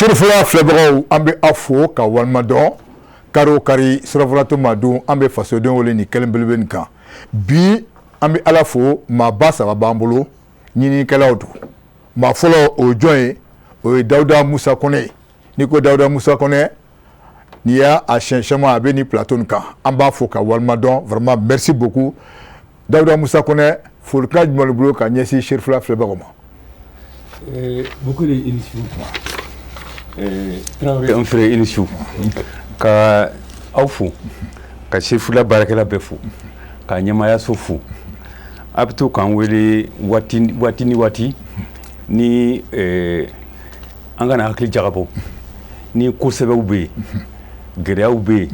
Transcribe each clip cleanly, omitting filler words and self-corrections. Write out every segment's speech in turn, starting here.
Serifula filɛbagaw, an bɛ aw fo ka walima dɔn. Kari o kari, surafana ma dun, an bɛ fasodenw wele ni kelen belebele nin kan. Bi, an bɛ Ala fo, maaba saba b'an bolo, ɲininikɛlaw don. Maa fɔlɔ, o ye jɔn ye? O ye Dawuda Musa Kɔnɛ ye. N'i ko Dawuda Musa Kɔnɛ, n'i y'a a siɲɛ caman a bɛ nin plateau nin kan. An b'a fo ka walima dɔn. Vraiment, merci beaucoup, Dawuda Musa Kɔnɛ. Folikan jumɛn b'i bolo ka ɲɛsin Serifula filɛbagaw ma? Beaucoup de i ni su, Tarawele. An frère, i ni su. Ka aw fo, ka Serifula baarakɛla bɛɛ fo, ka ɲɛmaayaso fo. A bɛ to k'an wele waati waati ni waati ni an kana hakili jagabɔ ni ko sɛbɛw bɛ yen, gɛlɛyaw bɛ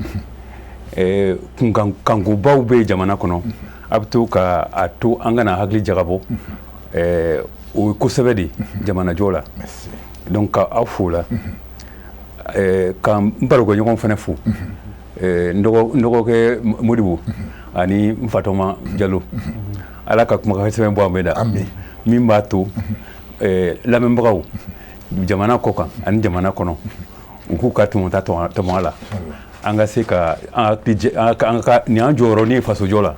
yen, kunkan kankobaw bɛ yen jamana kɔnɔ. A bɛ to ka a to an kana hakili jagabɔ. O ye kosɛbɛ de jamanajɔ la. Donc ka aw fo la, ka n barokɛɲɔgɔn fana fo, n dɔgɔkɛ Modibo ani n fatɔma Jalo. Ala ka kumakan sɛbɛn bɔ an bɛɛ da min b'a to lamɛnbagaw jamana kɔ kan ani jamana kɔnɔ, u k'u ka tɔmɔta tɔmɔ a la, an ka se ka an ka nin an jɔyɔrɔ ni fasojɔ la.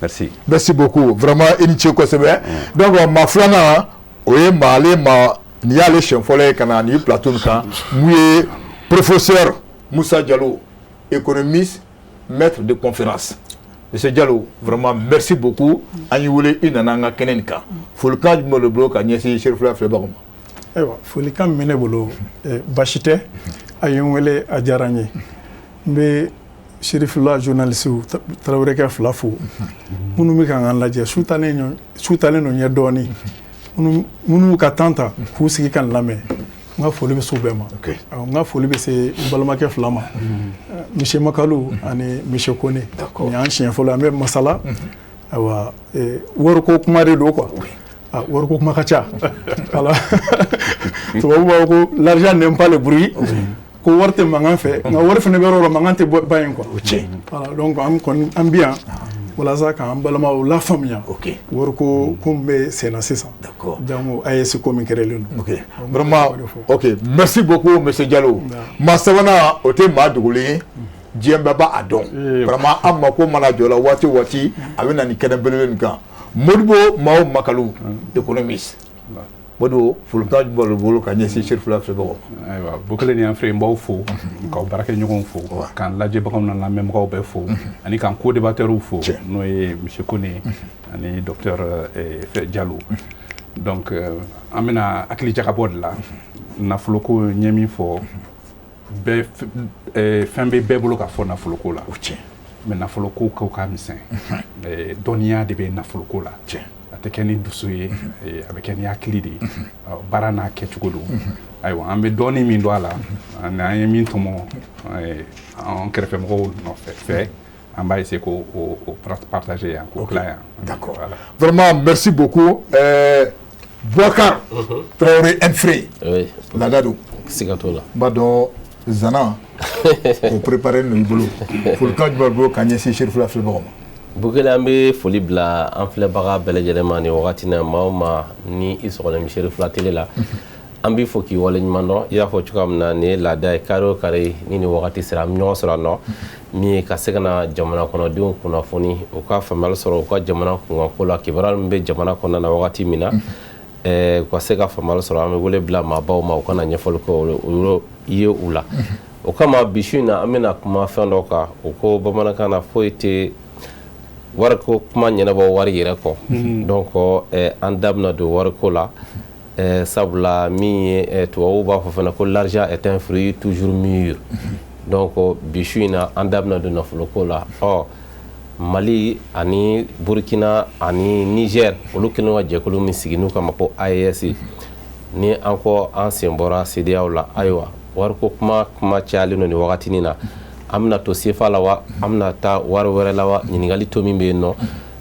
Merci. Merci beaucoup, vraiment, i ni ce kosɛbɛ. Donc maa filanan, o ye maa, ale ma nin y'ale siɲɛ fɔlɔ ye ka na nin plateau nin kan, mun ye? Professeur Musa Diallo, économiste, maître de conférence. Monsieur Diallo, vraiment, merci beaucoup. An y'i wele, i nana an ka kɛnɛ nin kan. Folikan jumɛn de bolo ka ɲɛsin Serifula filɛbagaw ma? Ayiwa, folikan min bɛ ne bolo, basi tɛ. A ye n wele, a diyara n ye. N bɛ Serifula journaliste Tarawelekɛ fila fo, minnu bɛ ka n lajɛ. Su talen, su talen don ɲɛ dɔɔnin. Minnu ka temps ta k'u sigi ka n lamɛn, n ka foli bɛ s'u bɛɛ ma. N ka foli bɛ se n balimakɛ fila ma, monsieur Makalu ani monsieur Kone. Nin y'an siɲɛ fɔlɔ an bɛ masala. Ayiwa, wariko kuma de don quoi. Ah, wariko kuma ka ca. Voilà, tubabu b'a fɔ ko l'argent n'aime pas le bruit, ko wari tɛ mankan fɛ, nka wari fana bɛ yɔrɔ o yɔrɔ, mankan tɛ bɔ ba yen quoi. Voilà, donc an kɔni an bi yan walasa k'an balimaw lafaamuya wariko ko min bɛ sen na sisan. Jango AES ko min kɛrɛlen don. Ok, vraiment, ok, merci beaucoup, monsieur Diallo. Maa sabanan, o tɛ maa dogolen ye, diɲɛ bɛɛ b'a dɔn. Vraiment, an mako mana jɔ la waati o waati, a bɛ na nin kɛnɛ belebele nin kan, Modibo Mao Makalu, économiste. Modibo, folikan jumɛn b'i bolo ka ɲɛsin Serifula filɛbagaw ma? Ayiwa, Bukele ni an fɛ, n b'aw fo, k'aw baarakɛɲɔgɔnw fo, k'an lajɛbagaw n'an lamɛnbagaw bɛɛ fo, ani k'an co-débatteurs fo, n'o ye monsieur Kone ani docteur Diallo. Donc an bɛna hakili jagabɔ de la nafoloko. N ye min fɔ bɛɛ, fɛn bɛ bɛɛ bolo ka fɔ nafoloko la, mais nafoloko ko ka misɛn. Dɔnniya de bɛ nafoloko la. A tɛ kɛ ni dusu ye, a bɛ kɛ ni hakili de ye, baara n'a kɛcogo don. Ayiwa, an bɛ dɔɔni min don a la ani an ye min tɔmɔ an kɛrɛfɛmɔgɔw nɔfɛ fɛ, an b'a essayer k'o o partager yan, k'o tila yan. D'accord, vraiment, merci beaucoup. Boubacar Traoré Enfré, laada don. Siga t'o la. N b'a dɔn zana o préparé n'o i bolo. Folikan jumɛn b'i bolo ka ɲɛsin Serifula filɛbagaw ma? Bukele, an bɛ foli bila an filɛbaga bɛɛ lajɛlen ma nin wagati na. Maa o maa ni i sɔgɔlen bɛ Serifula télé la, an b'i fo k'i waleɲuman dɔn. I y'a fɔ cogoya min na, nin ye laada ye, kari o kari ni nin wagati sera, an bɛ ɲɔgɔn sɔrɔ a nɔ min ye ka se ka na jamana kɔnɔdenw kunnafoni, u ka faamuyali sɔrɔ u ka jamana kunkanko la, kibaruya min bɛ jamana kɔnɔna na wagati min na, u ka se ka faamuyali sɔrɔ. An bɛ wele bila maabaw ma, u ka na ɲɛfɔli kɛ o ye u la. O kama, bi su in na, an bɛna kuma fɛn dɔ kan. O ko bamanankan na, foyi tɛ wariko kuma ɲɛnabɔ wari yɛrɛ kɔ. Donc an da bɛna don wariko la, sabula min ye tubabuw b'a fɔ fana ko l'argent est un fruit toujours mûr. Donc bi su in na, an da bɛna don nafoloko la. Ɔ Mali ani Burkina ani Niger, olu kɛlen ka jɛkulu min sigi n'u kama ko AES, ni an ko an sen bɔra CEDEAO la. Ayiwa, wariko kuma kuma cayalen don nin wagatinin na. An bɛna to CFA la wa, an bɛna taa wari wɛrɛ la wa? Ɲininkali to min bɛ yen nɔ.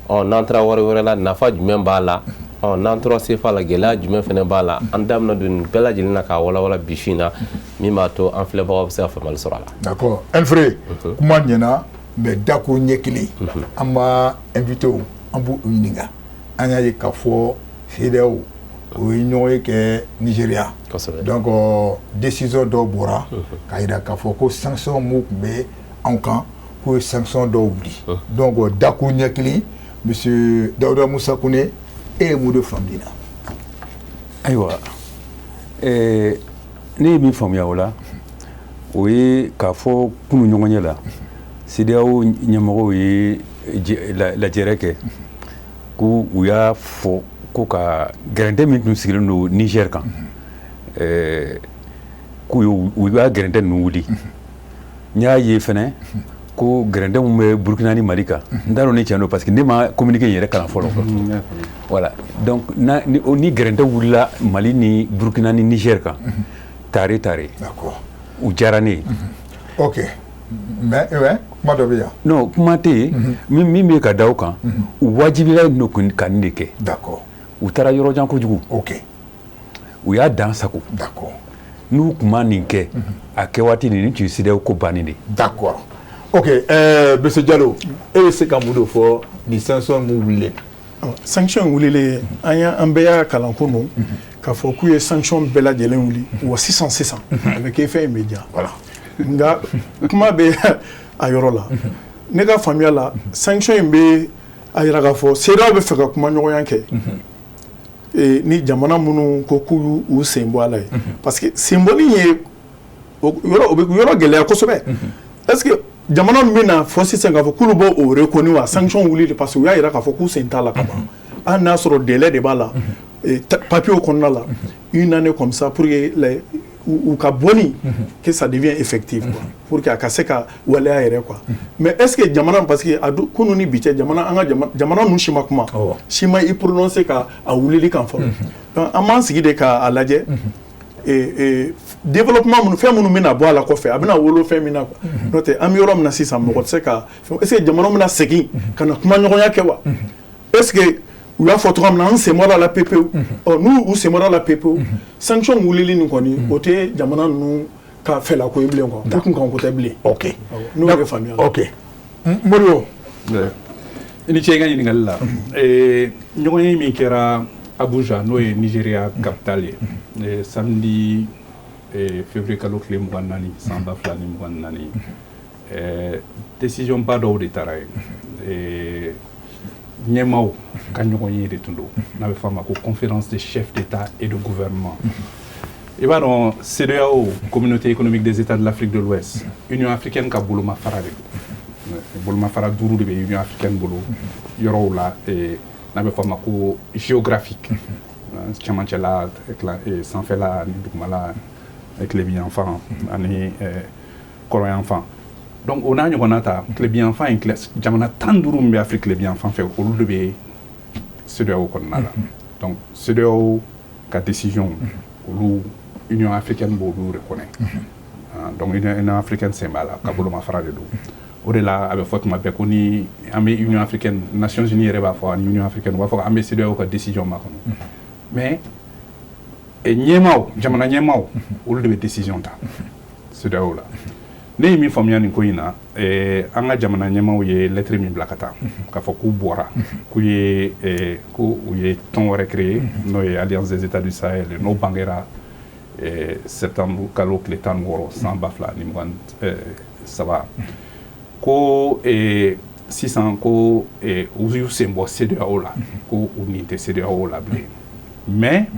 Ɔ n'an taara wari wɛrɛ la, nafa jumɛn b'a la? Ɔ n'an tora CFA la, gɛlɛya jumɛn fana b'a la? An da bɛna don nin bɛɛ lajɛlen na k'a walawala bi su in na, min b'a to an filɛbagaw bɛ se ka faamuyali sɔrɔ a la. D'accord, Enfré, kuma ɲɛna, mais dako ɲɛ kelen, an b'a invité, an b'u ɲininka. An y'a ye k'a fɔ CEDEAO O ye ɲɔgɔn ye kɛ Nigéria. Donc décision dɔw bɔra k'a jira k'a fɔ ko sanction mun tun bɛ anw kan, k'u ye sanction dɔw wuli. Donc dakuru ɲɛ kelen, monsieur Dawuda Musa Kone, e ye mun de faamu nin na? Ayiwa, ne ye min faamuya o la, o ye k'a fɔ kunu ɲɔgɔn ɲɛ la, CEDEAO ɲɛmɔgɔw ye lajɛrɛ kɛ ko u y'a fɔ ko ka gɛrɛntɛ min tun sigilen don Niger kan, k'u u y'a gɛrɛntɛ ninnu wuli. N y'a ye fɛnɛ ko gɛrɛntɛ mun bɛ Burukina ni Mali kan, n t'a dɔn ni tiɲɛ don, parce que ne ma communiqué in yɛrɛ kalan fɔlɔ. Voilà, donc ni gɛrɛntɛ wulila Mali ni Burukina ni Niger kan, tare tare. U diyara ne ye. Ok, mais ouais, kuma dɔ bɛ yan. Non, kuma tɛ yen. Min bɛ ka da o kan, u wajibila don ka nin de kɛ. U taara yɔrɔ jan kojugu. U y'a dan sago. N'u tun ma nin kɛ a kɛ waati, nin tun ye CEDEAO ko bannen de. D'accord, ok. Monsieur Diallo, e bɛ se ka mun de fɔ nin sanction mun wulilen? Sanction wulilen, an y'a an bɛɛ y'a kalan kunun k'a fɔ k'u ye sanction bɛɛ lajɛlen wuli wa sisan sisan a bɛ kɛ fɛn in bɛ diya. Nka kuma bɛ a yɔrɔ la, ne ka faamuya la, sanction in bɛ a yira k'a fɔ CEDEAO bɛ fɛ ka kuma ɲɔgɔnya kɛ ni jamana minnu ko k'u y'u sen bɔ a la ye, parce que senbɔli ye yɔrɔ, o bɛ yɔrɔ gɛlɛya kosɛbɛ. Est ce que jamana min bɛna fɔ sisan k'a fɔ k'olu b'o o reconnu wa sanction wuli de, parce que u y'a yira k'a fɔ k'u sen t'a la ka ban, hali n'a sɔrɔ délai de b'a la papier kɔnɔna la, une année comme ça, pour que les u ka bɔli que ça devient effectif quoi, pour que a ka se ka waleya yɛrɛ quoi. Mais est ce que jamana, parce que a kunun ni bi cɛ, jamana an ka jamana ninnu si ma kuma, si ma i prononcer ka a wulili kan fɔlɔ. Donc an b'an sigi de k'a lajɛ développement minnu, fɛn minnu bɛna bɔ a la kɔfɛ, a bɛna wolo fɛn min na quoi. N'o tɛ, an bɛ yɔrɔ min na sisan, mɔgɔ tɛ se ka, est ce que jamana bɛna segin ka na kuma ɲɔgɔnya kɛ wa? Est ce que u y'a fɔ cogoya min na, an sen bɔra a la pepewu? Ɔ, n'u u sen bɔra a la pepewu, sanction wulili nin kɔni, o tɛ jamana ninnu ka fɛlako ye bilen quoi, u kun kan ko tɛ bilen. N'o ye faamuya la. Ok, Moribo. I ni ce i ka ɲininkali la. Ɲɔgɔnye min kɛra Abuja, n'o ye Nigeria capitale ye, samedi février kalo tile 24 san 2024, décision ba dɔw de taara yen. Ɲɛmaaw ka ɲɔgɔn ye de tun don, n'a bɛ fɔ a ma ko conférence des chefs d'État et de gouvernement. I b'a dɔn, CEDEAO, Communauté économique des États de l'Afrique de l'Ouest, Union africaine ka bolomafara de don. Bolomafara duuru de bɛ Union africaine bolo yɔrɔw la, n'a bɛ fɔ a ma ko géographique, cɛmancɛla, sanfɛla ani dugumala, tilebinyanfan ani kɔrɔnyanfan. Donc o n'a ɲɔgɔnna ta, tilebinyanfan in, jamana 15 min bɛ Afrique tilebinyanfan fɛ, olu de bɛ CEDEAO kɔnɔna la. Donc CEDEAO ka décision, olu Union africaine b'olu reconnaît. Donc Union africaine sen b'a la ka bolomafara de don. O de la a bɛ fɔ tuma bɛɛ ko ni an bɛ Union africaine, Nations unies yɛrɛ b'a fɔ ani Union africaine u b'a fɔ an bɛ CEDEAO ka décision makɔnɔ. Mais ɲɛmaaw, jamana ɲɛmaaw, olu de bɛ décision ta CEDEAO la. Ne ye min faamuya nin ko in na, an ka jamana ɲɛmaaw ye lettre min bila ka taa k'a fɔ k'u bɔra, k'u ye ko u ye tɔn wɛrɛ créé, n'o ye Alliance des États du Sahel, n'o bangera septembre kalo tile 16 san 2023, ko sisan ko u y'u sen bɔ CEDEAO la, ko u nin tɛ CEDEAO la bilen. Mais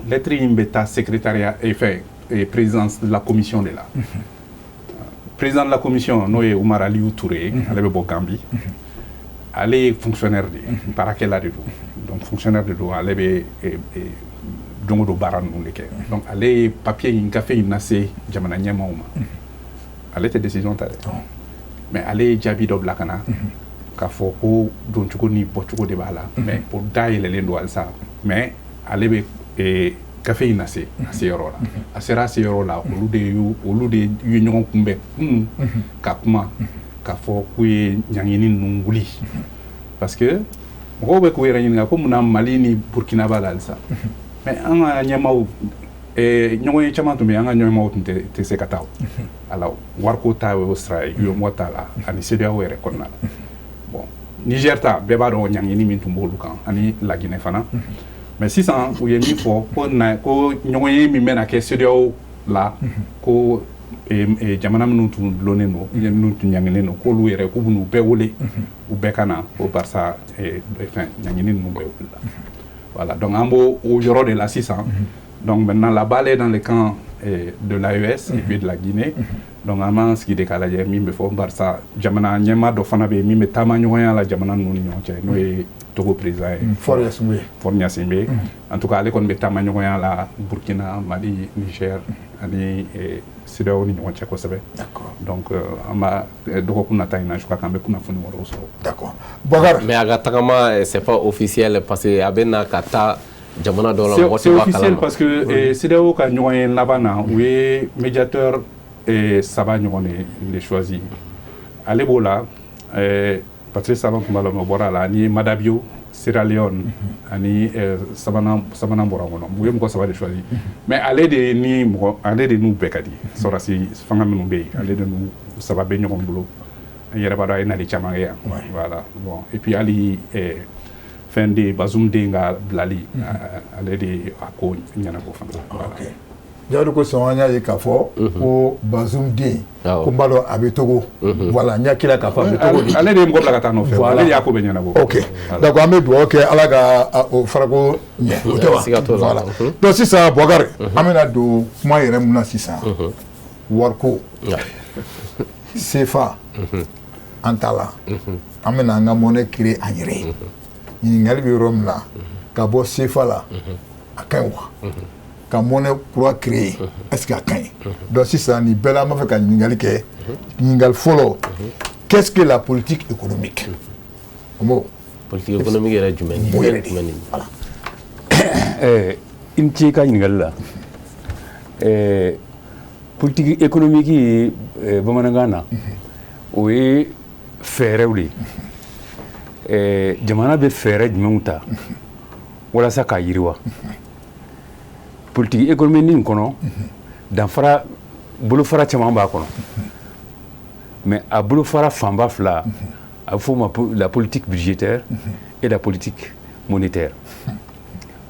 lettre in bɛ taa secrétariat fɛn présidence de la commission de la. Président de la commission, n'o ye Umar Aliyu Touré ye, ale bɛ bɔ Gambie. Ale ye fonctionnaire de ye, baarakɛla de don. Donc fonctionnaire de don, ale bɛ don o don baara ninnu de kɛ. Donc ale ye papier in, gafe in lase jamana ɲɛmaaw ma. Ale tɛ décision ta dɛ, mais ale ye jaabi dɔ bila ka na k'a fɔ ko doncogo ni bɔcogo de b'a la, mais o da yɛlɛlen don halisa. Mais ale bɛ gafe in lase a se yɔrɔ la. A sera a se yɔrɔ la, olu de ye ɲɔgɔn kunbɛn kunun ka kuma k'a fɔ k'u ye ɲangini ninnu wuli, parce que mɔgɔw bɛ k'u yɛrɛ ɲininka ko munna Mali ni Burkina b'a la halisa. Mais an ka ɲɛmaaw, ɲɔgɔn ye caman tun bɛ yen, an ka ɲɛmaaw tun tɛ se ka taa a la, wariko ta y'o sira ye, UEMOA t'a la ani CEDEAO yɛrɛ kɔnɔna la. Bon, Niger ta, bɛɛ b'a dɔn ɲangini min tun b'olu kan, ani Laginɛ fana. Mais sisan, u ye min fɔ ko na, ko ɲɔgɔnye min bɛna kɛ CEDEAO la, ko jamana minnu tun dulonnen don, minnu tun ɲanginen don, k'olu yɛrɛ k'u bɛn'u bɛɛ wele, u bɛɛ ka na, ko barisa fɛn ɲangini ninnu bɛɛ wulila. Voilà, donc an b'o o yɔrɔ de la sisan. Donc maintenant, la balle est dans le camp de l'AES et puis de la Guinée. Donc an b'an sigi de k'a lajɛ min bɛ fɔ, barisa jamana ɲɛmaa dɔ fana bɛ yen min bɛ taama ɲɔgɔnya la jamana ninnu ni ɲɔgɔn cɛ, n'o ye Togo président ye. Faure Gnassingbé. Faure Gnassingbé. En tout cas, ale kɔni bɛ taama ɲɔgɔnya la Burkina, Mali, Niger ani CEDEAO ni ɲɔgɔn cɛ kosɛbɛ. Donc an b'a dɔgɔkun nata in na, je crois qu'an bɛ kunnafoni wɛrɛw sɔrɔ. D'accord, Boubacar. Mais a ka tagama, c'est pas officiel, parce que a bɛ na ka taa jamana dɔw la, mɔgɔ C'est officiel, parce que CEDEAO ka ɲɔgɔn ye laban na, u ye médiateur saba ɲɔgɔn de choisi. Ale b'o la, Patrice Talon tun b'a la, o bɔra a la, ani Maada Bio, Sierra Leone, ani sabanan bɔra kɔnɔ. U ye mɔgɔ saba de choisi, mais ale de ni mɔgɔ, ale de n'u bɛɛ ka di. Sɔrɔdasi fanga minnu bɛ yen, ale de n'u saba bɛ ɲɔgɔn bolo. An yɛrɛ b'a dɔn, a ye nali caman kɛ yan. Voilà, bon, et puis hali fɛn den, Bazoum den ka bilali, ale de a ko ɲɛnabɔ fana. Ok, Jadu, ko sɔn an y'a ye k'a fɔ ko Bazoum den, ko n b'a dɔn a bɛ Togo. Voilà, n yakila k'a fɔ a bɛ Togo de. Ale de ye mɔgɔ bila ka taa nɔfɛ, ale de y'a ko bɛɛ ɲɛnabɔ. Ok, donc an bɛ dugawu kɛ, Ala ka o farako ɲɛ, o tɛ wa? Voilà, donc sisan Boubacar, an bɛna don kuma yɛrɛ mun na sisan? Wariko, CFA, an t'a la, an bɛna an ka monnaie créer an yɛrɛ ye. Ɲininkali bɛ yɔrɔ min na, ka bɔ CFA la, a ka ɲi wa? Ka monnaie kura créer, est-ce que a ka ɲi? Donc sisan, nin bɛɛ la, an b'a fɛ ka ɲininkali kɛ. Ɲininkali fɔlɔ, qu'est-ce que la politique économique? O m'o Politique économique yɛrɛ jumɛn ni? O yɛrɛ de, voilà. I ni ce i ka ɲininkali la. Politique économique ye, bamanankan na, o ye fɛɛrɛw de ye. Jamana bɛ fɛɛrɛ jumɛnw ta walasa k'a yiriwa? Politique économique nin kɔnɔ, danfara bolofara caman b'a kɔnɔ, mais a bolofara fanba fila, a bɛ f'o ma la politique budgétaire et la politique monétaire.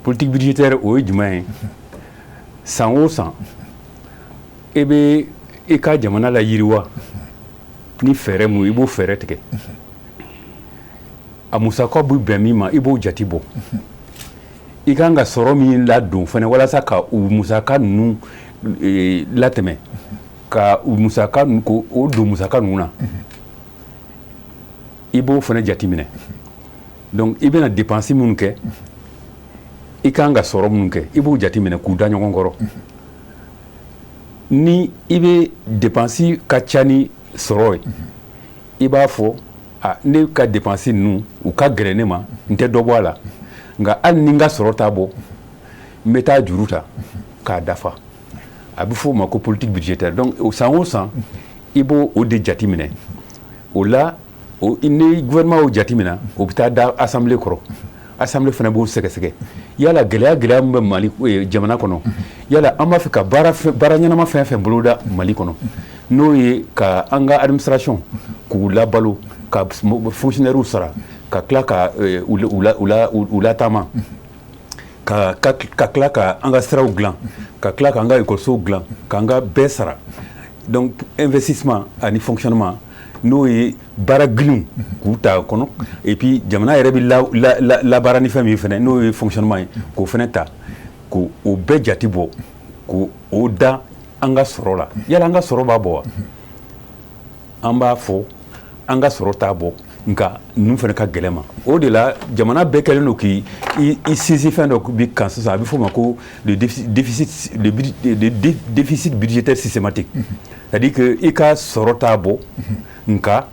Politique budgétaire, o ye jumɛn ye? San o san, e bɛ i ka jamana la yiriwa ni fɛɛrɛ mun, i b'o fɛɛrɛ tigɛ. A musaka bɛ bɛn min ma, i b'o jate bɔ. I kan ka sɔrɔ min ladon fana walasa ka u musaka ninnu latɛmɛ, ka u musaka ko o don musaka ninnu na, i b'o fana jateminɛ. Donc i bɛna dépense minnu kɛ, i kan ka sɔrɔ minnu kɛ, i b'o jateminɛ k'u da ɲɔgɔn kɔrɔ. Ni i bɛ dépense ka ca ni sɔrɔ ye, i b'a fɔ a ne ka dépense ninnu, u ka gɛlɛn ne ma, n tɛ dɔ bɔ a la, nka hali ni n ka sɔrɔ t'a bɔ, n bɛ taa juru ta k'a dafa. A bɛ f'o ma ko politique budgétaire. Donc san o san, i b'o o de jateminɛ. O la, ni gouvernement y'o jateminɛ, o bɛ taa da assemblée kɔrɔ. Assemblée fana b'o sɛgɛsɛgɛ: yala gɛlɛya, gɛlɛya min bɛ Mali jamana kɔnɔ, yala an b'a fɛ ka baara baara ɲɛnama fɛn fɛn boloda Mali kɔnɔ, n'o ye ka an ka administration k'u labalo, ka fonctionnaires sara, ka tila ka u lataama, ka tila ka an ka siraw dilan, ka tila k'an ka ekɔlisow dilan, k'an ka bɛɛ sara, donc investissement ani fonctionnement, n'o ye baara girinw k'u ta kɔnɔ, et puis jamana yɛrɛ bɛ labaara ni fɛn min fɛnɛ, n'o ye fonctionnement ye, k'o fɛnɛ ta, k'o o bɛɛ jate bɔ, k'o o da an ka sɔrɔ la. Yala an ka sɔrɔ b'a bɔ wa? An b'a fɔ an ka sɔrɔ t'a bɔ, nka ninnu fana ka gɛlɛn ma. O de la, jamana bɛɛ kɛlen don k'i i sinsin fɛn dɔ bi kan sisan, a bɛ f'o ma ko le déficit budgétaire systématique, c'est à dire que i ka sɔrɔ t'a bɔ, nka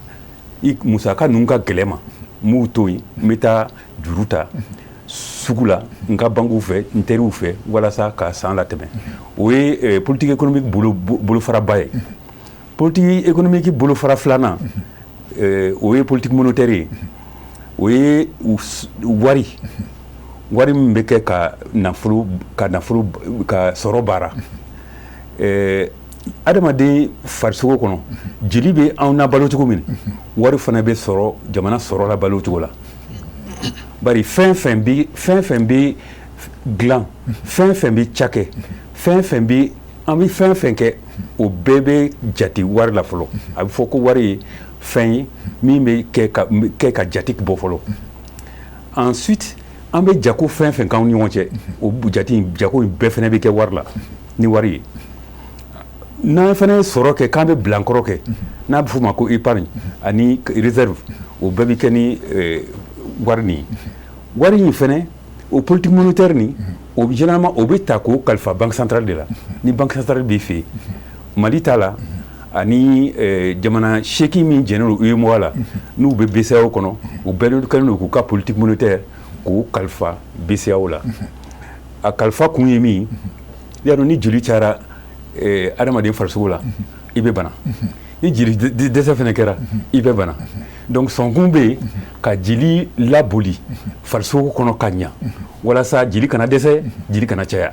i musaka ninnu ka gɛlɛn ma, n b'u to yen, n bɛ taa juru ta sugu la, n ka banques fɛ, n teriw fɛ, walasa ka san latɛmɛ. O ye politique économique bolo bolofaraba ye. Politique économique bolofara filanan, o ye politique monétaire ye. O ye wari min bɛ kɛ ka nafolo ka sɔrɔ baara. Adamaden farisogo kɔnɔ, jeli bɛ anw na balo cogo min, wari fana bɛ sɔrɔ jamana sɔrɔ la balo cogo la. Bari fɛn fɛn bɛ fɛn fɛn bɛ Dilan, fɛn fɛn bɛ cakɛ, fɛn fɛn bɛ an bɛ fɛn fɛn kɛ, o bɛɛ bɛ jate wari la fɔlɔ. A bɛ fɔ ko wari ye fɛn ye min bɛ kɛ ka jate bɔ fɔlɔ. Ensuite, an bɛ jago fɛn fɛn k'anw ni ɲɔgɔn cɛ, o jate in, jago in bɛɛ fana bɛ kɛ wari la ni wari ye. N'an fana ye sɔrɔ kɛ k'an bɛ bilankɔrɔ kɛ, n'a bɛ f'o ma ko épargne ani réserve, o bɛɛ bɛ kɛ ni wari nin ye. Wari in fana, o politique monétaire nin, o généralement o bɛ ta k'o kalifa Banque centrale de la. Ni Banque centrale b'i fɛ yen, Mali ta la, ani jamana 8 min jɛnnen don UEMOA la, n'u bɛ BCEAO kɔnɔ, u bɛɛ kɛlen don k'u ka politique monétaire k'o kalifa BCEAO la. A kalifa kun ye min ye, y'a dɔn, ni joli cayara adamaden farisogo la, i bɛ bana. Ni jeli dɛsɛ fana kɛra, i bɛ bana. Donc sɔnkun bɛ yen ka jeli laboli farisogo kɔnɔ ka ɲa, walasa jeli kana dɛsɛ, jeli kana caya.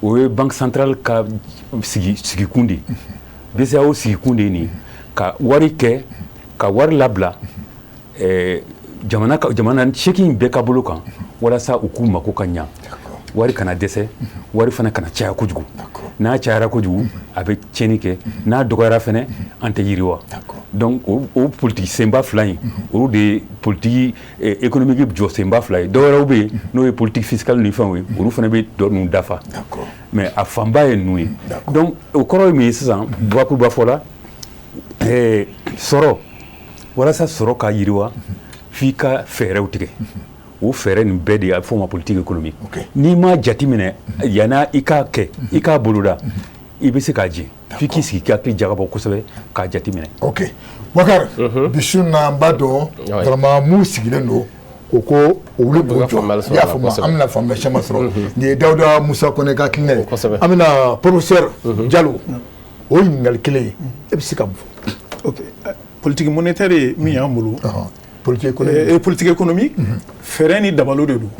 O ye Banque centrale ka sigi sigikun de ye. BCEAO sigikun de ye nin ye, ka wari kɛ, ka wari labila jamana ka jamana 8 bɛɛ ka bolo kan, walasa u k'u mako ka ɲa, wari kana dɛsɛ, wari fana kana caya kojugu. N'a cayara kojugu, a bɛ tiɲɛni kɛ. N'a dɔgɔyara fana, an tɛ yiriwa. Donc o politique senba fila in, olu de ye politique économique jɔ senba fila ye. Dɔwɛrɛw bɛ yen, n'o ye politique fiscale ni fɛnw ye, olu fana bɛ dɔ ninnu dafa, mais a fanba ye ninnu ye. Donc o kɔrɔ ye min ye sisan, bakuruba fɔ la, sɔrɔ, walasa sɔrɔ ka yiriwa, f'i ka fɛɛrɛw tigɛ. O fɛɛrɛ nin bɛɛ de a bɛ f'o ma politique économique. N'i m'a jateminɛ yan'a i k'a kɛ, i k'a boloda, i bɛ se k'a jɛ. F'i k'i sigi k'i hakili jagabɔ kosɛbɛ k'a jateminɛ. Ok, Bakari, bi su in na, an b'a dɔn vraiment mun sigilen don o ko o wuli k'o jɔ. I y'a faamu, an bɛna faamuya caman sɔrɔ. Nin ye Dawuda Musa Kɔnɛ ka hakilina ye. An bɛna professeur Jalo, o ɲininkali kelen ye, e bɛ se ka mun fɔ? Ok, politique monétaire ye min y'an bolo, politique économique. Politique économique, fɛɛrɛ ni dabalo de don.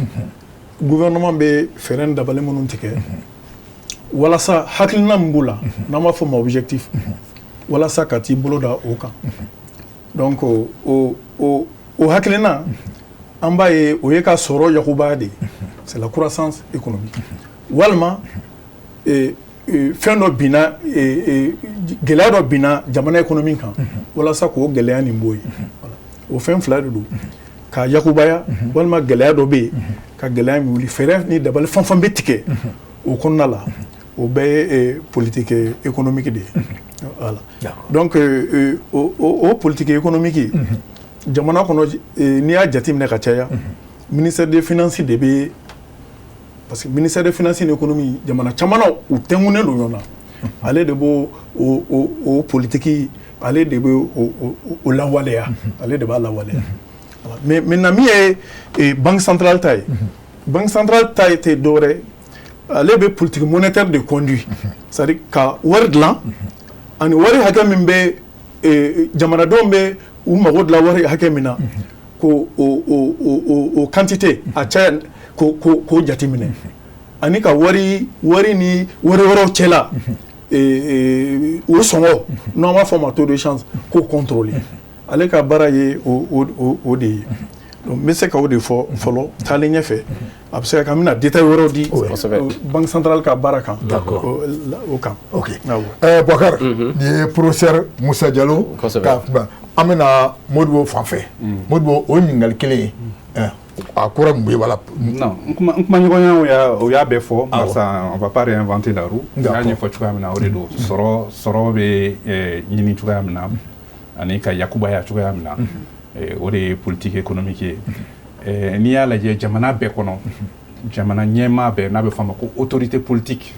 Gouvernement bɛ fɛɛrɛ ni dabali minnu tigɛ walasa hakilina min b'u la, n'an b'a fɔ o ma objectif, walasa ka t'i bolo da o kan. Donc o hakilina, an b'a ye, o ye ka sɔrɔ yakubaya de ye, c'est la croissance économique, walima fɛn dɔ binna, gɛlɛya dɔ binna jamana économie kan, walasa k'o gɛlɛya nin bɔ yen. O fɛn fila de don: ka yakubaya, walima gɛlɛya dɔ bɛ yen, ka gɛlɛya min wuli. Fɛɛrɛ ni dabali fɛn fɛn bɛ tigɛ o kɔnɔna la, o bɛɛ ye politique économique de ye. Voilà. Donc o politique économique, jamana kɔnɔ, n'i y'a jateminɛ ka caya, ministère des Finances de bɛ, parce que ministère des Finances ni Économie, jamana caman na, u tɛnkunnen don ɲɔgɔn na. Ale de b'o o politique, ale de bɛ o lawaleya, ale de b'a lawaleya. Mais maintenant, min ye Banque centrale ta ye, Banque centrale ta ye tɛ dɔwɛrɛ ye, ale bɛ politique monétaire de conduit, c'est à dire ka wari dilan, ani wari hakɛ min bɛ jamanadenw bɛ u mago dilan wari hakɛ min na, ko o quantité a caya, k'o jateminɛ, ani ka wari ni wari wɛrɛw cɛla o sɔngɔ, n'an b'a fɔ o ma taux de change, k'o contrôler. Ale ka baara ye o de ye. Donc n bɛ se ka o de fɔ fɔlɔ. Taalen ɲɛfɛ, a bɛ se ka kɛ an bɛna détail wɛrɛw di Banque centrale ka baara kan, o kan. Ok, Boubacar, nin ye professeur Musa Jalo ka, an bɛna Modibo fan fɛ. Modibo, o ɲininkali kelen ye, a kɔrɔ mun ye wala? Non, n kumaɲɔgɔnya o y'a bɛɛ fɔ, barisa on va pas réinventer la roue. N y'a ɲɛfɔ cogoya min na, o de don. Sɔrɔ bɛ ɲini cogoya min na, ani ka yakubaya cogoya min na, o de ye politique économique ye. N'i y'a lajɛ jamana bɛɛ kɔnɔ, jamana ɲɛmaa bɛɛ, n'a bɛ fɔ a ma ko autorité politique,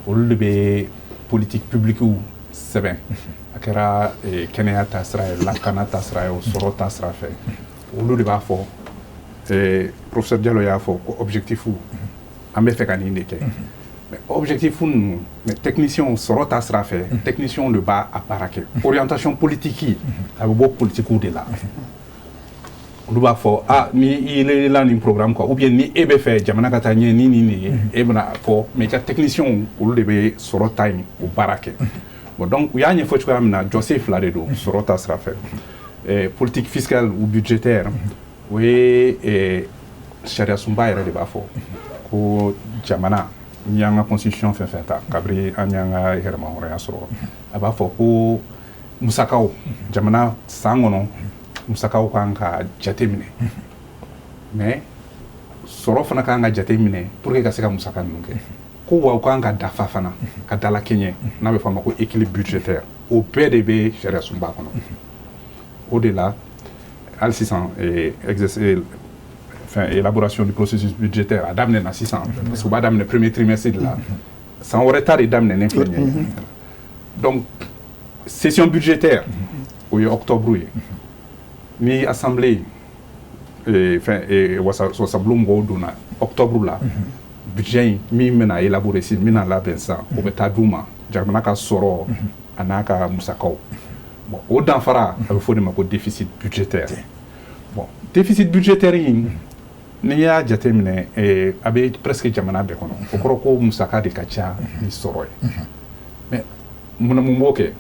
olu de bɛ politique publique sɛbɛn. A kɛra kɛnɛya ta sira ye, lakana ta sira ye, o sɔrɔ ta sira fɛ, olu de b'a fɔ. Professeur Diallo y'a fɔ ko objectif, an bɛ fɛ ka nin de kɛ, mais objectif ninnu, mais technicien, sɔrɔ ta sira fɛ, technicien de b'a a baara kɛ. Orientation politique, a bɛ bɔ politikiw de la. Olu b'a fɔ: ah, ni i la nin programme quoi, ou bien ni e bɛ fɛ jamana ka taa ɲɛ ni nin de ye, e bɛna fɔ, mais i ka technicien, olu de bɛ sɔrɔ ta in o baara kɛ. Bon, donc u y'a ɲɛfɔ cogoya min na, jɔsen fila de don sɔrɔ ta sira fɛ. Politique fiscale ou budgétaire, o ye sariya sunba yɛrɛ de b'a fɔ ko Ko jamana, n'i y'an ka constitution fɛn fɛn ta, kabiri an y'an ka yɛrɛmahɔrɔnya sɔrɔ, a b'a fɔ ko musakaw, jamana san kɔnɔ musakaw kan ka jate minɛ, mais sɔrɔ fana kan ka jate minɛ pour que ka se ka musaka ninnu kɛ. Ko wa u kan ka dafa fana, ka dalakɛɲɛ, n'a bɛ fɔ a ma ko équilibre budgétaire. O bɛɛ de bɛ sariya sunba kɔnɔ. O de la, hali sisan, enfin, élaboration du processus budgétaire a daminɛna sisan, parce que u b'a daminɛ premier trimestre de la. San wɛrɛ ta de daminɛnen filɛ nin ye. Donc session budgétaire, o ye octobre ye. Ni assemblée, fɛn, wasabulon mɔgɔw donna octobre la, budget in min bɛna élaborer sisan, min bɛna labɛn sisan, o bɛ taa d'u ma, jamana ka sɔrɔ a n'a ka musakaw. Bon, o danfara, a bɛ fɔ o de ma ko déficit budgétaire. Bon, déficit budgétaire in, n'i y'a jateminɛ, a bɛ presque jamana bɛɛ kɔnɔ. O kɔrɔ ko musaka de ka ca ni sɔrɔ ye. Mais mun mun b'o kɛ?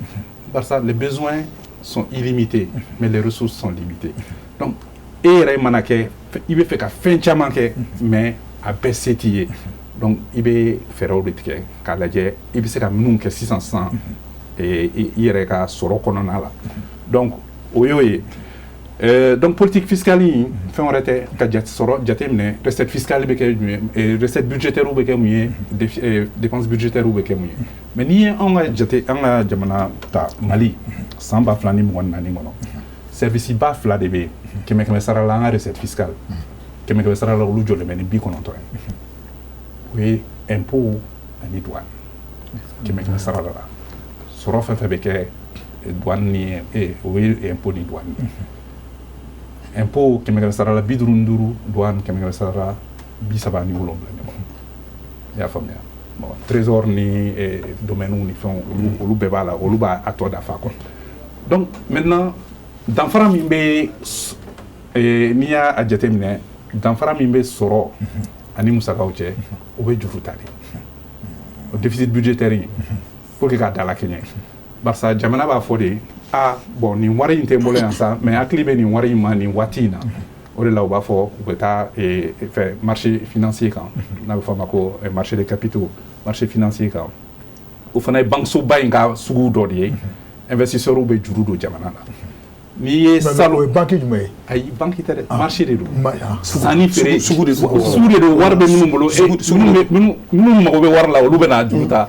Barisa les besoins sont illimités, mais les ressources sont limitées. Donc e yɛrɛ mana kɛ, i bɛ fɛ ka fɛn caman kɛ, mais a bɛɛ se t'i ye. Donc i bɛ fɛɛrɛw de tigɛ k'a lajɛ i bɛ se ka minnu kɛ sisan sisan i yɛrɛ ka sɔrɔ kɔnɔna la. Donc o y'o ye. Donc politique fiscale in, fɛn wɛrɛ tɛ, ka jate sɔrɔ jate minɛ, recette fiscale bɛ kɛ mun ye, recette budgétaire bɛ kɛ mun ye, dépense budgétaire bɛ kɛ mun ye. Mais n'i ye anw ka jate, an ka jamana ta, Mali, san 2024 kɔnɔ, service ba fila de bɛ yen. Kɛmɛ kɛmɛ sara la, an ka recette fiscale, kɛmɛ kɛmɛ sara la, olu jɔlen bɛ ni 90 ye. O ye impôt ani douane. Kɛmɛ kɛmɛ sara la, sɔrɔ fɛn fɛn bɛ kɛ douane ni, o ye impôt ni douane ye. Impôt kɛmɛ kɛmɛ sara la 55, douane kɛmɛ kɛmɛ sara la 37 ɲɔgɔn. I y'a faamuya? Bon, trésor ni domaine ni fɛnw, olu bɛɛ b'a la, olu b'a a tɔ dafa quoi. Donc maintenant, danfara min bɛ, n'i y'a jateminɛ, danfara min bɛ sɔrɔ ani musakaw cɛ, o bɛ juru ta de, o déficit budgétaire in, pour que k'a dalakɛɲɛ. Barisa jamana b'a fɔ de: ah bon, nin wari in tɛ n bolo yan sa, mais hakili bɛ nin wari in ma nin waati in na. O de la, u b'a fɔ u bɛ taa fɛ marché financier kan, n'a bɛ fɔ a ma ko marché des capitaux. Marché financier kan, o fana ye banque in ka sugu dɔ de ye. Investisseurs bɛ juru don jamana na. N'i ye salon, o ye banque jumɛn ye? Ayi, banque tɛ dɛ, marché de don, sanni feere. Sugu de don, sugu de don. Wari bɛ minnu bolo, minnu mago bɛ wari la, olu bɛ na juru ta.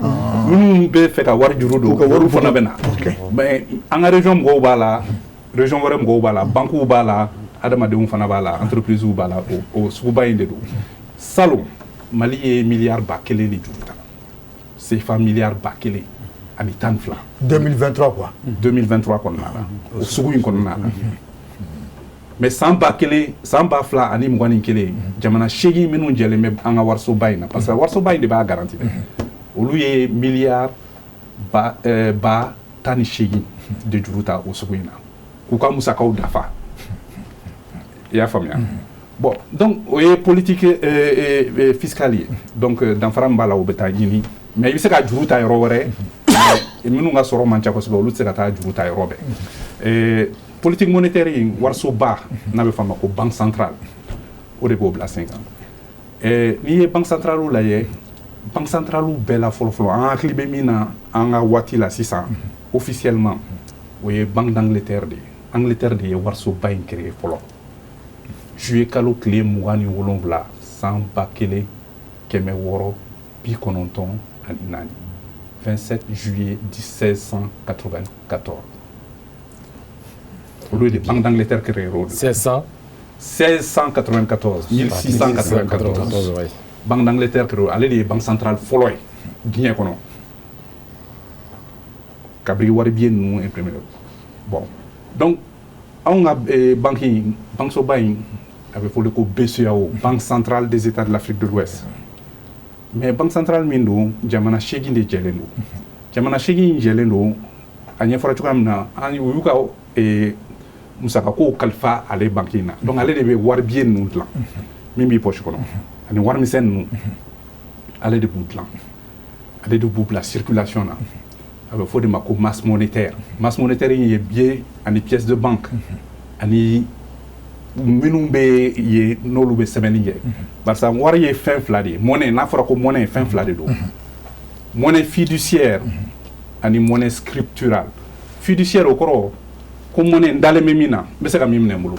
Minnu bɛ fɛ ka wari juru don, olu fana bɛ na. Mais an ka région mɔgɔw b'a la, région wɛrɛ mɔgɔw b'a la, banques b'a la, adamadenw fana b'a la, entreprises b'a la. O suguba in de don. Salon, Mali ye miliyari 1000 de juru ta, CFA miliyari 1012. 2023 quoi. 2023 kɔnɔna la, o sugu in kɔnɔna la. Mais san 1000, san 2021, jamana 8 minnu jɛlen bɛ an ka warisoba in na, parce que warisoba in de b'a garanti dɛ, olu ye miliyari 18 000 de juru ta o sugu in na k'u ka musakaw dafa. I y'a faamuya? Bon, donc o ye politique fiscale ye. Donc danfara min b'a la, o bɛ taa ɲini. Mais i bɛ se ka juru ta yɔrɔ wɛrɛ, minnu ka sɔrɔ man ca kosɛbɛ, olu tɛ se ka taa juru ta yɔrɔ bɛɛ. Politique monétaire in, warisoba n'a bɛ fɔ a ma ko banque centrale, o de b'o bila sen kan. N'i ye banque centrale lajɛ, banque centrale bɛɛ la fɔlɔ fɔlɔ, an hakili bɛ min na an ka waati la sisan officiellement, o ye Banque d'Angleterre de ye. Angleterre de ye warisoba in créé fɔlɔ, juillet kalo tile 27, san 1694, 27 juillet 1694. Olu de Banque d'Angleterre créé o de. 1600 1694, 1694. Banque d'Angleterre créé, ale de ye banque centrale fɔlɔ ye diɲɛ kɔnɔ kabiri wari billet ninnu imprimé. Bon, donc anw ka banque in, banque in, a bɛ fɔ de ko BCEAO, Banque centrale des États de l'Afrique de l'Ouest. Mais banque centrale min don, jamana 8 de jɛlen don. Jamana 8 in jɛlen don, a ɲɛfɔra cogoya min na, an u y'u ka musakakow kalifa ale banque in na. Donc ale de bɛ wari billet ninnu dilan min b'i poche kɔnɔ, ani warimisɛn ninnu, ale de b'u dilan, ale de b'u bila circulation na. A bɛ fɔ de ma ko masse monétaire. Masse monétaire in ye billet ani pièce de banque ani Minnu bɛ yen, n'olu bɛ sɛbɛnni kɛ, barisa wari ye fɛn fila de ye. Monnaie, n'a fɔra ko monnaie, fɛn fila de don: monnaie fiduciaire ani monnaie scripturale. Fiduciaire, o kɔrɔ ko monnaie n dalen bɛ min na, n bɛ se ka min minɛ n bolo,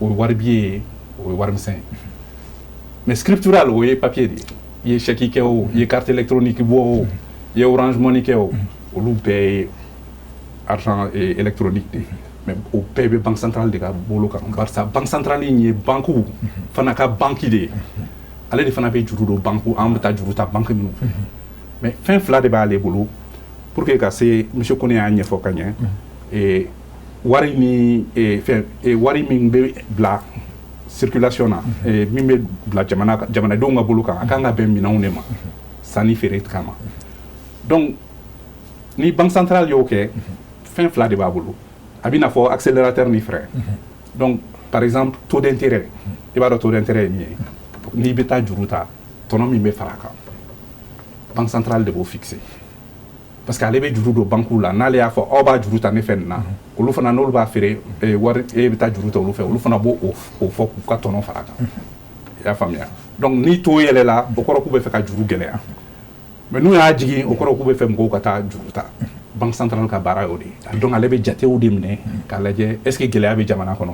o ye wari billet ye, o ye warimisɛn ye. Mais scriptural, o ye papier de ye. I ye chèque kɛ o, i ye carte électronique bɔ o, i ye Orange Money kɛ o, olu bɛɛ ye argent électronique de ye. Mais o bɛɛ bɛ Banque centrale de ka bolo kan, barisa Banque centrale in ye banque fana ka banque de ye. Ale de fana bɛ juru don banque, an bɛ taa juru ta banque minnu fɛ. Mais fɛn fila de b'ale bolo pour que ka se. Monsieur Kone y'a ɲɛfɔ ka ɲɛ. Wari ni fɛn, wari min bɛ bila circulation na, min bɛ bila jamana jamanadenw ka bolo kan, a kan ka bɛn minɛnw de ma sanni feere kama. Donc ni Banque centrale y'o kɛ, fɛn fila de b'a bolo. A bɛ n'a fɔ accélérateur ni frein. Donc par exemple, taux d'intérêt, i b'a dɔn taux d'intérêt ye min ye, n'i bɛ taa juru ta, tɔnɔ min bɛ fara a kan, Banque centrale de b'o fixer, parce que ale bɛ juru don banque la. N'ale y'a fɔ aw b'a juru ta ne fɛ nin na, olu fana, n'olu b'a feere wari, e bɛ taa juru ta olu fɛ, olu fana b'o o fɔ k'u ka tɔnɔ fara a kan. I y'a faamuya? Donc ni taux yɛlɛla, o kɔrɔ k'u bɛ fɛ ka juru gɛlɛya. Mais n'u y'a jigin, o kɔrɔ k'u bɛ fɛ mɔgɔw ka taa juru ta. Banque centrale ka baara y'o de ye. Donc ale bɛ jatew de minɛ k'a lajɛ: est ce que gɛlɛya bɛ jamana kɔnɔ?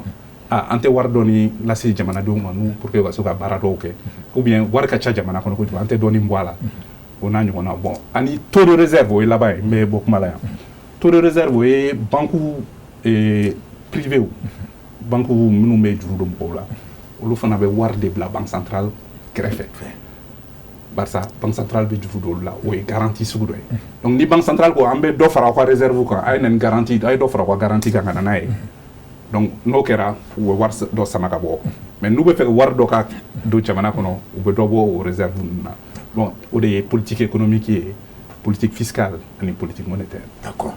Ah, an tɛ wari dɔɔni lase jamanadenw ma n'u pour que u ka se ka baara dɔw kɛ, ou bien wari ka ca jamana kɔnɔ kojugu, an tɛ dɔɔni bɔ a la, o n'a ɲɔgɔnna. Bon, ani taux de réserve, o ye laban ye, n bɛ bɔ kuma la yan. Taux de réserve, o ye banque privé, banque minnu bɛ juru don mɔgɔw la, olu fana bɛ wari de bila Banque centrale kɛrɛfɛ, barisa Banque centrale bɛ juru don olu la, o ye garantie sugu dɔ ye. Donc ni Banque centrale ko an bɛ dɔ fara aw ka réserve kan, a ye na ni garantie, a ye dɔ fara aw ka garantie kan ka na n'a ye. Donc n'o kɛra, u bɛ wari dɔ sama ka bɔ. Mais n'u bɛ fɛ ka wari dɔ ka don jamana kɔnɔ, u bɛ dɔ bɔ o réserve ninnu na. Bon, o de ye politique économique ye, politique fiscale ani politique monétaire. D'accord.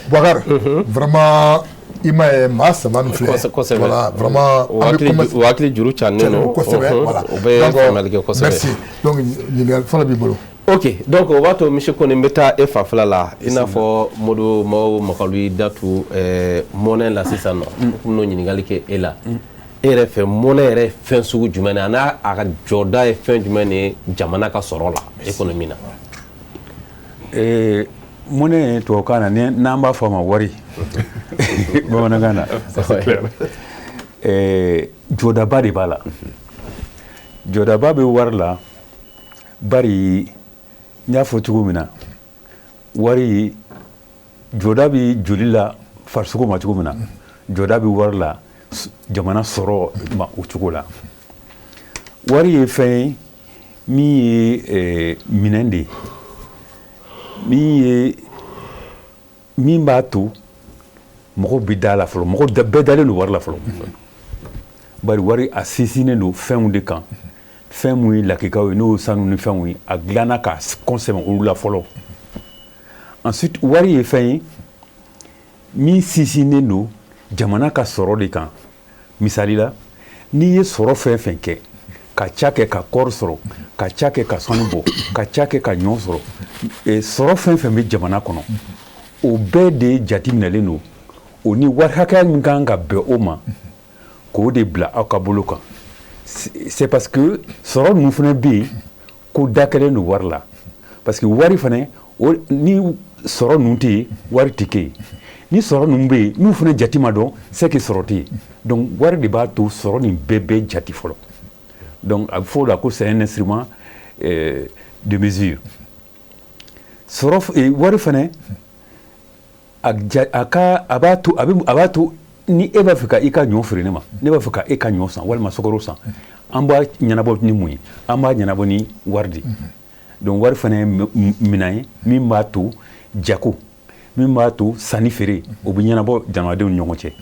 Boubacar, vraiment, i ma ye, maa saba min filɛ. Kosɛbɛ. Voilà, vraiment. O hakili juru cannen don. Kosɛbɛ, voilà. O bɛ faamuyali kɛ kosɛbɛ. Merci. Donc ɲininkali fɔlɔ b'i bolo. Ok, donc o b'a to, monsieur Kone, n bɛ taa e fanfɛla la. I n'a fɔ Modibo Mao Makalu y'i da tu monnaie la sisan nɔ, n tun bɛn'o ɲininkali kɛ e la. E yɛrɛ fɛ, monnaie yɛrɛ ye fɛn sugu jumɛn ye, a n'a a ka jɔda ye fɛn jumɛn de ye jamana ka sɔrɔ la, économie na? Monnaie tubabukan na, n'an b'a fɔ a ma wari bamanankan na, jɔdaba de b'a la. Jɔdaba bɛ wari la, bari n y'a fɔ cogo min na, wari jɔda bɛ joli la farisogo ma cogo min na, jɔda bɛ wari la jamana sɔrɔ ma o cogo la. Wari ye fɛn ye min ye minɛn de ye, min ye min b'a to mɔgɔw bɛ da la fɔlɔ. Mɔgɔw bɛɛ dalen don wari la fɔlɔ, bari wari a sinsinnen don fɛnw de kan, fɛn mun ye lakikaw ye, n'o ye sanu ni fɛnw ye, a dilanna ka kɔnsɛmɛ olu la fɔlɔ. Ensuite, wari ye fɛn ye min sinsinnen don jamana ka sɔrɔ de kan. Misali la, n'i ye sɔrɔ fɛn fɛn kɛ, ka ca kɛ ka kɔɔri sɔrɔ, ka ca kɛ ka sanu bɔ, ka ca kɛ ka ɲɔ sɔrɔ, sɔrɔ fɛn fɛn bɛ jamana kɔnɔ, o bɛɛ de jateminɛlen don, o ni wari hakɛya min kan ka bɛn o ma, k'o de bila aw ka bolo kan. C'est parce que sɔrɔ ninnu fana bɛ yen ko da kɛlen don wari la, parce que wari fana, ni sɔrɔ ninnu tɛ yen, wari tɛ kɛ yen. Ni sɔrɔ ninnu bɛ yen, n'u fana jate ma dɔn, c'est que sɔrɔ tɛ yen. Donc wari de b'a to sɔrɔ nin bɛɛ bɛ jate fɔlɔ. Donc a bɛ fɔ o la ko c'est un instrument de mesure. Sɔrɔ, wari fana, a ka a b'a to a bɛ a b'a to ni e b'a fɛ ka i ka ɲɔ feere ne ma, ne b'a fɛ ka e ka ɲɔ san walima sukaro san, an b'a ɲɛnabɔ ni mun ye? An b'a ɲɛnabɔ ni wari de. Donc wari fana ye minɛn ye min b'a to jago, min b'a to sanni feere o bɛ ɲɛnabɔ jamanadenw ni ɲɔgɔn cɛ.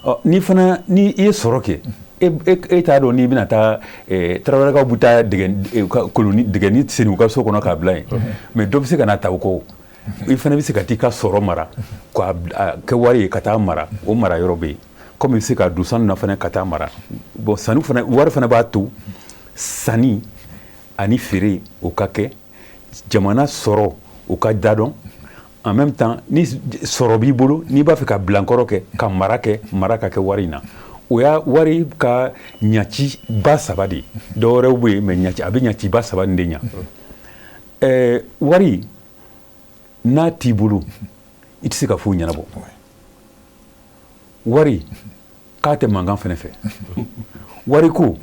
Ɔ, ni fana ni i ye sɔrɔ kɛ, e t'a dɔn n'i bɛna taa tarawelekaw bɛ taa dɛgɛ koloni dɛgɛni sen u ka so kɔnɔ k'a bila yen, mais dɔ bɛ se ka na ta o kɔ. I fana bɛ se ka t'i ka sɔrɔ mara k'a kɛ wari ye ka taa mara, o mara yɔrɔ bɛ yen, komi i bɛ se ka don sanu na fana ka taa mara. Bon, sanu fana, wari fana b'a to sanni ani feere o ka kɛ, jamana sɔrɔ o ka da dɔn. En même temps, ni sɔrɔ b'i bolo, n'i b'a fɛ ka bilankɔrɔ kɛ ka mara kɛ, mara ka kɛ wari in na. O y'a wari ka ɲaci ba saba de ye. Dɔwɛrɛw bɛ yen, mais ɲaci, a bɛ ɲaci ba saba nin de ɲa. Wari n'a t'i bolo, i tɛ se ka foyi ɲɛnabɔ. Wari k'a tɛ mankan fɛnɛ fɛ. Wari ko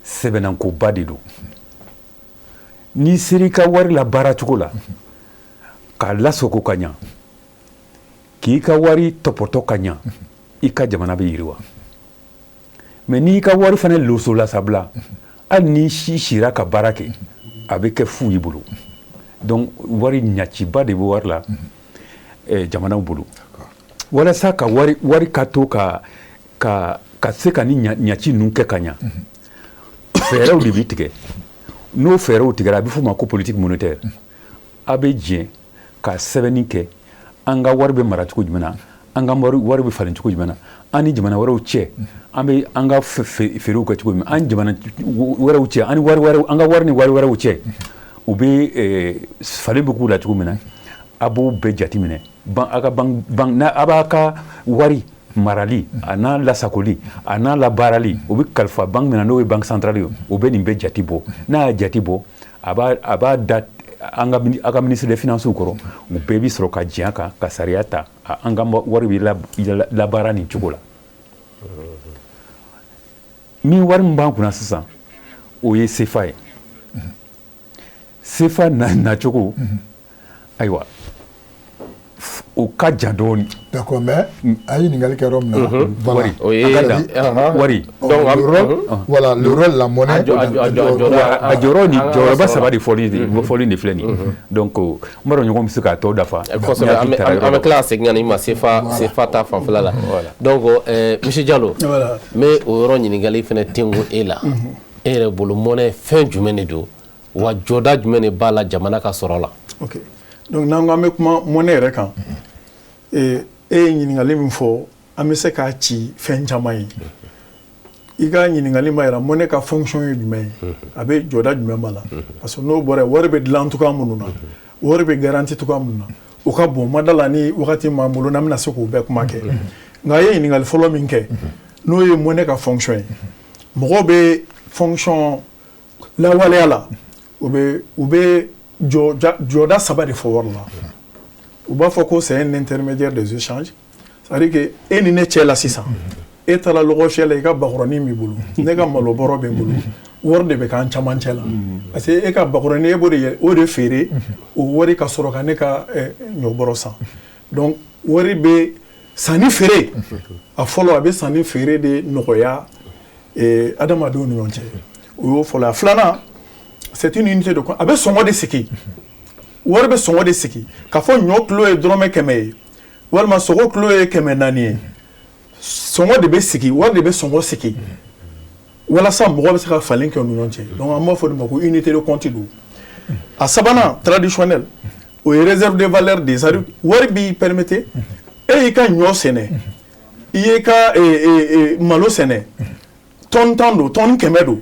sɛbɛnnankoba de don. N'i sera i ka wari la baara cogo la, k'a lasago ka ɲa, k'i ka wari tɔpɔtɔ ka ɲa, i ka jamana bɛ yiriwa. Mais n'i ka wari fana loso lasabila, hali n'i si sira ka baara kɛ, a bɛ kɛ fu y'i bolo. Donc wari ɲaciba de bɛ wari la jamanaw bolo. Walasa ka wari ka to ka se ka ni ɲaci ninnu kɛ ka ɲa, fɛɛrɛw de bɛ tigɛ. N'o fɛɛrɛw tigɛra, a bɛ f'o ma ko politique monétaire. A bɛ jɛ ka sɛbɛnni kɛ: an ka wari bɛ mara cogo jumɛn na, an ka wari bɛ falen cogo jumɛn na, an ni jamana wɛrɛw cɛ, an bɛ an ka feerew kɛ cogo jumɛn, an jamana wɛrɛw cɛ, an ni wari wɛrɛw, an ka wari ni wari wɛrɛw cɛ, u bɛ falen bɛ k'u la cogo min na. A b'o bɛɛ jateminɛ. Ban a ka ban n'a a b'a ka wari marali, a n'a lasakoli, a n'a labaarali, o bɛ kalifa banque min na, n'o ye banque centrale ye, o bɛ nin bɛɛ jate bɔ. N'a y'a jate bɔ, a b'a da an ka a ka ministre des Finances kɔrɔ. U bɛɛ bɛ sɔrɔ ka jɛ a kan ka sariya ta: an ka wari bɛ labaara nin cogo la. Min wari min b'an kunna sisan, o ye CFA ye. CFA nacogo, ayiwa, o ka jan dɔɔni. D'accord, mais a ye ɲininkali kɛ yɔrɔ min na, voilà. O ye wari. Donc le rôle, voilà, le rôle, la monnaie. A jɔyɔrɔ ni jɔyɔrɔba saba de fɔli de filɛ nin ye. Donc n b'a dɔn ɲɔgɔn bɛ se k'a tɔ dafa. Kosɛbɛ, an bɛ tila ka segin ka na i ma CFA ta fanfɛla la. Donc monsieur Diallo, n bɛ o yɔrɔ ɲininkali fɛnɛ tengo e la. E yɛrɛ bolo, monnaie fɛn jumɛn de don, wa jɔda jumɛn de b'a la jamana ka sɔrɔ la? Ok, donc n'an ko an bɛ kuma monnaie yɛrɛ kan, e ye ɲininkali min fɔ, an bɛ se k'a ci fɛn caman ye. I ka ɲininkali b'a jira monnaie ka fonction ye jumɛn ye, a bɛ jɔda jumɛn b'a la, parce que n'o bɔra yen, wari bɛ dilan cogoya minnu na, wari bɛ garanti cogoya minnu na, o ka bon. Ma da la ni wagati m'an bolo n'an bɛna se k'o bɛɛ kuma kɛ. Nka a ye ɲininkali fɔlɔ min kɛ, n'o ye monnaie ka fonction ye, mɔgɔw bɛ fonction lawaleya la, u bɛ jɔda saba de fɔ wari la. U b'a fɔ ko c'est un intermédiaire des échanges, c'est à dire que e ni ne cɛ la sisan, e taara lɔgɔfiyɛ la, i ka bakɔrɔnin b'i bolo, ne ka malo bɔrɔ bɛ n bolo, wari de bɛ k'an camancɛ la, parce que e ka bakɔrɔnin, e b'o de o de feere, o wari ka sɔrɔ ka ne ka ɲɔ bɔrɔ san. Donc wari bɛ sanni feere, a fɔlɔ, a bɛ sanni feere de nɔgɔya adamadenw ni ɲɔgɔn cɛ. O y'o fɔlɔ. A filanan, c'est une unité de compte. A bɛ sɔngɔ de sigi, wari bɛ sɔngɔ de sigi k'a fɔ ɲɔ kilo ye dɔrɔmɛ 100 ye, walima sogo kilo ye 400 ye. Sɔngɔ de bɛ sigi, wari de bɛ sɔngɔ sigi walasa mɔgɔ bɛ se ka falen kɛ u ni ɲɔgɔn cɛ. Donc an b'a fɔ de ma ko unité de compte don. A sabanan, traditionnel, o ye réserve de valeur de ye, c'est à dire wari b'i permettre, e y'i ka ɲɔ sɛnɛ, i y'i ka malo sɛnɛ, tɔni 10 don, tɔni 100 don,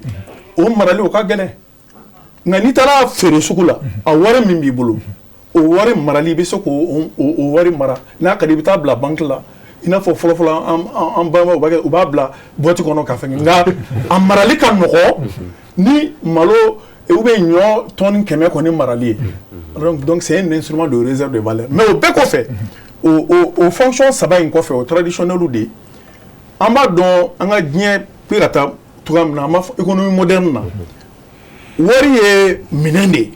o marali o ka gɛlɛn. Nka n'i taara feere sugu la, a wari min b'i bolo, o wari marali, i bɛ se k'o o wari mara. N'a ka di, i bɛ taa bila banque la, i n'a fɔ fɔlɔfɔlɔ an balimaw b'a kɛ, u b'a bila boîte kɔnɔ ka fɛngɛ. Nka a marali ka nɔgɔ ni malo ou bien ɲɔ tɔni 100 kɔni marali ye. Donc c'est un instrument de réserve de valeur. Mais o bɛɛ kɔfɛ, o fonction saba in kɔfɛ, o traditionnel de, an b'a dɔn an ka diɲɛ bɛ ka taa cogoya min na, an b'a fɔ économie moderne na, wari ye minɛn de ye.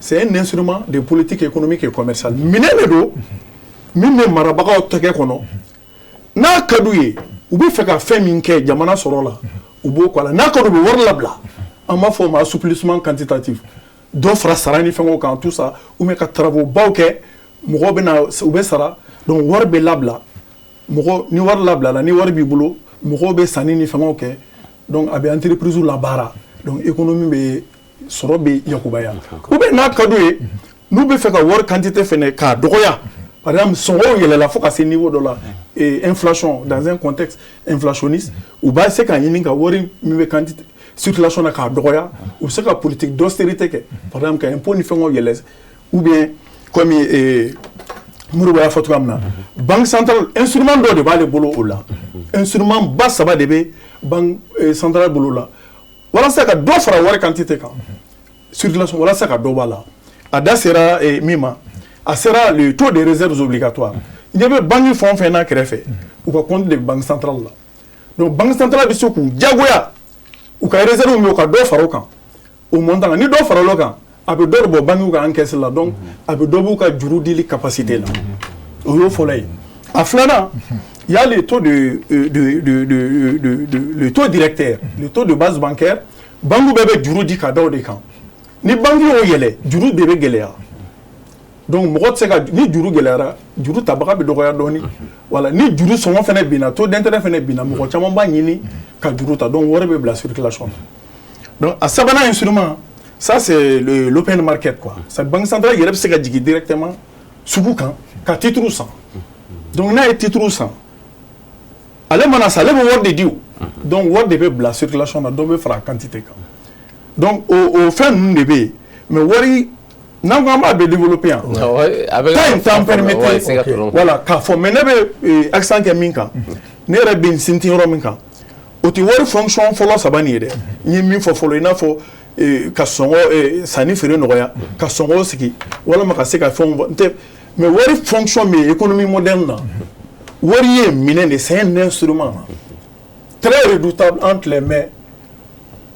C'est un instrument de politique économique et commerciale. Minɛn de don min bɛ marabagaw tɛgɛ kɔnɔ. N'a ka d'u ye, u bɛ fɛ ka fɛn min kɛ jamana sɔrɔ la, u b'o kɔ la. N'a ka d'u, u bɛ wari labila, an b'a fɔ o ma assouplissement quantitatif, dɔ fara sara ni fɛngɛw kan, tout ça, ou bien ka travaux baw kɛ, mɔgɔw bɛ na, u bɛ sara. Donc wari bɛ labila mɔgɔ ni wari labilala, ni wari b'i bolo, mɔgɔw bɛ sanni ni fɛngɛw kɛ. Donc a bɛ entreprise labaara, donc économie bɛ sɔrɔ bɛ yakubaya. Ou bien n'a ka d'u ye, n'u bɛ fɛ ka wari quantité fɛnɛ k'a dɔgɔya, par exemple sɔngɔw yɛlɛla fo ka se niveau dɔ la, et inflation, dans un contexte inflationniste, u b'a se ka ɲini ka wari min bɛ quantité circulation na k'a dɔgɔya. U bɛ se ka politique d'austérité kɛ, par exemple ka impôt ni fɛngɛw yɛlɛ, ou bien comme Modibo y'a fɔ cogoya min na, banque centrale, instrument dɔ de b'ale bolo o la. Instrument ba saba de bɛ banque centrale bolo la walasa ka dɔ fara wari quantité kan, circulation, walasa ka dɔ b'a la. A da sera min ma, a sera le taux de réserves obligatoires. Ɲɛ bɛ banque fɛn o fɛn n'a kɛrɛfɛ, u ka compte de bɛ banque centrale la. Donc banque centrale bɛ se k'u diyagoya u ka réserve min, u ka dɔ fara o kan, o montant. Ni dɔ farala o kan, a bɛ dɔ de bɔ banque ka encaisse la. Donc a bɛ dɔ b'u ka juru dili capacité la. O y'o fɔlɔ ye. A filanan, il y a le taux de le taux directeur, le taux de base bancaire. Banque bɛɛ bɛ juru di ka da o de kan. Ni banque y'o yɛlɛ, juru de bɛ gɛlɛya. Donc mɔgɔ tɛ se ka, ni juru gɛlɛyara, juru tabaga bɛ dɔgɔya dɔɔni. Voilà, ni juru sɔngɔ fana binna, taux d'intérêt fana binna, mɔgɔ caman b'a ɲini ka juru ta. Donc wari bɛ bila circulation na. Donc a sabanan instrument, ça c'est le l'open market quoi. Ça, banque centrale yɛrɛ bɛ se ka jigin directement sugu kan ka titre san. Donc n'a ye titre san, ale mana san, ale bɛ wari de di o. Donc wari de bɛ bila circulation na, dɔ bɛ fara a quantité kan. Donc o fɛn ninnu de bɛ yen. Mais wari, n'an ko an b'a bɛɛ développer yan, temps in t'an permettre, voilà, k'a fɔ. Mais ne bɛ accent kɛ min kan, ne yɛrɛ bɛ n sinsin yɔrɔ min kan, o tɛ wari fonction fɔlɔ saba nin ye dɛ. N ye min fɔ fɔlɔ, i n'a fɔ ka sɔngɔ sanni feere nɔgɔya, ka sɔngɔ sigi, walima ka se ka fɛnw n tɛ. Mais wari fonction min ye économie moderne na, wari ye minɛn de, c'est un instrument très redoutable entre les mains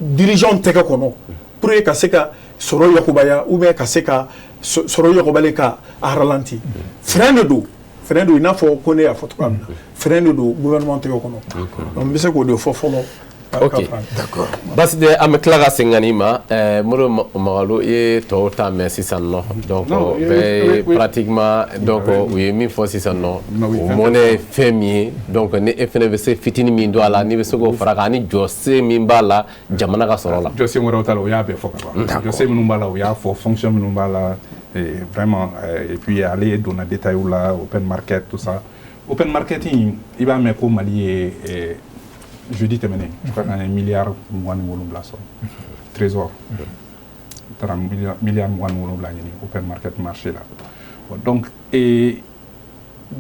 dirigeants tɛgɛ kɔnɔ pour que ka se ka sɔrɔ yakubaya ou bien ka se ka sɔrɔ yakubali ka a ralenti. Frein de don, frein don, i n'a fɔ ko ne y'a fɔ cogoya min na, frein de don gouvernement tɛgɛ kɔnɔ. Donc n bɛ se k'o de fɔ fɔlɔ. Ok, d'accord. Basi tɛ, an bɛ tila ka segin ka n'i ma. Modibo Makalou, i ye tɔw ta mɛn sisan nɔ. Donc bɛɛ pratiquement, donc u ye min fɔ sisan nɔ, o monnaie ye fɛn min ye. Donc ni e fɛnɛ bɛ se fitinin min don a la, n'i bɛ se k'o fara kan, ani jɔsen min b'a la jamana ka sɔrɔ la. Jɔsen wɛrɛw t'a la, o y'a bɛɛ fɔ ka ban. Jɔsen minnu b'a la, o y'a fɔ, fonction minnu b'a la, vraiment. Et puis ale donna détail la, open market, tout ça. Open marketing, i b'a mɛn ko Mali ye jeudi tɛmɛnen, je crois qu'an ye miliyari 27 sɔrɔ trésor taara miliyari 27 ɲini open market marché la. Bon, donc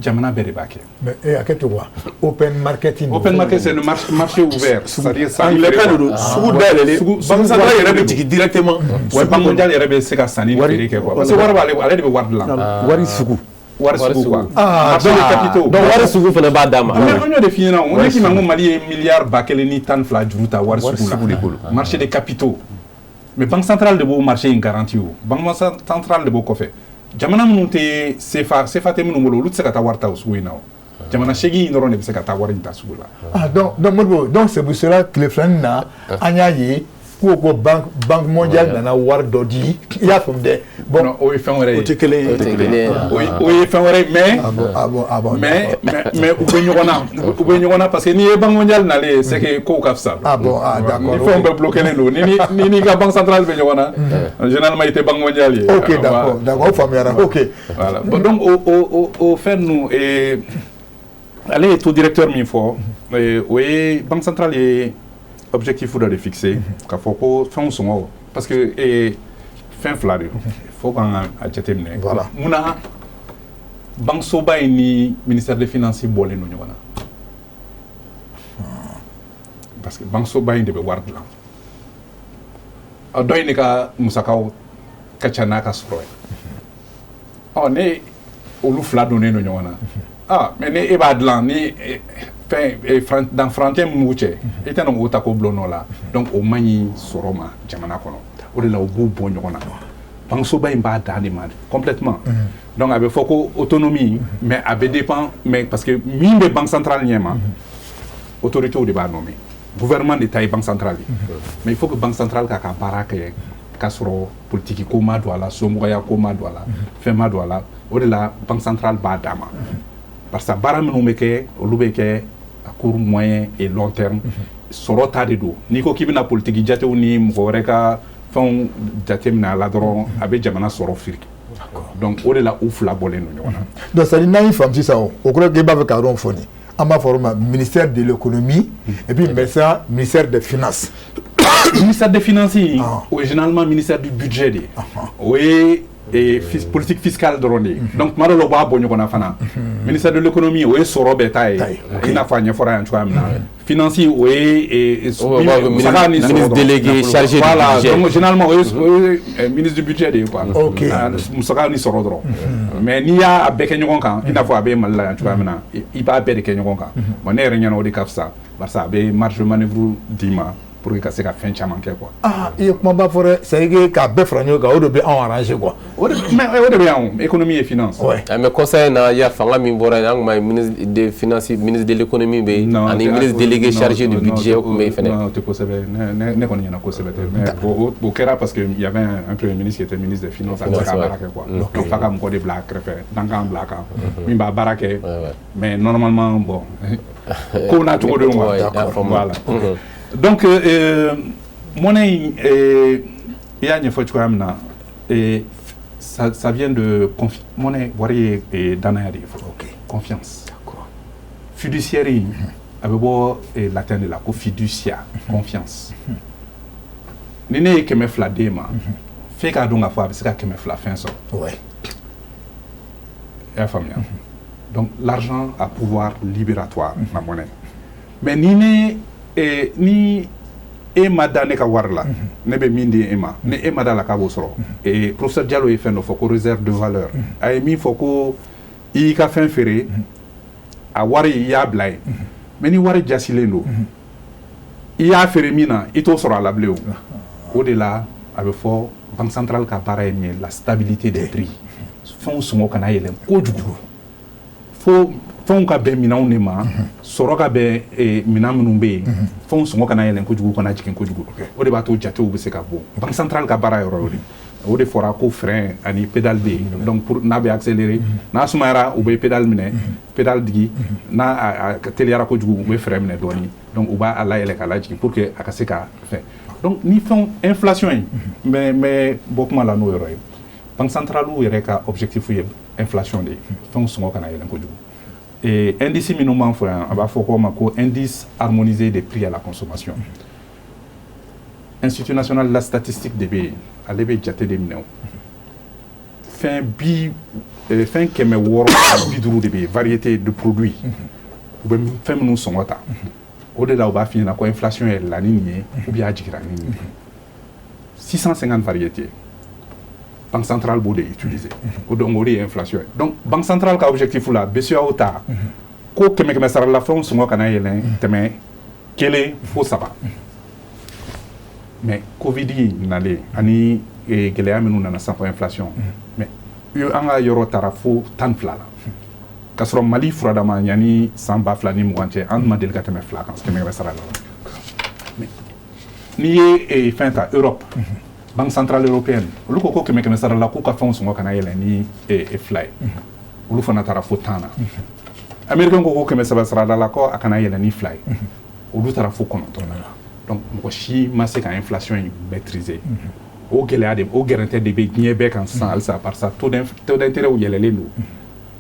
jamana bɛɛ de b'a kɛ. Mais hakɛ to quoi, open marketing? Open market, c'est le marché ouvert, c'est-à-dire anglais kan de don, sugu dayɛlɛlen, banque centrale yɛrɛ bɛ jigin directement. Ouais, banque mondiale yɛrɛ bɛ se ka sanni ni feere kɛ quoi, parce que wari b'ale, ale de bɛ wari dilan. Wari sugu. Wari sugu quoi. Ah, marché des capitaux. Donc wari sugu fana b'a d'a ma. Mais an y'o de f'i ɲɛna, o ne k'i ma ko Mali ye miliyari 1012 juru ta wari sugu la, marché des capitaux. Mais banque centrale de b'o marché in garanti o, banque centrale de b'o kɔfɛ. Jamana minnu tɛ CFA, CFA tɛ minnu bolo, olu tɛ se ka taa wari ta o sugu in na. O jamana 8 in dɔrɔn de bɛ se ka taa wari in ta sugu la. Ah, donc Modibo, donc c'est pour cela tile filanin na an y'a ye ko banque mondiale nana wari dɔ di, i y'a faamu dɛ? Bon, non, o ye fɛn wɛrɛ ye. O tɛ kelen ye. O tɛ kelen ye. O ye fɛn wɛrɛ ye, mais ah bon, ah bon, ah bon. Mais u bɛ ɲɔgɔn na, u bɛ ɲɔgɔn na, parce que n'i ye banque mondiale nalen ye, c'est que kow ka fisa. Ah bon, ah d'accord. Ni fɛnw bɛɛ bloqué don, ni n'i ka banque centrale bɛ ɲɔgɔn na, généralement i tɛ banque mondiale ye. Ok, d'accord, o faamuyara, ok. Voilà, bon, donc o fɛn ninnu, ale ye taux directeur min fɔ, o ye banque centrale ye objectif dɔ de fixé k'a fɔ ko fɛnw sɔngɔ, parce que fɛn fila de don, fo k'an ka a jateminɛ. Voilà. Munna banque soba in ni ministère des finances bɔlen don ɲɔgɔn na? Parce que banque soba in de bɛ wari dilan, ɔ dɔ in de ka musakaw ka ca n'a ka sɔrɔ ye. Ɔ ne olu fila donnen don ɲɔgɔn na. Ah, mais ni e b'a dilan ni fɛn dan furancɛ min b'u cɛ, i tɛna k'o ta k'o bila o nɔ la. Donc o man ɲi sɔrɔ ma jamana kɔnɔ. O de la u b'u bɔ ɲɔgɔn na. Banque in b'a dan de ma complètement. Donc a bɛ fɔ ko autonomie, mais a bɛ dépend, mais parce que min bɛ banque centrale ɲɛma, autorités de b'a nommer, gouvernement de ta ye banque centrale ye. Mais il faut que banque centrale k'a ka baara kɛ k'a sɔrɔ politique ko ma don a la, somɔgɔya ko ma don a la, fɛn ma don a la. O de la banque centrale b'a d'a ma, parce que baara minnu bɛ kɛ, olu bɛ kɛ à court, moyen et long terme. Sɔrɔ ta de don. N'i ko k'i bɛna politique jatew ni mɔgɔ wɛrɛ ka fɛnw jateminɛ a la dɔrɔn, a bɛ jamana sɔrɔ firiki. Donc o de la u fila bɔlen don ɲɔgɔn na. Donc c'est à dire n'an y'i faamu sisan, o kɔrɔ k'e b'a fɛ ka yɔrɔ fɔ nin, an b'a fɔ o ma ministère de l'économie et puis maintenant ministère des finances. Ministère des finances, o ye généralement ministère du budget de ye. O ye Politique fiscale dɔrɔn de ye. Donc tuma dɔw la, u b'a bɔ ɲɔgɔn na fana. Ministère de l'économie, o ye sɔrɔ bɛɛ ta ye, i n'a fɔ a ɲɛfɔra yan cogoya min na. Finance, o ye musaka ni ministre délégué chargé du budget. Donc généralement, o ye ministre du budget de ye quoi. Musaka ni sɔrɔ dɔrɔn. Mais n'i y'a bɛɛ kɛ ɲɔgɔn kan, i n'a fɔ a bɛ Mali la yan cogoya min na, i b'a bɛɛ de kɛ ɲɔgɔn kan. Bon, ne yɛrɛ ɲɛna, o de ka fisa, barisa a bɛ marge de manœuvre d'i ma pour que ka se ka fɛn caman kɛ quoi. Ah, i ye kumaba fɔ dɛ. C'est à dire que k'a bɛɛ fara ɲɔgɔn kan, o de bɛ anw arranger quoi. O de, mais o de bɛ yan o, économie et finance. Ouais. Mais conseil na ya fanga min bɔra yen, an tun b'a ye ministre des finances, ministre de l'économie bɛ yen, ani ministre délégué chargé du budget, o tun bɛ yen fɛnɛ. Non, o tɛ kosɛbɛ. Ne kɔni ɲɛna kosɛbɛ tɛ, mais o kɛra parce que il y avait un premier ministre qui était ministre des finances, a tɛ se ka baara kɛ quoi. Donc f'a ka mɔgɔ de bila a kɛrɛfɛ, dankan bila a kan min b'a baara kɛ. Mais normalement, bon, ko n'a cogo don quoi. Voilà. Donc monnaie in, i y'a ɲɛfɔ cogoya min na, ça vient de monnaie, wari ye danaya de ye fɔlɔ. Confiance. Fiduciaire in, a bɛ bɔ latin de la ko fiducia, confiance. Ni ne ye 200 d'e ma, f'e k'a dɔn k'a fɔ a bɛ se ka 200 fɛn sɔrɔ. I y'a faamuya? Donc l'argent a pouvoir libératoire, la monnaie. Mais ni ne ni e ma da ne ka wari la, ne bɛ min di e ma, ni e ma da la k'a b'o sɔrɔ. Professeur Diallo ye fɛn dɔ fɔ ko réserve de valeur. A ye min fɔ ko i y'i ka fɛn feere, a wari i y'a bila yen. Mais ni wari jasilen don, i y'a feere min na, i t'o sɔrɔ a la bilen. O de la, a bɛ fɔ banque centrale ka baara ye min ye, la stabilité des prix, fɛnw sɔngɔ kana yɛlɛn kojugu, fo fɛnw ka bɛn minɛnw de ma, sɔrɔ ka bɛn minɛn minnu bɛ yen, fɛnw sɔngɔ kana yɛlɛn kojugu, kana jigin kojugu. O de b'a to jatew bɛ se ka bɔ. Banque centrale ka baara yɔrɔ y'o de. O de fɔra ko frein ani pédale bɛ yen. Donc pour n'a bɛ accélérer, n'a sumayara, u bɛ pédale minɛ, pédale digi. N'a a teliyara kojugu, u bɛ frein minɛ dɔɔni. Donc u b'a layɛlɛ k'a lajigin pour que a ka se ka fɛn. Donc ni fɛnw inflation in, n bɛ bɔ kuma la n'o yɔrɔ ye. Banque centrale yɛrɛ ka objectif ye inflation de ye, fɛnw sɔngɔ kana yɛlɛn kojugu. Et indice minnu b'an fɛ yan, a b'a fɔ ko ma ko indice harmonisé des prix à la consommation. Institut national de la statistique de bɛ yen, ale bɛ jate de minɛ. O fɛn bi fɛn 650 de bɛ yen, variété de produits, u bɛ fɛn minnu sɔngɔ ta. O de la u b'a f'i ɲɛna ko inflation yɛlɛla ni nin ye ou bien a jiginra ni nin ye. 650 variétés, banque centrale b'o de utiliser o. Donc o de ye inflation ye. Donc banque centrale ka objectif la, BCEAO ta ko kɛmɛ kɛmɛ sara la, fɛnw sɔngɔ kana yɛlɛn tɛmɛ kelen fo saba. Mais Covid nalen ani gɛlɛya minnu nana sisan fɔ inflation, mais an ka yɔrɔ taara fo 12 la, k'a sɔrɔ Mali furadama yanni san 2020 cɛ, an ma deli ka tɛmɛ 2 kan kɛmɛ kɛmɛ sara la. Mais n'i ye fɛn ta, Europe, banque centrale européenne, olu ko ko kɛmɛ kɛmɛ sara la, k'u ka fɛnw sɔngɔ kana yɛlɛn ni 2 ye, olu fana taara fo 10 na. Américain ko ko 300 sara la, ko a kana yɛlɛn ni 2 ye, olu taara fo 9 na. Donc mɔgɔ si ma se ka inflation in maîtriser. O gɛlɛya de, o gɛrɛntɛ de bɛ diɲɛ bɛɛ kan sisan halisa, parce que taux d'intérêt yɛlɛlen don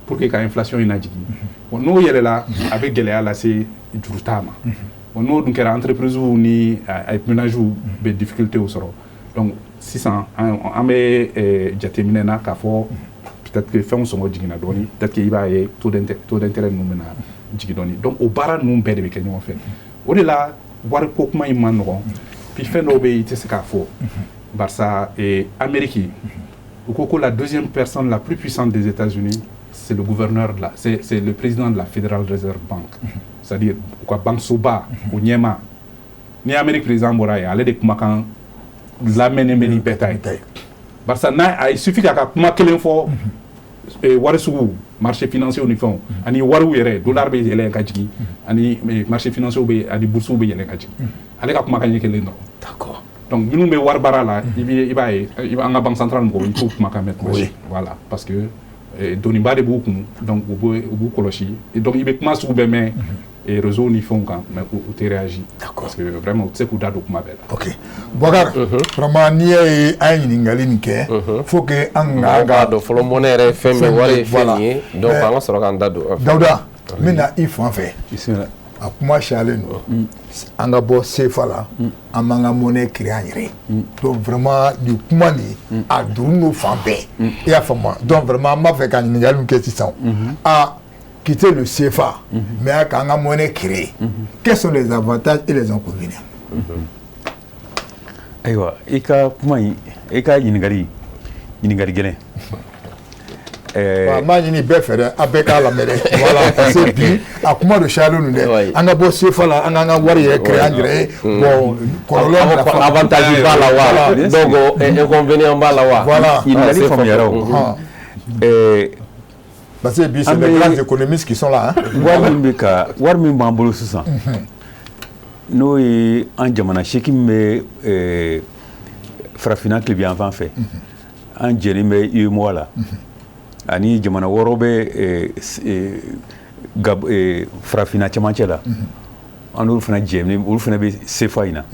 pour que ka inflation in lajigin. Bon, n'o yɛlɛla, a bɛ gɛlɛya lase juruta ma. Bon, n'o dun kɛra, entreprise ni ménage bɛ difficulté sɔrɔ. Donc sisan an bɛ jateminɛ na k'a fɔ peut-être que fɛnw sɔngɔ jiginna dɔɔni, peut-être que i b'a ye taux d'intérêt ninnu bɛna jigin dɔɔni. Donc o baara ninnu bɛɛ de bɛ kɛ ɲɔgɔn fɛ. O de la wariko kuma in man nɔgɔn. Puis fɛn dɔw bɛ yen, i tɛ se k'a fɔ, barisa Amérique, u ko ko la deuxième personne la plus puissante des États-Unis, c'est le gouverneur de la c'est le président de la Federal Reserve Bank, c'est-à-dire u ka banque soba o ɲɛmaa. Ni Amérique président bɔra yen, ale de kumakan lamɛnnen bɛ ni bɛɛ ta ye, barisa n'a il suffit k'a ka kuma kelen fɔ, wari sugu, marché financier ni fɛnw ani wariw yɛrɛ, dollar bɛ yɛlɛ ka jigin, ani marché financier bɛ ani bourse bɛ yɛlɛ ka jigin, ale ka kumakan ɲɛ kelen dɔrɔn. Donc minnu bɛ wari baara la, i b'a ye an ka banque centrale mɔgɔw, i t'o kumakan mɛn tuma si. Voilà, parce que doniba de b'u kun. Donc u b'u kɔlɔsi. Donc i bɛ kuma sugu bɛɛ mɛn réseau ni fɛnw kan, mais u tɛ réagir, parce que vraiment u tɛ se k'u da don kuma bɛɛ la. Ok, Boubacar, vraiment n'i y'a ye an ye ɲininkali nin kɛ, faut que an ka dɔn fɔlɔ monnaie yɛrɛ ye fɛn min, wari ye fɛn min ye. Donc an ka sɔrɔ k'an da don. Dawuda, n bɛ na i fan fɛ. A kuma siyalen don, an ka bɔ CFA la, an b'an ka monnaie créer an yɛrɛ ye. Donc vraiment, nin kuma nin, a durun don fan bɛɛ, i y'a faamu? Donc vraiment, an b'a fɛ ka ɲininkali min kɛ sisan, a quitter le CFA, mais k'an ka monnaie créer, quels sont les avantages et les inconvénients? Ayiwa, i ka kuma in, i ka ɲininkali, ɲininkali gɛlɛn. N b'a ɲini bɛɛ fɛ dɛ, a bɛɛ k'a lamɛn dɛ. Voilà, parce que bi a kuma don siyalen don dɛ. An ka bɔ CFA la, an k'an ka wari yɛrɛ créer an yɛrɛ ye. Bon, kɔlɔlɔ, nafa, avantage b'a la wa? Donc inconvénient b'a la wa? Voilà. Ɲininkali faamuyara o. Parce que bi, c'est les grands économistes qui sont là, hein. Wari min bɛ ka, wari min b'an bolo sisan, n'o ye an jamana 8 min bɛ farafinna tilebinyanfan fɛ, an jɛlen bɛ UEMOA la, ani jamana wɔɔrɔ bɛ farafinna cɛmancɛ la, an n'olu fana jɛlen, olu fana bɛ CFA in na.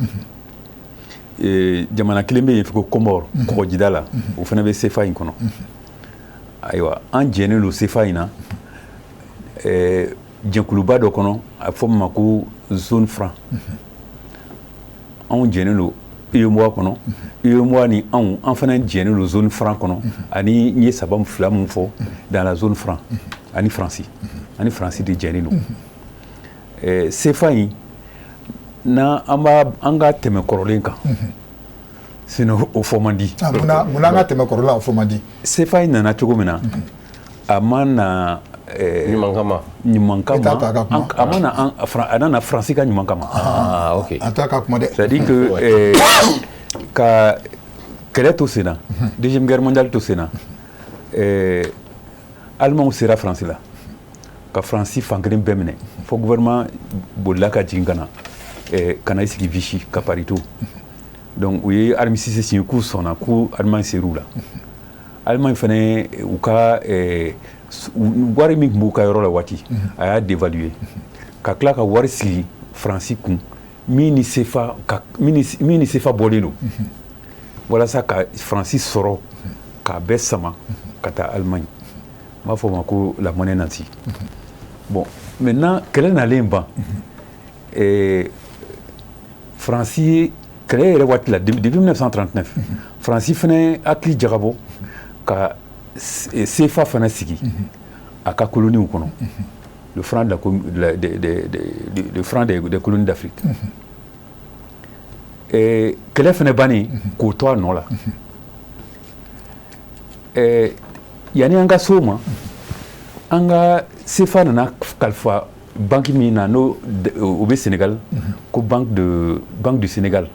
Jamana kelen bɛ yen ko Comore, kɔgɔjida la, o fana bɛ CFA in kɔnɔ. Ayiwa, an jɛnnen don CFA in na jɛkuluba dɔ kɔnɔ, a bɛ fɔ min ma ko zone franc. Anw jɛnnen don UEMOA kɔnɔ. UEMOA ni anw, an fana jɛnnen don zone franc kɔnɔ, ani n ye saba fila mun fɔ dans la zone franc, ani Faransi, ani Faransi de jɛnnen don. CFA in n'an an b'a, an ka tɛmɛ kɔrɔlen kan, sinon o fɔ man di. Munna, munna an ka tɛmɛ kɔrɔlen, o fɔ man di? CFA in nana cogo min na, a ma na ɲuman kama. Ɲuman kama, a ma na, a nana Faransi ka ɲuman kama. Ah, ok. A t'a ka kuma dɛ. C'est à dire que ka kɛlɛ to sen na, Deuxième Guerre mondiale to sen na, Alimanw sera Faransi la ka Faransi fankelen bɛɛ minɛ, fo gouvernement bolila ka jigin ka na i sigi Vichy ka Paris to. Donc u ye armistice signé, k'u sɔnna ko Allemagne ser'u la. Allemagne fana, u ka wari min tun b'u ka yɔrɔ la waati, a y'a dévaluer ka tila ka wari sigi Faransi kun min ni CFA ka min ni CFA bɔlen don, walasa ka Faransi sɔrɔ k'a bɛɛ sama ka taa Allemagne. N b'a fɔ o ma ko la monnaie nazie. Bon, maintenant, kɛlɛ nalen ban, Faransi ye kɛlɛ yɛrɛ waati la, depuis 1939, Faransi fana hakili jagabɔ ka CFA fana sigi a ka colonies kɔnɔ, le franc de la, de, de, de, le franc des colonies d'Afrique. Kɛlɛ fana bannen k'o to a nɔ la, yanni an ka s'o ma, an ka CFA nana kalifa banque min na, n'o o bɛ Sénégal, ko Banque du Sénégal.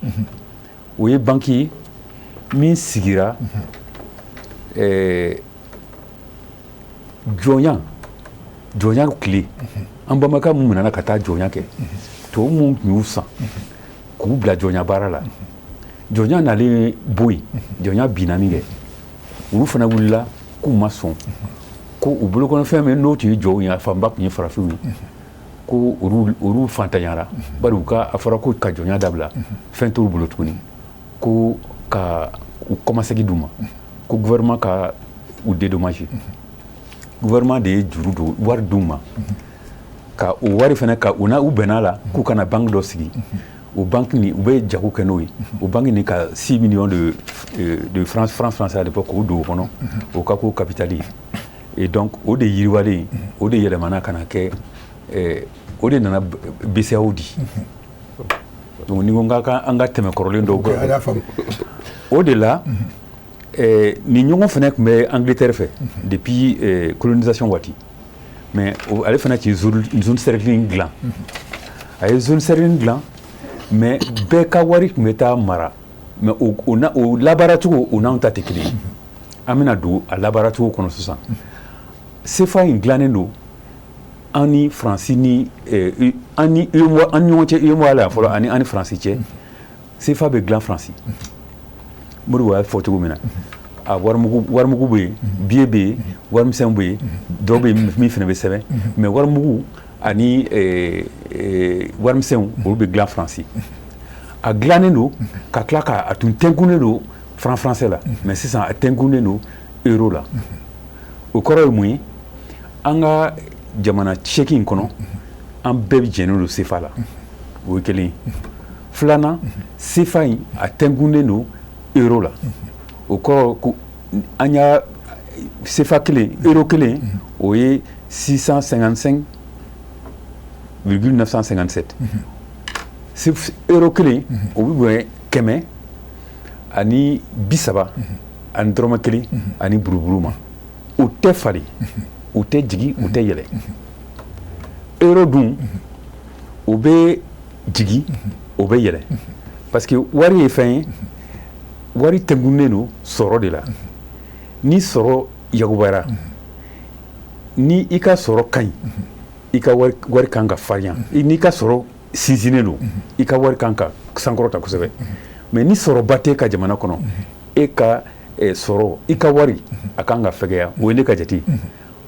O ye banque ye min sigira jɔnya tile. An balimakɛ mun nana ka taa jɔnya kɛ, tubabu mun tun y'u san k'u bila jɔnya baara la, jɔnya nalen bɔ yen, jɔnya binna min kɛ, olu fana wulila k'u ma sɔn ko u bolokɔnɔfɛn min n'o tun ye jɔnw ye, a fanba tun ye farafinw ye, ko olu fantanyara, bari u ka a fɔra ko ka jɔnya dabila, fɛn t'olu bolo tuguni, ko ka u kɔmasegin d'u ma, ko gouvernement ka u dédommager. Gouvernement de ye juru don, wari d'u ma, ka o wari fana ka u na u bɛnna la k'u kana banque dɔ sigi. O banque nin, u bɛ jago kɛ n'o ye. O banque nin ka 6 millions de francs français à l'époque k'o don o kɔnɔ, o ka k'o capital ye. Et donc o de yiriwalen, o de yɛlɛmana ka na kɛ, o de nana BCEAO di. Donc ni ko n ka an ka tɛmɛ kɔrɔlen dɔw kan, o de la nin ɲɔgɔn fana tun bɛ Angleterre fɛ depuis colonisation waati. Mais ale fana tun ye zone sterling dilan. A ye zone sterling dilan, mais bɛɛ ka wari tun bɛ taa mara, mais o labaaracogo, o n'anw ta tɛ kelen ye. An bɛna don a labaaracogo kɔnɔ sisan. CFA in dilannen don an ni Faransi ni an ni UEMOA, an ni ɲɔgɔn cɛ UEMOA la yan fɔlɔ, ani an ni Faransi cɛ. CFA bɛ dilan Faransi. Modibo y'a fɔ cogo min na, a warimugu, warimugu bɛ yen, billet bɛ yen, warimisɛnw bɛ yen, dɔw bɛ yen min fana bɛ sɛbɛn, mais warimugu ani warimisɛnw, olu bɛ dilan Faransi. A dilannen don ka tila ka a tun tɛnkunnen don franc français la, mais sisan a tɛnkunnen don euro la. O kɔrɔ ye mun ye? An ka jamana 8 in kɔnɔ. An bɛɛ bɛ jɛnnen don CFA la, o ye kelen ye. Filanan, CFA in a tɛnkunnen don euro la. O kɔrɔ ko an y'a CFA kelen, euro kelen, o ye 655,957. Euro kelen, o bɛ bɛn 130 ani dɔrɔmɛ kelen ani buruburu ma. O tɛ falen, o tɛ jigin, o tɛ yɛlɛ. Euro dun, o bɛ jigin, o bɛ yɛlɛ, parce que wari ye fɛn ye, wari tɛnkunnen don sɔrɔ de la. Ni sɔrɔ yakubayara, ni i ka sɔrɔ ka ɲi, i ka wari kan ka farinya. N'i ka sɔrɔ sinsinnen don, i ka wari kan ka sankɔrɔta kosɛbɛ. Mais ni sɔrɔba tɛ ka jamana kɔnɔ, e ka sɔrɔ, i ka wari a kan ka fɛgɛya. O ye ne ka jate.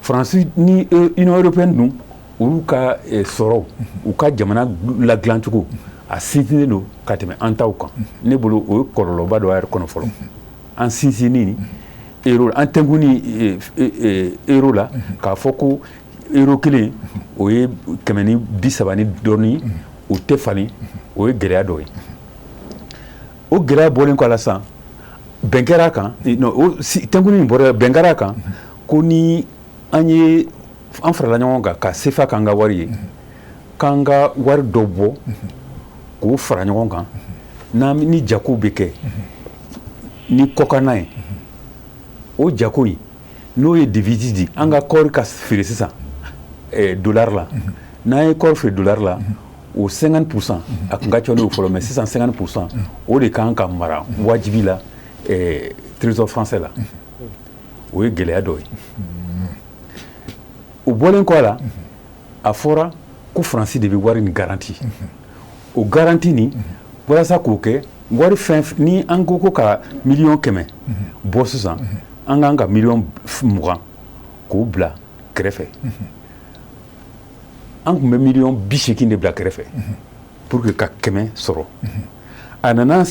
Faransi ni Union européenne dun, olu ka sɔrɔ, u ka jamana ladilancogo, a sinsinnen don ka tɛmɛ an taw kan. Ne bolo, o ye kɔlɔlɔba dɔ yɛrɛ kɔnɔ fɔlɔ. An sinsinni euro, an tɛnkunni euro la, k'a fɔ ko euro kelen, o ye 130 ni dɔɔni, o tɛ falen, o ye gɛlɛya dɔ ye. O gɛlɛya bɔlen kɔ a la sisan, bɛn kɛra a kan, non, o tɛnkunni in bɔra, bɛn kɛra a kan ko ni an ye an farala ɲɔgɔn kan ka CFA k'an ka wari ye, k'an ka wari dɔ bɔ k'o fara ɲɔgɔn kan, n'an ni jago bɛ kɛ ni kɔkanna ye, o jago in n'o ye devise di, an ka kɔɔri ka feere sisan dollar la. N'an ye kɔɔri feere dollar la, o 50%, a tun ka ca n'o fɔlɔ, mais sisan 50%, o de kan ka mara wajibi la Trésor français la. O ye gɛlɛya dɔ ye. O bɔlen kɔ a la, a fɔra ko Faransi de bɛ wari nin garanti. O garanti nin, walasa k'o kɛ, wari fɛn ni an ko ka 100 million bɔ sisan, an kan ka 20 million k'o bila kɛrɛfɛ. An tun bɛ 80 million de bila kɛrɛfɛ pour que ka 100 sɔrɔ. A nana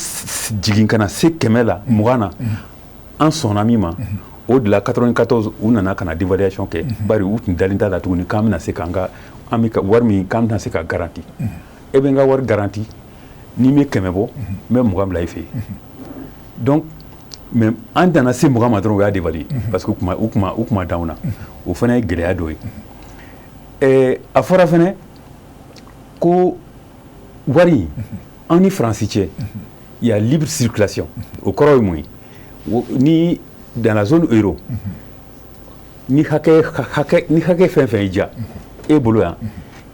jigin ka na se 100 la, 20 na. An sɔnna min ma, o de la 94, u nana ka na dévaluation kɛ, bari u tun dalen t'a la tuguni k'an bɛna se k'an ka, an bɛ ka wari min, k'an bɛna se ka garanti. E bɛ n ka wari garanti, n'i bɛ 100 bɔ, n bɛ 20 bila i fɛ yen. Donc, mais an nana se 20 ma dɔrɔn, u y'a dévaluer, parce que u kuma d'anw na. O fana ye gɛlɛya dɔ ye. A fɔra fɛnɛ ko wari in, an ni Faransi cɛ, il y a libre circulation. O kɔrɔ ye mun ye? Ni dans la zone euro, ni hakɛ fɛn fɛn y'i diya e bolo yan,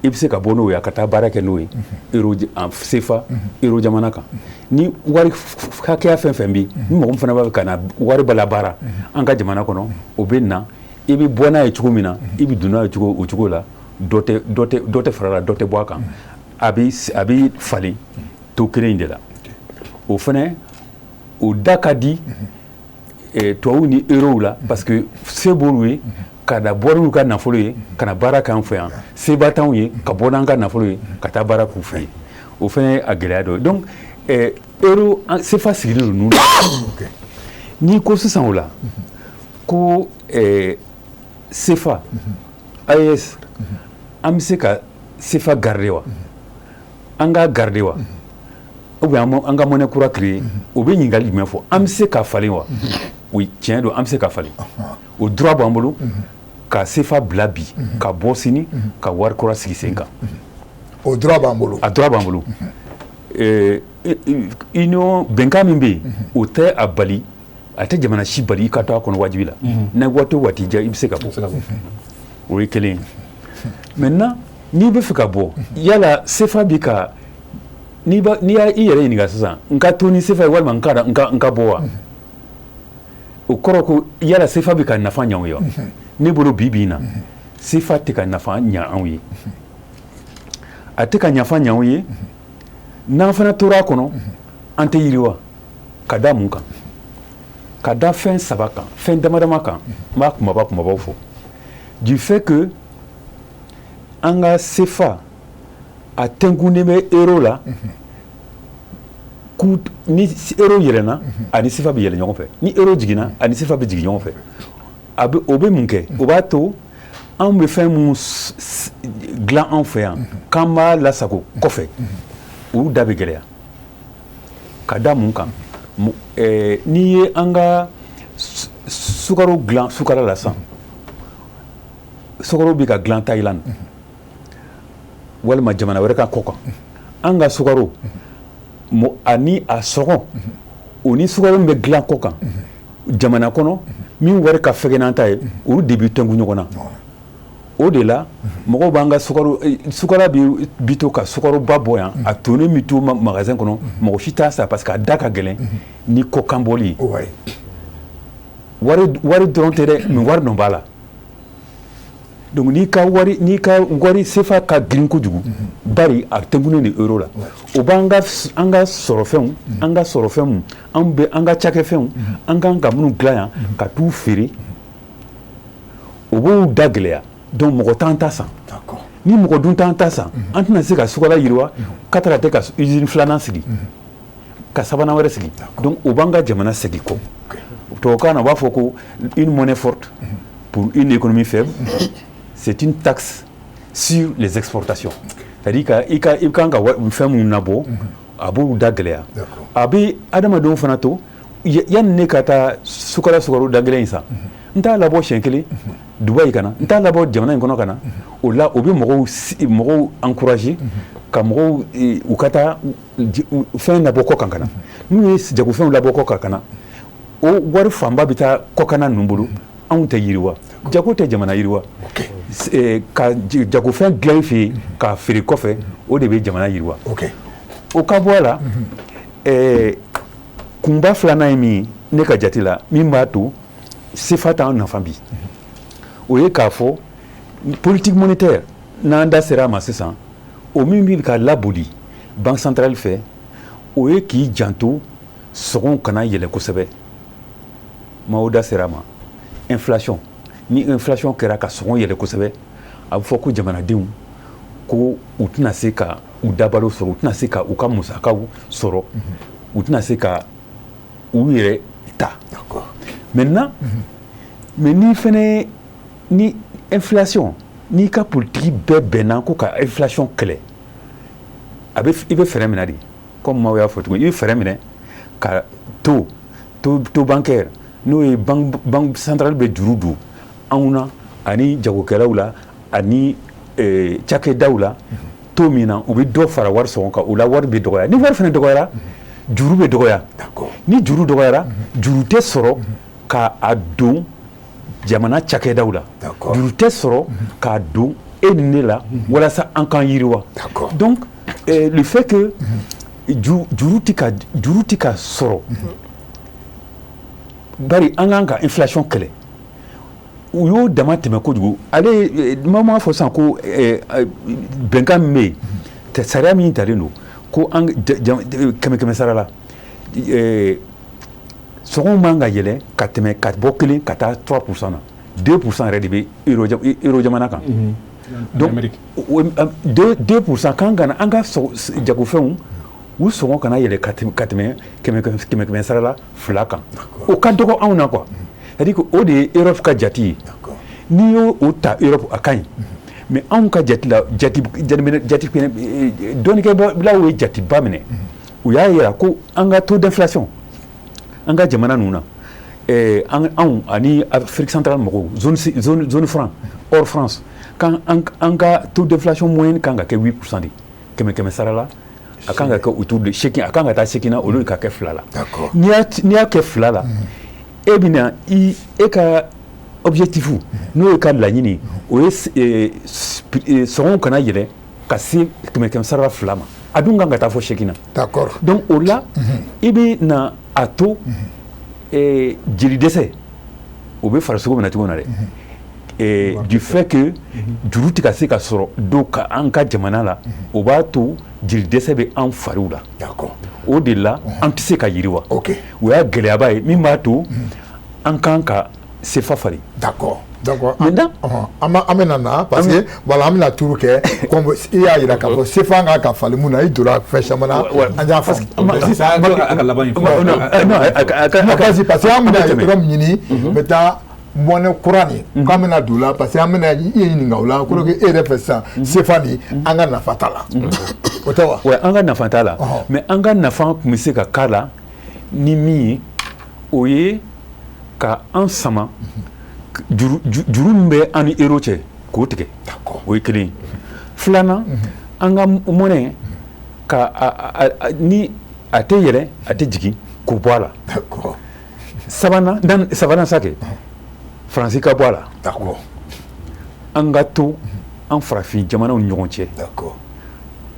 i bɛ se ka bɔ n'o ye ka taa baara kɛ n'o ye euro, CFA euro jamana kan. Ni wari hakɛya fɛn fɛn bɛ, ni mɔgɔ min fana b'a fɛ ka na wari ba labaara an ka jamana kɔnɔ, o bɛ na. I bɛ bɔ n'a ye cogo min na, i bɛ don n'a ye cogo o cogo la, dɔ tɛ fara la, dɔ tɛ bɔ a kan, a bɛ falen to kelen in de la. O fana, o da ka di tubabuw ni euro la, parce que se b'olu ye ka na bɔ n'u ka nafolo ye ka na baara k'an fɛ yan. Seba t'anw ye ka bɔ n'an ka nafolo ye ka taa baara k'u fɛ yen. O fana ye a gɛlɛya dɔ ye. Donc euro, CFA sigilen don ninnu na. N'i ko sisan o la ko CFA AES, an bɛ se ka CFA garder wa, an k'a garder wa, ou bien an ka monnaie kura créer? O bɛ ɲininkali jumɛn fɔ? An bɛ se ka falen wa? O tiɲɛ don, an bɛ se ka falen. O droit b'an bolo ka CFA bila bi, ka bɔ sini, ka wari kura sigi sen kan. O droit b'an bolo. A droit b'an bolo. Union bɛnkan min bɛ yen, o tɛ a bali, a tɛ jamana si bali i ka to a kɔnɔ wajibi la. N'a waati o waati diya, i bɛ se ka bɔ. O ye kelen ye. Maintenant, n'i bɛ fɛ ka bɔ, yala CFA bi ka, n'i y'a i yɛrɛ ɲininka sisan, n ka to ni CFA ye walima n ka bɔ wa? O kɔrɔ ko yala CFA bɛ ka nafa ɲɛ anw ye wa? Ne bolo, bi bi in na, CFA tɛ ka nafa ɲɛ anw ye, a tɛ ka nafa ɲɛ anw ye. N'an fana tora a kɔnɔ, an tɛ yiriwa. Ka da mun kan? Ka da fɛn saba kan, fɛn dama dama kan. N b'a kumaba kumabaw fɔ. Du fait que an ka CFA a tɛnkunnen bɛ euro la, ni euro yɛlɛnna, ani CFA bɛ yɛlɛ ɲɔgɔn fɛ. Ni euro jiginna, ani CFA bɛ jigin ɲɔgɔn fɛ. A bɛ o bɛ mun kɛ? O b'a to Anw bɛ fɛn minnu dilan anw fɛ yan k'an b'a lasago kɔfɛ, olu da bɛ gɛlɛya. Ka da mun kan? N'i ye an ka sukaro dilan sukaro la sisan, sukaro bɛ ka dilan Thaïlande walima jamana wɛrɛ ka kɔ kan. An ka sukaro ani a sɔngɔ, o ni sukaro min bɛ dilan kɔ kan jamana kɔnɔ min wari ka fɛgɛn n'an ta ye, olu de bɛ tɛnku ɲɔgɔn na. O de la mɔgɔw b'an ka sukaro, sukaro bi to ka sukaroba bɔ yan, a tonnen bɛ to magasin kɔnɔ, mɔgɔ si t'a san parce que a da ka gɛlɛn ni kɔkan bɔli ye. Wari dɔrɔn tɛ dɛ, mais wari nɔ b'a la. Donc n'i ka wari CFA ka girin kojugu, bari a tɛnkunnen de euro la, o b'an ka an ka sɔrɔfɛnw, an ka sɔrɔfɛnw, an bɛ an ka cakɛfɛnw, an kan ka minnu dilan yan ka t'u feere, o b'o da gɛlɛya. Donc mɔgɔ t'an ta san. Ni mɔgɔ dun t'an ta san, an tɛna se ka sukaro yiriwa ka taga tɛ ka usine filanan sigi, ka sabanan wɛrɛ sigi. Donc o b'an ka jamana segin kɔ. Tubabukan na, u b'a fɔ ko une monnaie forte pour une économie faible, c'est une taxe sur les exportations. C'est-à-dire que i kan ka fɛn minnu nabɔ, a b'olu da gɛlɛya. A bɛ adamadenw fana to yanni ne ka taa sukaro da gɛlɛn in san, n t'a labɔ siɲɛ kelen Dubaï ka na, n t'a labɔ jamana in kɔnɔ ka na. O la, o bɛ mɔgɔw encourager ka mɔgɔw u ka taa fɛn labɔ kɔ kan ka na. N'u ye jagofɛnw labɔ kɔ kan ka na, o wari fanba bɛ taa kɔkanna ninnu bolo. Anw tɛ yiriwa, jago tɛ jamana yiriwa. Ka jagofɛn dilan i fɛ yen k'a feere kɔfɛ, o de bɛ jamana yiriwa. O ka bɔ a la, kunba filanan ye min ye ne ka jate la, min b'a to CFA t'an nafa bi, o ye k'a fɔ politique monétaire n'an da sera a ma sisan, o min bɛ ka laboli banque centrale fɛ, o ye k'i janto sɔngɔw kana yɛlɛ kosɛbɛ. Maaw da sera a ma, inflation. Ni inflation kɛra ka sɔngɔ yɛlɛ kosɛbɛ, a bɛ fɔ ko jamanadenw ko u tɛna se ka u dabalo sɔrɔ, u tɛna se ka u ka musakaw sɔrɔ, u tɛna se ka u yɛrɛ ta. Maintenant, mais ni fɛnɛ ni inflation, n'i ka politique bɛɛ bɛnna ko ka inflation kɛlɛ, a bɛ i bɛ fɛɛrɛ minɛ de, comme maaw y'a fɔ cogo, i bɛ fɛɛrɛ minɛ ka taux bancaire, n'o ye banque centrale bɛ juru don anw na ani jagokɛlaw la ani cakɛdaw la taux min na, u bɛ dɔ fara wari sɔngɔ kan. O la, wari bɛ dɔgɔya. Ni wari fana dɔgɔyara, juru bɛ dɔgɔya. Ni juru dɔgɔyara, juru tɛ sɔrɔ ka a don jamana cakɛdaw la, juru tɛ sɔrɔ k'a don e ni ne la walasa an k'an yiriwa. Donc le fait que juru tɛ ka sɔrɔ, bari an kan ka inflation kɛlɛ, u y'o dama tɛmɛ kojugu. Ale ma m'a fɔ sisan ko bɛnkan min bɛ yen, sariya min talen don ko an kɛmɛ kɛmɛ sara la, sɔngɔw man ka yɛlɛ ka tɛmɛ ka bɔ 1 ka taa 3% na, 2% yɛrɛ de bɛ euro jamana kan. Donc 2% kan ka na an ka jagofɛnw u sɔngɔ kana yɛlɛ ka tɛmɛ kɛmɛ kɛmɛ sara la 2 kan. O ka dɔgɔ anw na quoi. C'est à dire que o de ye Europe ka jate ye. N'i y'o o ta Europe, a ka ɲi, mais anw ka jate la, jate jate dɔnnikɛlaw ye jateba minɛ, u y'a yira ko an ka taux d'inflation an ka jamana ninnu na, anw ani Afrique centrale mɔgɔw, zone franc hors France kan, an ka taux d'inflation moyenne kan ka kɛ 8% de kɛmɛ kɛmɛ sara la. A kan ka kɛ autour de 8, a kan ka taa 8 na, olu ka kɛ 2 la. N'i y'a kɛ 2 la, e bɛna i e ka objectif, n'o ye ka laɲini, o ye sɔngɔw kana yɛlɛ ka se kɛmɛ kɛmɛ sara la 2 ma, a dun kan ka taa fɔ 8 na. Donc o la, i bɛ na a to jeli dɛsɛ o bɛ farisogo minɛ cogo min na dɛ, du fait que juru tɛ ka se ka sɔrɔ dɔw ka an ka jamana la, o b'a to jeli dɛsɛ bɛ an fariw la. O de la an tɛ se ka yiriwa. O y'a gɛlɛyaba ye min b'a to an kan ka CFA falen. D'accord. Donc maintenant, an bɛna na parce que voilà, an bɛna tour kɛ comme i y'a jira k'a fɔ CFA kan ka falen mun na, i donna fɛn caman na, an y'a faamu. Sisan an ka laban in fɔ. Non, vas-y, parce que an bɛna yɔrɔ min ɲini, maintenant. Monnaie kura nin k'an bɛna don o la, parce que an bɛna i ɲininka o la ko e yɛrɛ fɛ sisan, CFA nin, an ka nafa t'a la, o tɛ wa? Ouais, an ka nafa t'a la, mais an ka nafa tun bɛ se ka k'a la ni min ye, o ye ka an sama juru, juru min bɛ an ni euro cɛ, k'o tigɛ. O ye kelen ye. Filanan, an ka monnaie ka ni a tɛ yɛlɛ, a tɛ jigin, k'o bɔ a la. Sabanan, sabanan sa kɛ Faransi ka bɔ a la. An ka to an farafin jamanaw ni ɲɔgɔn cɛ,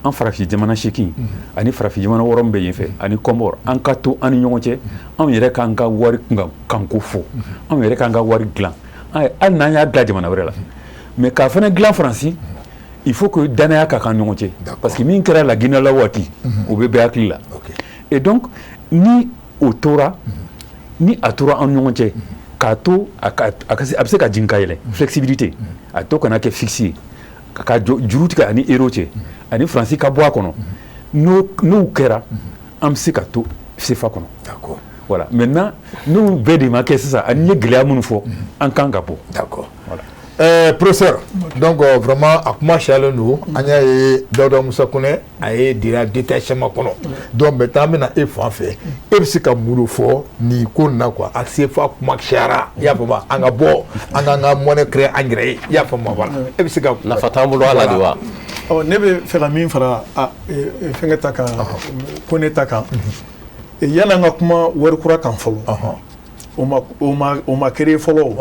an farafin jamana 8 ani farafin jamana 6 min bɛ yen fɛ ani Kɔmɔri, an ka to an ni ɲɔgɔn cɛ, anw yɛrɛ k'an ka wari kanko fɔ, anw yɛrɛ k'an ka wari dilan, hali n'an y'a dilan jamana wɛrɛ la. Mais k'a fana dilan Faransi, il faut que danaya ka k'an ɲɔgɔn cɛ, parce que min kɛra la Guinée la waati, o bɛ bɛɛ hakili la. Et donc ni o tora, ni a tora an ɲɔgɔn cɛ, k'a to a bɛ se ka jigin ka yɛlɛ, flexibilité, a to kana kɛ fixe ye, ka juru tigɛ ani euro cɛ, ani Faransi ka bɔ a kɔnɔ, n'o kɛra, an bɛ se ka to CFA kɔnɔ. Voilà. Maintenant, n'o bɛɛ de ma kɛ sisan, ani n ye gɛlɛya minnu fɔ, an kan ka bɔ. D'accord. Voilà. Professeur, donc vraiment a kuma siyalen don. An y'a ye Dawuda Musa Kɔnɛ a ye dira détail caman kɔnɔ. Donc maintenant, an bɛna e fan fɛ, e bɛ se ka mun de fɔ nin ko nin na quoi? A CFA kuma cayara, i y'a faamu, an ka bɔ, an k'an ka monnaie créer an yɛrɛ ye, i y'a faamu, voilà, e bɛ se ka Nafa t'an bolo a la de wa? Ɔ, ne bɛ fɛ ka min fara a fɛnkɛ ta kan, Kone ta kan, yanni an ka kuma wari kura kan fɔlɔ, o ma créé fɔlɔ,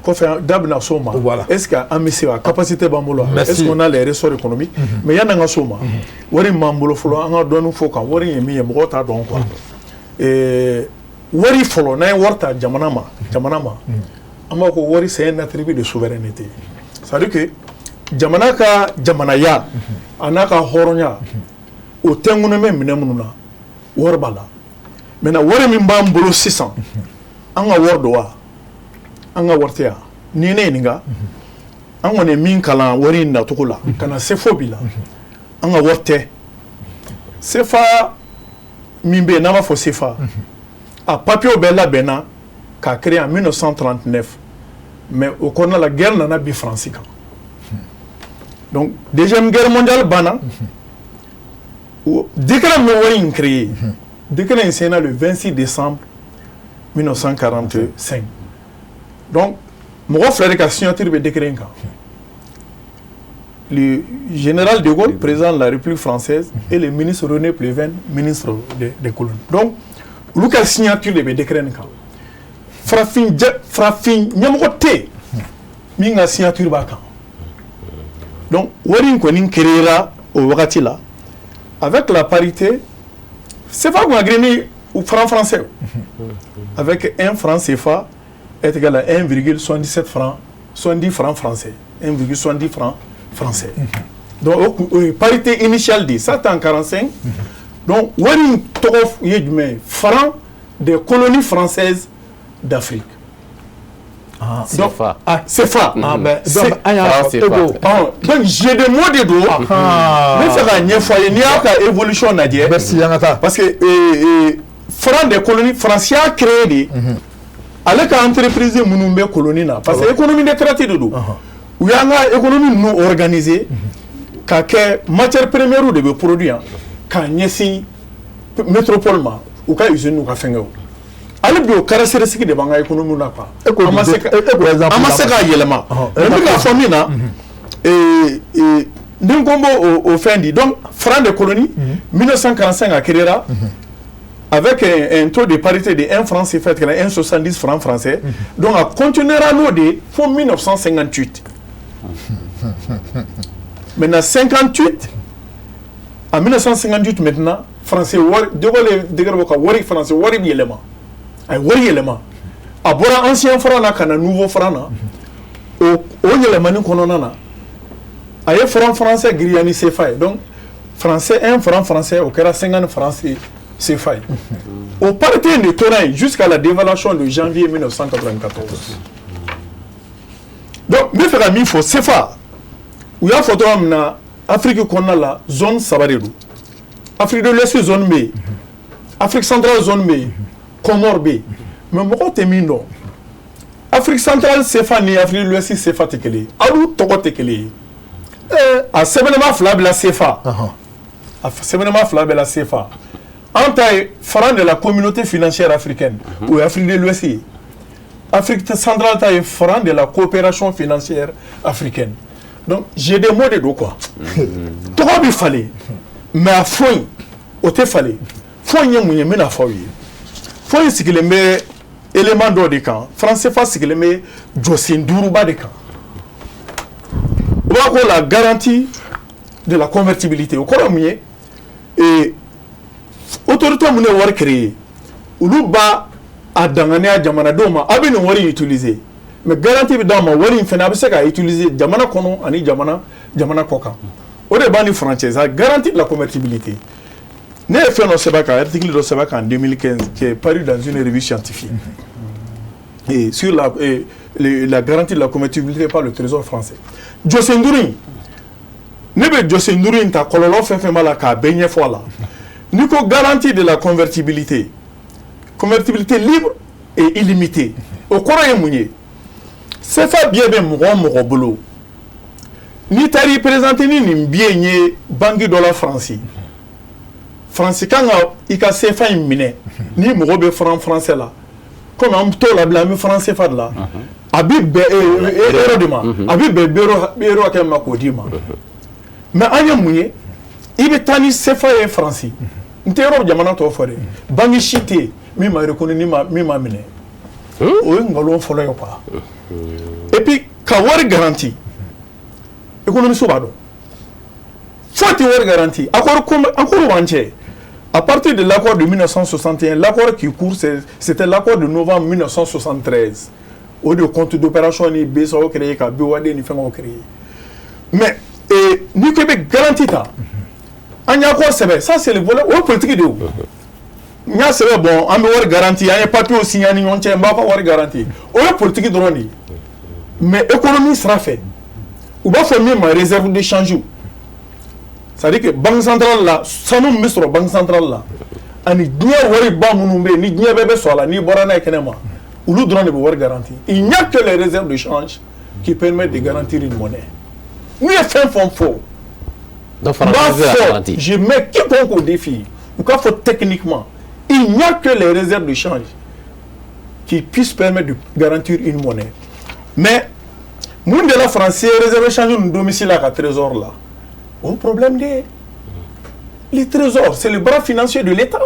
kɔfɛ da bɛna s'o ma. Est ce que an bɛ se wa, capacité b'an bolo wa, est ce qu'on a les ressorts économiques? Mais yanni an ka s'o ma, wari min b'an bolo fɔlɔ, an ka dɔɔnin fɔ kan. Wari in ye min ye, mɔgɔw t'a dɔn quoi. Wari fɔlɔ, n'an ye wari ta jamana ma, an b'a fɔ ko wari, c'est un attribut de souveraineté, c'est à dire que jamana ka jamanaya a n'a ka hɔrɔnya, o tɛnkunnen bɛ minɛ minnu na, wari b'a la. Maintenant, wari min b'an bolo sisan, an ka wari don wa, an ka wari tɛ yan? N'i ye ne ɲininka, an kɔni ye min kalan wari in nacogo la ka na se fo bi la, an ka wari tɛ. CFA min bɛ yen n'an b'a fɔ CFA, a papiyew bɛɛ labɛnna k'a créer en 1939, mais o kɔnɔna la, guerre nana bi Faransi kan. Donc Deuxième Guerre mondiale banna, décret min bɛ wari in créer, décret in signé le 26 décembre 1945. Donc mɔgɔ fila de ka signature bɛ décret in kan: le général de Gaulle, président de la République française, et le ministre René Pleven, ministre des colonies. Donc olu ka signature de bɛ décret in kan. Farafin ɲɛmɔgɔ tɛ yen min ka signature b'a kan. Donc wari in kɔni créera o wagati la avec la parité CFA kun ka girin ni franc français, avec 1 franc CFA est égal à 1,77 franc, 70 francs français, 1,70 francs français. Donc o ye parité initiale de ye, ça c'est en 45. Donc wari in tɔgɔ ye jumɛn ye? Franc des colonies françaises d'Afrique. Ah, donc CFA. Ah, CFA. Ah, mais donc an y'a Franc CFA. Donc jeu de mots de don. N bɛ fɛ ka ɲɛfɔ a ye, n'i y'a ka évolution lajɛ. Merci, an ka taa. Parce que franc des colonies, Faransi y'a créé de, ale ka entreprise minnu bɛ colonie na, parce que économie de traite de don. U y'an ka économie ninnu organiser ka kɛ matière première de bɛ produit yan k'a ɲɛsin métropole ma, u ka usine n'u ka fɛngɛw. Hali bi o caractéristique de b'an ka économie na quoi. E k'o An ma se ka e k'o exemple an ma se k'a yɛlɛma. Mais n bɛ k'a fɔ min na, ni n ko n b'o o fɛn di, donc franc des colonies, 1945 a créé avec un taux de parité de 1 franc CFA égal à 1,70 francs français. Donc a continuera n'o de ye fo 1958. Maintenant 58, en 1958 maintenant, français wari, de Gaulle ye décret bɔ ka wari français wari bi yɛlɛma. A ye wari yɛlɛma, a bɔra ancien franc na ka na nouveau franc na. O yɛlɛmani kɔnɔna na, a ye franc français giriya ni CFA ye. Donc français, 1 franc français o kɛra 50 francs CFA ye. O parité in de tora yen jusqu'à la dévaluation de janvier 1994. Donc n bɛ fɛ ka min fɔ, CFA, u y'a fɔ cogoya min na, Afrique kɔnɔna la, zone saba de don: Afrique de l'Ouest zone bɛ yen, Afrique centrale zone bɛ yen, Comore bɛ yen. Mais mɔgɔw tɛ min dɔn, Afrique centrale CFA ni Afrique de l'Ouest CFA tɛ kelen ye, alu tɔgɔ tɛ kelen ye. A sɛbɛnnama fila bɛɛ la CFA, a sɛbɛnnama fila bɛɛ la CFA. An ta ye franc de la Communauté financière africaine, o ye Afrique de l'Ouest ye. Afrique centrale ta ye franc de la Coopération financière africaine. Donc jeu de mots de don quoi. Tɔgɔ bɛ falen, mais a fɔ in, o tɛ falen. Fɔ in ye mun ye? N bɛna fɔ aw ye. Fɔ in sigilen bɛ élément dɔ de kan. Franc CFA sigilen bɛ jɔsen duuruba de kan. U b'a ko la garantie de la convertibilité. O kɔrɔ ye mun ye? Autorité mun ye wari créer, olu b'a a danganiya jamanadenw ma, aw bɛ nin wari in utiliser, mais garantie bɛ d'aw ma, wari in fana a bɛ se k'a utiliser jamana kɔnɔ ani jamana kɔ kan. O de b'a ni furancɛ sa, garantie de la convertibilité. Ne ye fɛn dɔ sɛbɛn kan, article dɔ sɛbɛn kan en 2015 qui est paru dans une revue scientifique et sur la garantie de la convertibilité par le Trésor français. Jɔsen duuru in, ne bɛ jɔsen duuru in ta, kɔlɔlɔ fɛn fɛn b'a la, k'a bɛɛ ɲɛfɔ a la. N'i ko garantie de la convertibilité, convertibilité libre et illimitée, o kɔrɔ ye mun ye? CFA billet bɛ mɔgɔ o mɔgɔ bolo, n'i taara i présenter ni nin billet in ye banque dɔ la Faransi, Faransi kan ka i ka CFA in minɛ. Ni mɔgɔ bɛ franc français la, komi an t'o la bilen, an bɛ franc CFA de la, a bɛ bɛn euro de ma, a bɛ bɛn euro hakɛ ma k'o d'i ma. Mais an ye mun ye? I bɛ taa ni CFA ye Faransi, n tɛ yɔrɔ jamana tɔw fɔ dɛ, banque si tɛ yen min ma reconnu, ni ma min ma minɛ. O ye nkalon fɔlɔ ye quoi. Et puis ka wari garanti, économiste b'a dɔn, foyi tɛ wari garanti. Accord b'an cɛ à partir de l'accord de 1961. L'accord qui court, c'était l'accord de novembre 1973. O de compte d'opération ni BCEAO créé, ka BOAD ni fɛngɛw créé. Mais n'i ko i bɛ garantie ta, an y'a accord sɛbɛn, ça c'est le volet, o ye politique de ye. O n y'a sɛbɛn, bon, an bɛ wari garanti, an ye papier signé an ni ɲɔgɔn cɛ, n b'aw ka wari garanti, o ye politique dɔrɔn de ye. Mais économie sira fɛ, u b'a fɔ min ma réserve de change, c'est à dire que banque centrale la, sanu min bɛ sɔrɔ banque centrale la ani diɲɛ wariba minnu bɛ yen, ni diɲɛ bɛɛ bɛ sɔn a la, n'i bɔra n'a ye kɛnɛ ma, olu dɔrɔn de bɛ wari garanti. Il n'y a que les réserves de change qui permettent de garantir une monnaie. N'u ye fɛn fɛn fɔ, Donc n b'a faransi tɛ se ka fɔ, garanti. Je mets quiconque au défi, u k'a fɔ techniquement, il n'y a que les réserves de change qui puissent permettre de garantir une monnaie. Mais mun de la France ye réserve de change ninnu domicile a ka trésor la? O problème de ye, le trésor, c'est le bras financier de l'État.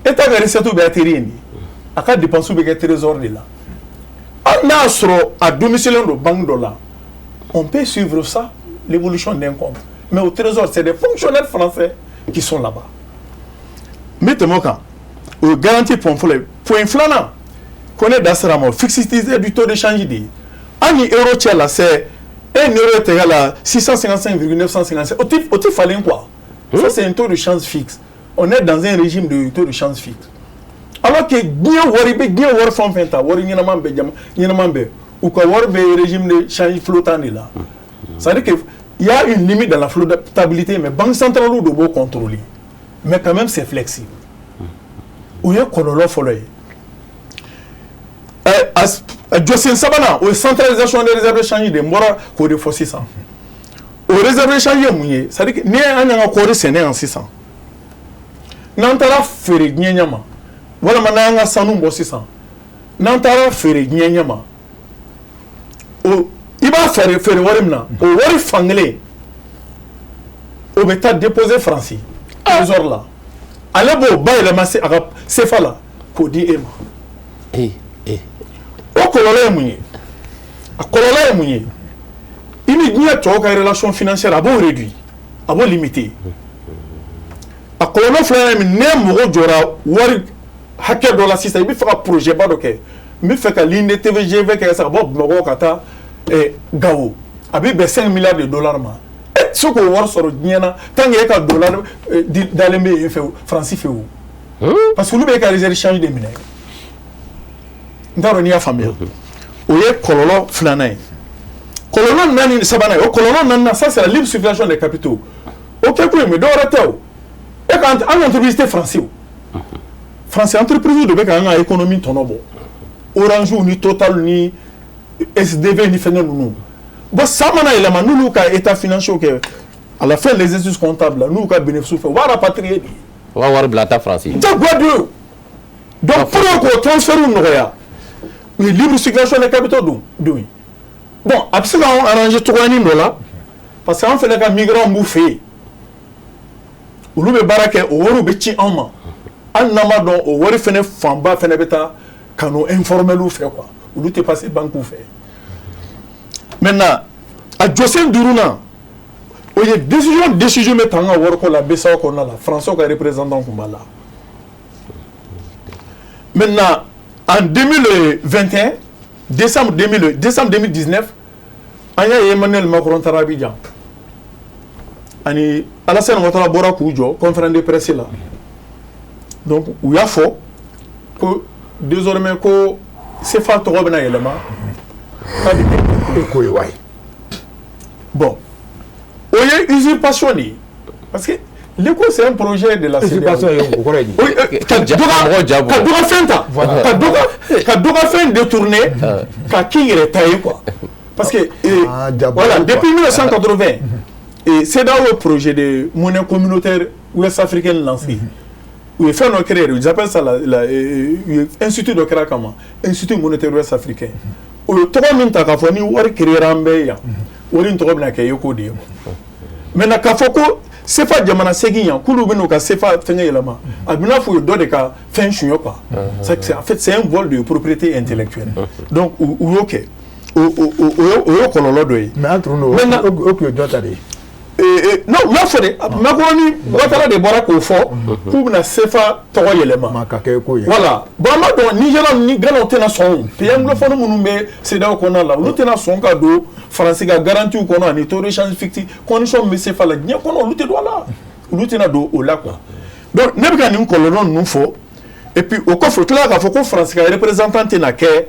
État ka recette bɛ atterrir yen de, a ka dépense bɛ kɛ trésor de la. Hali n'a y'a sɔrɔ a domicile don banque dɔ la, on peut suivre ça, l'évolution d'un compte. Mais au trésor, c'est des fonctionnaires français qui sont là-bas. N bɛ tɛmɛ o kan. O ye garantie point fɔlɔ ye. Point filanan ko ne da sera a ma, o fixité du taux de change de ye. An ni euro cɛ la, c'est 1 euro est égal à 655,957. O tɛ falen quoi. Ça, c'est un taux de change fixe. On est dans un régime de taux de change fixe, alors que diɲɛ wari bɛ, diɲɛ wari fɛn o fɛn ta, wari ɲɛnama bɛ, jama ɲɛnama bɛ, u ka wari bɛ régime de change flottant de la. C'est à dire que il y a une limite dans la flottabilité, mais banque centrale de b'o contrôler, mais quand même c'est flexible. O ye kɔlɔlɔ fɔlɔ ye. A jɔsen sabanan, o ye centralisation des réserves de change de. N bɔra k'o de fɔ sisan. O réserve de change ye mun ye? C'est à dire que n'i ye an y'an ka kɔɔri sɛnɛ yan sisan, n'an taara feere diɲɛ ɲɛ ma, walima n'an y'an ka sanu bɔ sisan, n'an taara feere diɲɛ ɲɛ ma, o i b'a feere wari min na, o wari fankelen o bɛ taa déposer Faransi trésor la. Ale b'o bayɛlɛma se a ka CFA la k'o di e ma. Eh, eh. O kɔlɔlɔ ye mun ye? A kɔlɔlɔ ye mun ye? I ni diɲɛ tɔw ka relation financière, a b'o réduit, a b'o limiter. A kɔlɔlɔ filanan ye min? Ne mɔgɔ jɔra wari hakɛ dɔ la sisan, i bɛ fɛ ka projet ba dɔ kɛ, n bɛ fɛ ka ligne de TGV kɛ sisan ka bɔ Bamakɔ ka taa Gawo, a bɛ bɛn 5 milliards de dollars ma. E tɛ se k'o wari sɔrɔ diɲɛ na tant que e ka dollar dalen bɛ yen fɛ, Faransi fɛ o, parce que olu bɛ e ka réserve change de minɛ. N t'a dɔn n'i y'a faamuya. O ye kɔlɔlɔ filanan ye. Kɔlɔlɔ naani, sabanan ye, o kɔlɔlɔ naaninan, ça c'est la libre circulation des capitaux. O kɛ kun ye mun ye? Dɔwɛrɛ tɛ o, e ka an ka entreprise tɛ Faransi o, Faransi entreprise de bɛ k'an ka économie tɔnɔ bɔ. Orange ni Total ni SDV ni fɛngɛ ninnu. Bon, san mana yɛlɛma, n'olu ka état financier kɛ, à la fin de l'exercice comptable, n'u ka bénéfice fɛ, u b'a rapatrier de. U b'a wari bila ta Faransi. Diyagoya don. Donc pour que k'o transfert nɔgɔya, u ye libre circulation des capitaux don ye. Bon, a bɛ se k'anw arranger cogoyanin dɔ la, parce que an fɛnɛ ka migrants b'u fɛ yen, olu bɛ baara kɛ, o wariw bɛ ci anw ma. Hali n'an b'a dɔn, o wari fɛnɛ fanba fɛnɛ bɛ taa canaux informels fɛ quoi, olu tɛ passer banque fɛ. Maintenant, a jɔsen duurunan, o ye décision bɛ ta an ka wariko la BCEAO kɔnɔna la, Français ka représentant tun b'a la. Maintenant, en 2021, décembre 2000, décembre 2019, an y'a ye Emmanuel Macron taara Abidjan ani Alassane Ouattara bɔra k'u jɔ conférence de presse la. Donc u y'a fɔ ko désormais ko CFA tɔgɔ bɛna yɛlɛma k'a bɛ kɛ ECO ye wayi. Bon, o ye usurpation de ye, parce que l'ECO, c'est un projet de la CEDEAO. Usurpation ye, o kɔrɔ ye di? Oui, ka dɔ Mɔgɔ ja ka bɔ. Dɔ ka fɛn ta, ka dɔ ka fɛn détourner ka k'i yɛrɛ ta ye quoi, parce que Ah, ja bɔ voilà quoi. Depuis 1980 et CEDEAO ye projet de monnaie communautaire ouest africaine lancé. U ye fɛn dɔ créé, ils appellent ça la u ye institut dɔ créé a kama, Institut monétaire ouest africain. O ye tɔgɔ min ta k'a fɔ ni wari créé an bɛɛ yan, wari in tɔgɔ bɛna kɛ ECO de ye quoi. Maintenant, k'a fɔ ko CFA jamana segin yan, k'olu bɛ n'u ka CFA fɛngɛ yɛlɛma, a bɛ n'a fɔ u ye dɔ de ka fɛn suɲɛ quoi. En fait, c'est un vol de propriété intellectuelle. Donc u y'o kɛ, o ye kɔlɔlɔ dɔ ye. Mais entre nous, Maintenant- o tun ye jɔn ta de ye? Non, u y'a fɔ de, Macron ni Ouattara de bɔra k'o fɔ k'u bɛna CFA tɔgɔ yɛlɛma. Ma ka kɛ ECO ye. Voilà. Bon, an b'a dɔn Nigéria ni Ghana tɛna sɔn o. Pays anglophone minnu bɛ CEDEAO kɔnɔna la, olu tɛna sɔn ka don Faransi ka garantie kɔnɔ ani taux de change fixe condition min bɛ CFA la diɲɛ kɔnɔ, olu tɛ don a la. Olu tɛna don o la quoi. Donc ne bɛ ka nin kɔlɔlɔ ninnu fɔ, et puis o kɔfɛ, u tilala k'a fɔ ko Faransi ka représentant tɛna kɛ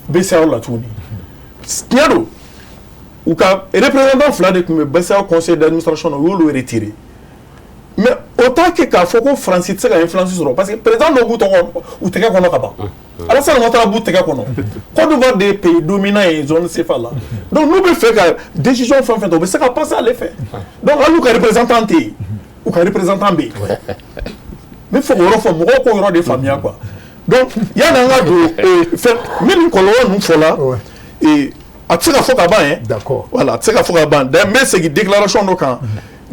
BCEAO la tuguni. Tiɲɛ don, u ka représentant fila de tun bɛ BCEAO conseil d'administration na, u y'olu retiré. Mais o t'a kɛ k'a fɔ ko Faransi tɛ se ka influence sɔrɔ, parce que président dɔw b'u tɔgɔ u tɛgɛ kɔnɔ ka ban. Alassane Ouattara b'u tɛgɛ kɔnɔ. Côte d'Ivoire de ye pays dominant ye zone CFA la. Donc n'u bɛ fɛ ka décision fɛn fɛn ta, u bɛ se ka passer ale fɛ. Donc hali n'u ka représentant tɛ yen, u ka représentant bɛ yen. N bɛ fɛ k'o yɔrɔ fɔ, mɔgɔw k'o yɔrɔ de faamuya quoi. Donc yanni an ka don fɛn n bɛ nin kɔlɔlɔ ninnu fɔ la, a tɛ se ka fɔ ka ban hein. D'accord. Voilà, a tɛ se ka fɔ ka ban. D'ailleurs, n bɛ segin déclaration dɔ kan.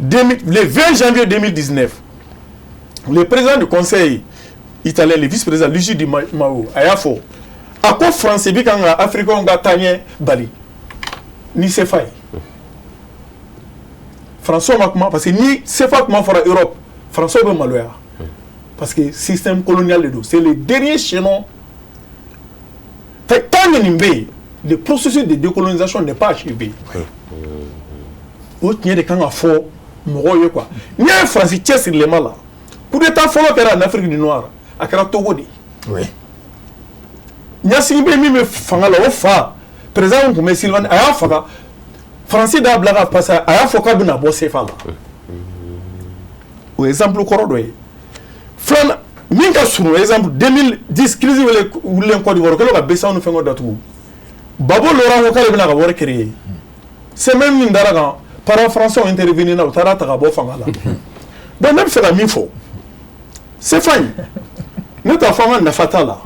Le 20 janvier 2019, le président du conseil italien, le vice-président Luigi Di Maio, a y'a fɔ, a ko France bi kan ka Africains ka taaɲɛ bali ni CFA ye. Français ma kuma, parce que ni CFA kuma fɔra Europe, Français bɛ maloya, parce que système colonial de don, c'est le dernier chaînon. Tant que nin bɛ yen, le processus de décolonisation n'est pas achevé. O tiɲɛ de kan ka fɔ mɔgɔw ye quoi. N'i y'a ye Faransi cɛsirilen b'a la, coup d'état fɔlɔ kɛra en Afrique du Noir, a kɛra Togo de ye. Ɲasigi bɛ min bɛ fanga la, o fa président min tun bɛ Sylvain, a y'a faga. Faransi d'a bila ka, parce que a y'a fɔ k'a bɛna bɔ CFA la. O ye exemple kɔrɔ dɔ ye. Filanan min ka surun, exemple 2010, crise wele wulilen Côte d'Ivoire, o kɛlen ka BCEAO ni fɛngɛw datugu. Gbagbo Laurent ko k'ale bɛna ka wari créer. Semaine min dara kan, parents français intervenir na, u taara ta ka bɔ fanga la. Donc ne bɛ fɛ ka min fɔ, CFA in, ne t'a fɔ an ka nafa t'a la,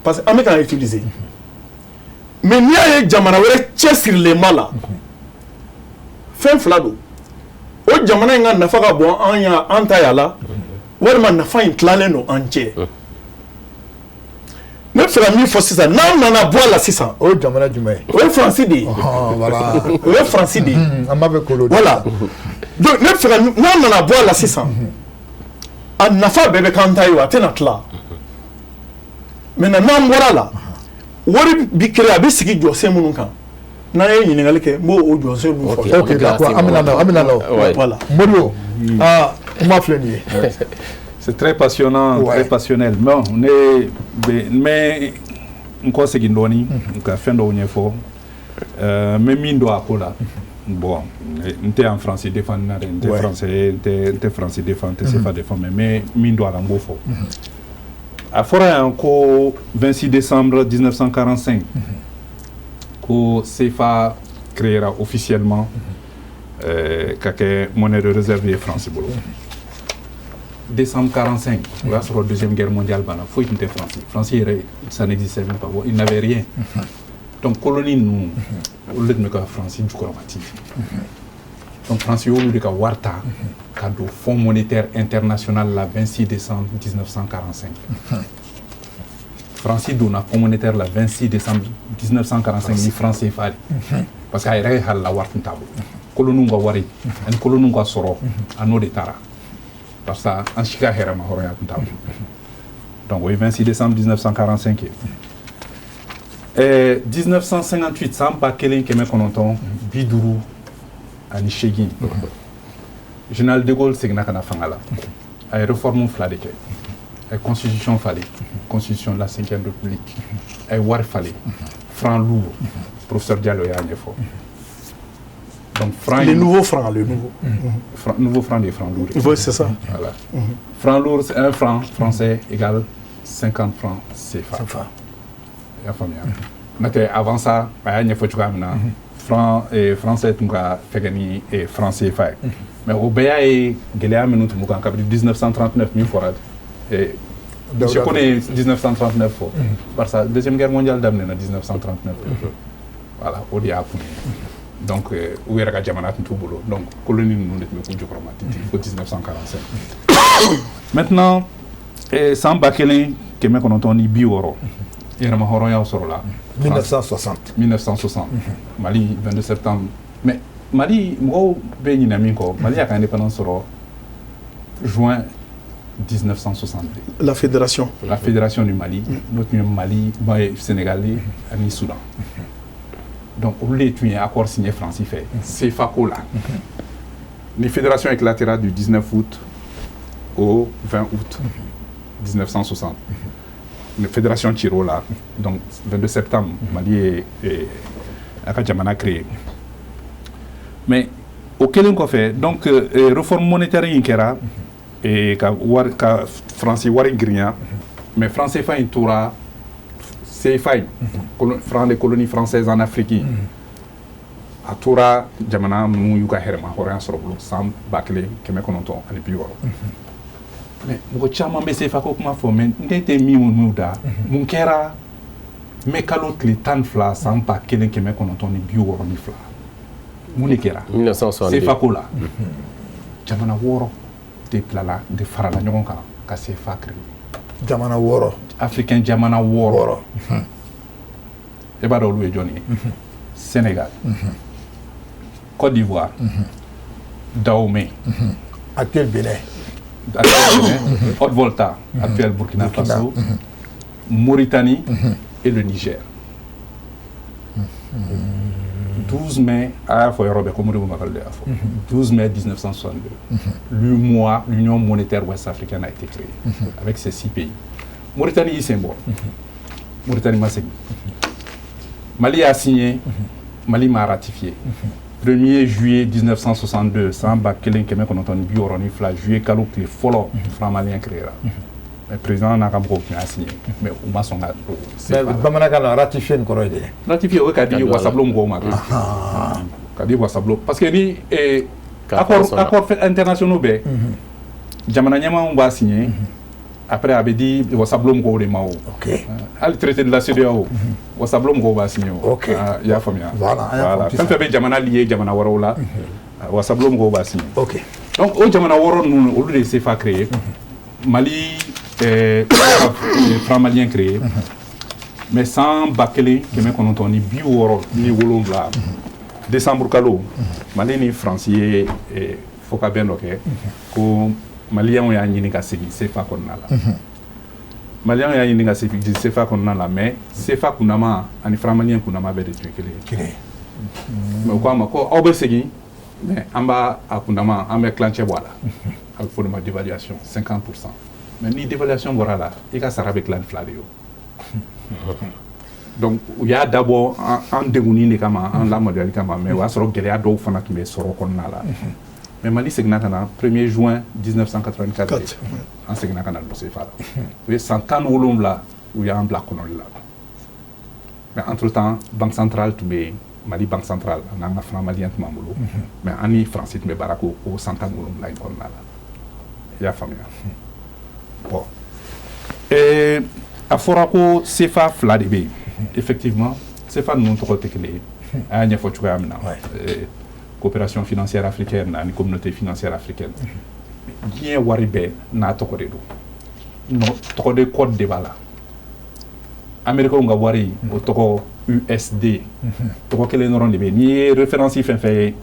parce que an bɛ k'a utiliser. Mais n'i y'a ye jamana wɛrɛ cɛsirilen b'a la, fɛn fila don: o jamana in ka nafa ka bon an ya an ta y'a la, walima nafa in tilalen don an cɛ. Ne bɛ fɛ ka min fɔ sisan, n'an nana bɔ a la sisan, O ye jamana jumɛn ye? O ye Faransi de ye. Ɔhɔn, voilà. O ye Faransi de ye. An b'a fɛ k'olu. Voilà. Donc ne bɛ fɛ ka, n'an nana bɔ a la sisan, a nafa bɛɛ bɛ k'an ta ye o, a tɛna tila. Maintenant, n'an bɔra a la, wari bi créer, a bɛ sigi jɔsen minnu kan, n'an ye ɲininkali kɛ, n b'o o jɔsen ninnu fɔ. Ok, d'accord, an bɛna na, an bɛna na o. Voilà. Modibo, aa, kuma filɛ nin ye. C'est très passionnant, très passionnel. Bon, ne bɛ n bɛ n kɔ segin dɔɔni ka fɛn dɔw ɲɛfɔ. N bɛ min dɔn a ko la. Bon, n tɛ en français défend na dɛ, n tɛ français, n tɛ français défend, n tɛ CFA défend, mais n bɛ min dɔn a la, n b'o fɔ. A fɔra yan ko 26 décembre 1945 ko CFA créera officiellement ka kɛ monnaie de réserve ye France bolo. Décembre 45, o y'a sɔrɔ Deuxième Guerre mondiale banna, foyi tun tɛ France. France yɛrɛ, ça n'existait même pas, il n'avait rien. Donc colonie ninnu, olu de tun bɛ ka France jukɔrɔmati. Donc France y'olu de ka wari ta ka don Fonds monétaire international la 26 décembre 1945. France donna Fonds monétaire la 26 décembre 1945 ni franc CFA de, parce que a yɛrɛ ye halala wari tun t'a bolo. Coloniw ka wari ani coloniw ka sɔrɔ, a n'o de taara, parce que an si ka hɛrɛma hɔrɔnya tun t'a bolo. Donc o ye 26 décembre 1945 ye. 1958, san 1958, général de Gaulle seginna ka na fanga la. A ye réforme fila de kɛ: a ye constitution falen, constitution de la Cinquième République, a ye wari falen, franc lourd. Professeur Diallo y'a ɲɛfɔ. Donc franc, le nouveau franc, le nouveau. Franc, nouveau franc de franc lourd. Oui, c'est ça. Voilà. Franc lourd, c'est un franc français égale 50 francs CFA. CFA. I y'a faamuya? N'o tɛ, avant ça, a y'a ɲɛfɔ cogoya min na, franc français tun ka fɛgɛ ni franc CFA ye. Mais o bɛɛ y'a ye gɛlɛya minnu tun b'u kan kabini 1939 min fɔra. Monsieur Kone ye 1939 fɔ, barisa Deuxième Guerre mondiale daminɛna 1939. Voilà, o de y'a kun ye. Donc u yɛrɛ ka jamana tun t'u bolo, donc colonie ninnu de tun bɛ k'u jukɔrɔma titi fo 1945. Maintenant, san 1960, yɛrɛma hɔrɔnyaw sɔrɔla. 1960. 1960, Mali, 22 septembre. Mais Mali, mɔgɔw bɛ ɲinɛ min kɔ, Mali y'a ka indépendance sɔrɔ juin 1962. La fédération. La fédération du Mali, n'o tun ye Mali, Sénégal ani Soudan. Donc olu de tun ye accord signé Faransi fɛ CFA ko la. Ni fédération éclatera du 19 août au 20 août 1960. Ni fédération cir'o la, donc 22 septembre, Mali ye a ka jamana créé. Mais o kɛlen kɔfɛ, donc réforme monétaire in kɛra ka wari, ka Faransi wari girinya, mais franc CFA in tora CFA in, franc des colonies françaises en Afrique. A tora jamana minnu y'u ka hɛrɛma hɔrɔnya sɔrɔ bolo san 1960. Mais mɔgɔ caman bɛ CFA ko kuma fɔ, mais ne tɛ min n'u da. Mun kɛra mai kalo tile 12 san 1962? Mun de kɛra 1962? CFA ko la, jamana wɔɔrɔ de bilala, de farala ɲɔgɔn kan ka CFA créer. Jamana wɔɔrɔ. Africain jamana wɔɔrɔ. Wɔɔrɔ. E b'a dɔn olu ye jɔnni ye? Sénégal, Côte d'Ivoire, Dahomey, Actuel Bénin. Actuel Bénin, Haute-Volta, actuel Burkina Faso, Mauritanie et le Niger. 12 mai, a y'a fɔ yɔrɔ bɛɛ ko Modibo Makalou de y'a fɔ. 12 mai 1962, l'UMOA, l'Union monétaire ouest-africaine, a été créée avec ces six pays. Mauritanie y'i sen bɔ, Mauritanie ma segin. Mali a signé, Mali m'a ratifié. 1er juillet 1962, san 1962, juillet kalo tile fɔlɔ, franc malien créera. Mais président n'a ka mɔgɔw tun y'a signé, mais u ma sɔn ka Mais bamanankan na, ratifié nin kɔrɔ ye de? Ratifié, o ye ka di wasabulon mɔgɔw ma, ka di wasabulon, parce que ni accord accord internationaux bɛɛ, jamana ɲɛmaaw b'a signé, après a bɛ di wasabulon mɔgɔw de ma o. Hali traité de la CEDEAO, wasabulon mɔgɔw b'a signé o. I y'a faamuya? Voilà, an y'a Voilà, faamu. Fɛn fɛn bɛ jamana lié jamana wɛrɛw la, wasabulon mɔgɔw b'a signé. Donc o jamana wɔɔrɔ ninnu, olu de ye CFA créé. Mali franc malien créé, mais san 1967 décembre kalo, Mali ni Faransi ye fɔkabɛn dɔ kɛ ko maliyɛnw y'a ɲini ka segin CFA kɔnɔna la. Maliyɛnw y'a ɲini ka segin CFA kɔnɔna la, mais CFA kunnama ani franc malien kunnama bɛɛ de tun ye kelen ye. Kelen. Mais u ko a ma ko aw bɛ segin, mais an b'a a kunnama, an bɛ tilancɛ bɔ a la, a bɛ fɔ o de ma dévaluation, 50%. Mais ni dévaluation bɔra a la, i ka sara bɛ tila ni fila de ye o. Donc u y'a dabɔ an degunni de kama, an lamaloyali kama, mais o y'a sɔrɔ gɛlɛya dɔw fana tun bɛ sɔrɔ kɔnɔna la. Mais Mali seginna ka na 1er juin 1984, an seginna ka na don CFA la. U ye san 17, u y'an bila kɔnɔli la. Mais entre temps, banque centrale tun bɛ yen, Mali banque centrale, an n'an ka franc malien tun b'an bolo, mais an ni Faransi tun bɛ baara k'o o san 17 in kɔnɔna la. I y'a faamuya? Bon, a fɔra ko CFA fila de bɛ yen. Effectivement, CFA ninnu tɔgɔ tɛ kelen ye. A y'a ɲɛfɔ cogoya min na, Coopération financière africaine ani Communauté financière africaine. Diɲɛ wari bɛɛ n'a tɔgɔ de don, tɔgɔ de, code de b'a la. Américains ka wari, o tɔgɔ USD. Tɔgɔ kelen dɔrɔn de bɛ yen. N'i ye référence fɛn fɛn ye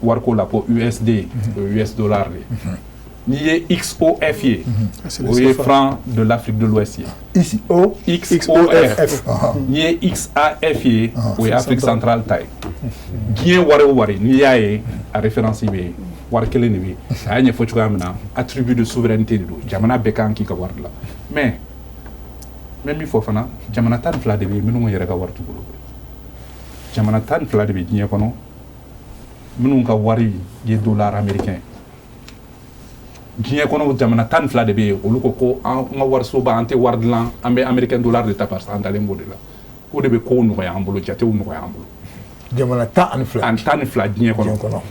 wariko la ko USD, o ye US dollar de ye. N'i ye XOF ye, o ye franc de l'Afrique de l'Ouest ye. XO XOF. N'i ye XAF ye, o ye Afrique centrale ta ye. Diɲɛ wari o wari, n'i y'a ye, a référence bɛ yen, wari kelen de bɛ yen. A y'a ɲɛfɔ cogoya min na, attribut de souveraineté de don, jamana bɛɛ kan k'i ka wari dilan. Mais n bɛ min fɔ fana, jamana 12 de bɛ yen minnu yɛrɛ ka wari t'u bolo. Jamana 12 de bɛ diɲɛ kɔnɔ minnu ka wari ye dollar américain. Diɲɛ kɔnɔ, jamana 12 de bɛ yen, olu ko ko an ka warisoba, an tɛ wari dilan, an bɛ américain dollar de ta, parce que an dalen b'o de la. O de bɛ kow nɔgɔya an bolo, jatew nɔgɔya an bolo. Jamana 12. An 12 diɲɛ kɔnɔ.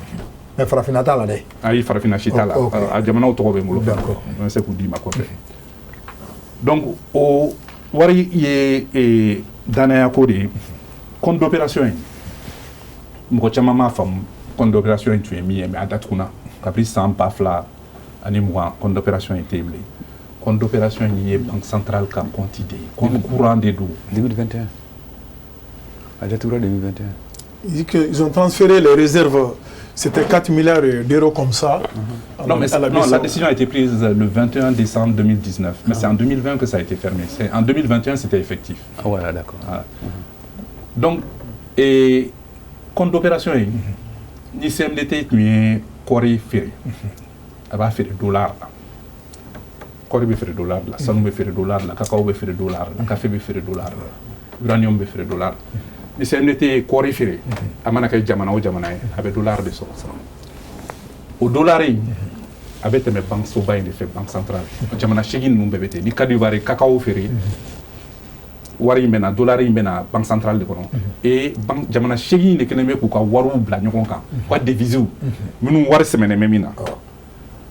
Mais farafinna t'a la dɛ. Ayi, farafinna si t'a la. A jamanaw tɔgɔ bɛ n bolo, n bɛ se k'u d'i ma kɔfɛ. Donc o wari ye danaya ko de ye. Compte d'opération in, mɔgɔ caman m'a faamu compte d'opération in tun ye min ye, mais a datuguna kabini san 2020. Compte d'opération in tɛ yen bilen. Compte d'opération in ye banque centrale ka compte de ye, compte courant de don. 2021, a datugura 2021. Ils ont transféré les réserves, c'était 4 milliards d'euros comme ça. Non, mais non, la décision a été prise le 21 décembre 2019, mais c'est en 2020 que ça a été fermé. En 2021, c'était effectif. Ah, voilà, d'accord. Voilà. Donc, et compte d'opération, ni CMDT tun ye kɔɔri feere, a b'a feere dollar la. Kɔɔri bɛ feere dollar la, sanu bɛ feere dollar la, cacao bɛ feere dollar la, café bɛ feere dollar la, uranium bɛ feere dollar la. Ni CMDT ye kɔɔri feere, a mana kɛ jamana o jamana ye, a bɛ dollar de sɔrɔ. O dollar in, a bɛ tɛmɛ banque soba in de fɛ, banque centrale. Jamana seegin ninnu bɛɛ bɛ ten. Ni Côte d'Ivoire ye cacao feere, wari in bɛ na, dollar in bɛ na banque centrale de kɔnɔ. Et banque jamana seegin de kɛlen bɛ k'u ka wariw bila ɲɔgɔn kan, u ka devises minnu wari sɛmɛnen bɛ min na.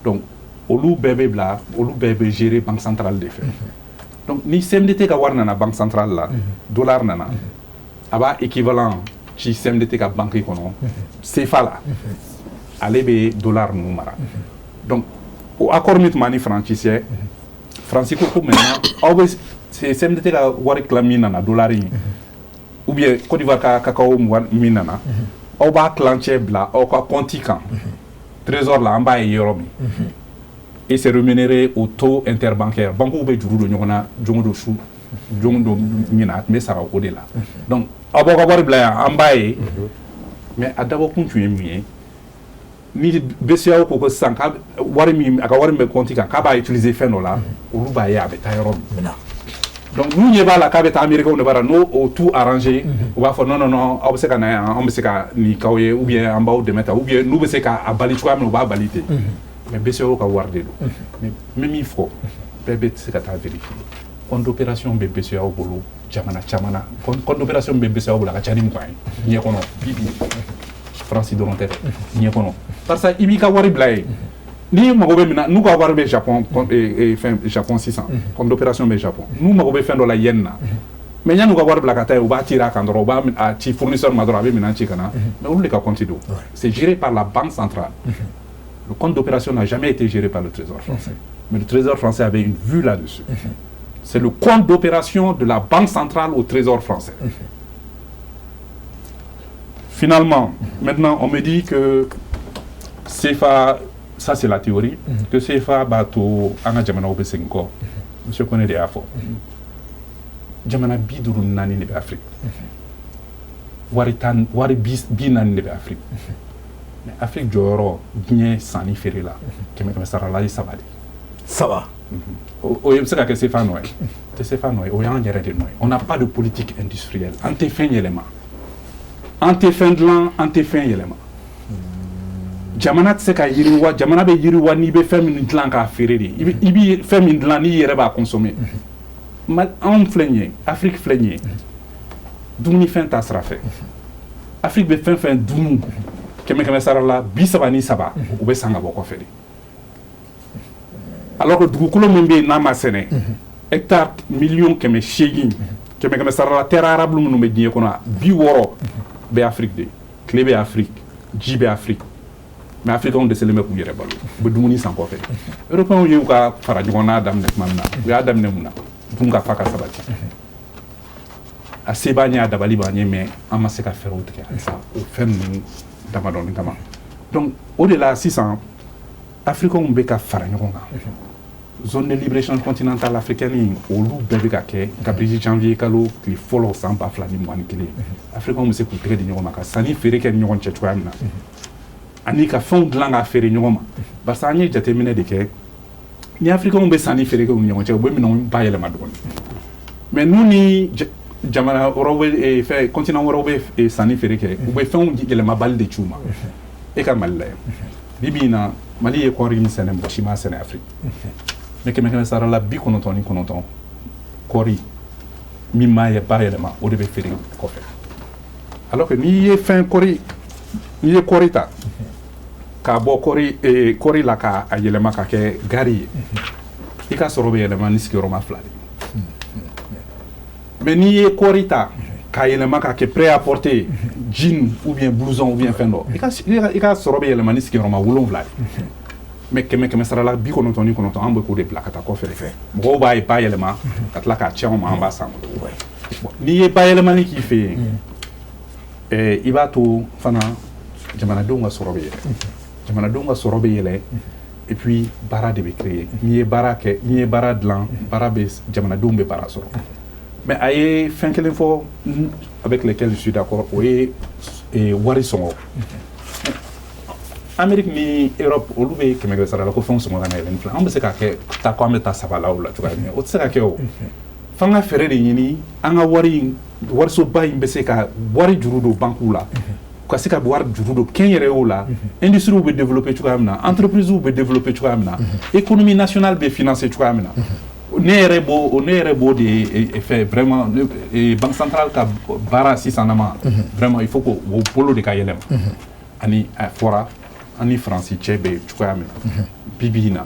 Donc olu bɛɛ bɛ bila, olu bɛɛ bɛ gérer banque centrale de fɛ. Donc ni CMDT ka wari nana banque centrale la, dollar nana, a b'a équivalent ci CMDT ka banque kɔnɔ CFA la, ale bɛ dollar ninnu mara. Donc o accord min tun b'an ni Faransi cɛ, Faransi ko ko maintenant aw bɛ CMDT ka wari tila min nana, dollar in, ou bien Côte d'Ivoire ka cacao min nana, aw b'a tilancɛ bila aw ka compte kan trésor la, an b'a ye yɔrɔ min, et c'est rémunéré au taux interbancaire. Banques bɛ juru don ɲɔgɔn na don o don, su don o don min na, a tun bɛ sara o de la. Donc aw b'aw ka wari bila yan, an b'a ye. Mais a dabɔkun tun ye mun ye? Ni BCEAO ko ko sisan k'a wari min, a ka wari min bɛ compte kan, k'a b'a utiliser fɛn dɔ la, olu b'a ye a bɛ taa yɔrɔ min. Donc n'u ɲɛ b'a la k'a bɛ taa américains de bara, n'o o tout arrangé, u b'a fɔ non, non, non, aw bɛ se ka na yan, anw bɛ se ka nin k'aw ye, ou bien an b'aw dɛmɛ tan, ou bien n'u bɛ se k'a bali cogoya min na, u b'a bali ten. Mais BCEAO ka wari de don. Mais n bɛ min fɔ, bɛɛ bɛ se ka taa vérifier, compte d'opération bɛ BCEAO bolo jamana caman na. Compte d'opération bɛ BCEAO bolo, a ka ca ni 20 ye diɲɛ kɔnɔ bi bi. Faransi dɔrɔn tɛ dɛ, diɲɛ kɔnɔ. Barisa i b'i ka wari bila yen, n'i mago bɛ min na, n'u ka wari bɛ Japon, fɛn Japon sisan, compte d'opération bɛ Japon, n'u mago bɛ fɛn dɔ la yen na, mais yan'u ka wari bila ka taa yen, u b'a tirer a kan dɔrɔn, u b'a a ci fournisseur ma dɔrɔn, a bɛ minɛn ci ka na. Mais olu de ka compte don, c'est géré par la banque centrale. Le compte d'opération n'a jamais été géré par le Trésor français, mais le Trésor français avait une vue là-dessus. C'est le compte d'opération de la banque centrale au Trésor français. Finalement, maintenant, on me dit que CFA, ça c'est la théorie, que CFA b'a to an ka jamanaw bɛ segin kɔ. Monsieur Kone de y'a fɔ. Jamana 54 de bɛ Afrique. Wari tan, wari 40 de bɛ Afrique. Mais Afrique jɔyɔrɔ diɲɛ sanni feere la, kɛmɛ kɛmɛ sara la, ye 3 de. Saba. O bɛ se ka kɛ CFA nɔ ye? O tɛ CFA nɔ ye, o y'an yɛrɛ de nɔ ye. On n'a pas de politique industrielle. An tɛ fɛn yɛlɛma. An tɛ fɛn dilan, an tɛ fɛn yɛlɛma. Jamana tɛ se ka yiriwa, jamana bɛ yiriwa n'i bɛ fɛn min dilan k'a feere de. I bɛ fɛn min dilan n'i yɛrɛ b'a consommer. Anw filɛ nin ye, Afrique filɛ nin ye, dumunifɛn ta sira fɛ, Afrique bɛ fɛn fɛn dun, kɛmɛ kɛmɛ sara la, 33, o bɛ san ka bɔ kɔfɛ de. Alors que dugukolo min bɛ yen n'a ma sɛnɛ, hectare 800 000 000, kɛmɛ kɛmɛ sara la, terre arable minnu bɛ diɲɛ kɔnɔ, 60 bɛ Afrique de. Tile bɛ Afrique, ji bɛ Afrique, mais africains dɛsɛlen bɛ k'u yɛrɛ balo, u bɛ dumuni san kɔfɛ. Européens y'u ka fara ɲɔgɔn na daminɛ tuma min na, u y'a daminɛ mun na? Dun ka fa ka sabati. A se b'an ye, a dabali b'an ye, mais an ma se ka fɛɛrɛw tigɛ halisa o fɛn ninnu damadɔni kama. Donc o de la sisan africains bɛ ka fara ɲɔgɔn kan, zone de libre échange continentale africaine, olu bɛɛ bɛ ka kɛ kabini janvier kalo tile fɔlɔ san 2021. Africains bɛ se k'u tɛgɛ di ɲɔgɔn ma ka sanni feere kɛ ni ɲɔgɔn cɛ cogoya min na, ani ka fɛnw dilan k'a feere ɲɔgɔn ma. Barisa an ye jateminɛ de kɛ, ni africains bɛ sanni feere kɛ u ni ɲɔgɔn cɛ, u bɛ minɛnw bayɛlɛma dɔɔnin. Mais n'u ni jamana wɛrɛw bɛ fɛn, continent wɛrɛw bɛ sanni feere kɛ, u bɛ fɛnw yɛlɛmabali de ci u ma. E ka Mali lajɛ bi bi in na, Mali ye kɔɔri min sɛnɛ, mɔgɔ si m'a sɛnɛ Afrique. Mais kɛmɛ kɛmɛ sara la, 99 kɔɔri min ma bayɛlɛma, o de bɛ feere kɔfɛ. Alors que n'i ye fɛn kɔɔri, n'i ye kɔɔri ta k'a bɔ kɔɔri la k'a yɛlɛma ka kɛ gari ye, i ka sɔrɔ bɛ yɛlɛma ni sigiyɔrɔma 2 de. Mais n'i ye kɔɔri ta k'a yɛlɛma ka kɛ prêt à porter, jean ou bien blouson ou bien fɛn dɔ, i ka sɔrɔ bɛ yɛlɛma ni sigiyɔrɔma 7 de. Mais kɛmɛ kɛmɛ sara la, 99, an bɛ k'o de bila ka taa kɔfɛ. Mɔgɔw b'a bayɛlɛma ka tila k'a ci anw ma, an b'a san. N'i ye bayɛlɛmali k'i fɛ yen, i b'a to fana jamanadenw ka sɔrɔ bɛ yɛlɛ, jamanadenw ka sɔrɔ bɛ yɛlɛ, et puis baara de bɛ créer. N'i ye baara kɛ, n'i ye baara dilan, baara bɛ, jamanadenw bɛ baara sɔrɔ. Mais a ye fɛn kelen fɔ avec lequel je suis d'accord, o ye wari sɔngɔ. Amérique ni Europe, olu bɛ kɛmɛ kɛmɛ sara la ko fɛnw sɔngɔ ka na yɛlɛ ni fila. An bɛ se k'a kɛ ta ko an bɛ taa saba la o la cogoya jumɛn? O tɛ se ka kɛ. O f'an ka fɛɛrɛ de ɲini. An ka wari in, warisoba in bɛ se ka wari juru don banques la, ka se ka wari juru don kɛnyɛrɛyew la, industries bɛ développer cogoya min na, entreprises bɛ développer cogoya min na, économie nationale bɛ financer cogoya min na. Ne yɛrɛ b'o de fɛ vraiment. Banque centrale ka baara sisan nama, vraiment il faut que o bolo de ka yɛlɛma. Ani a fɔra an ni Faransi cɛ bɛ cogoya min na bi bi in na,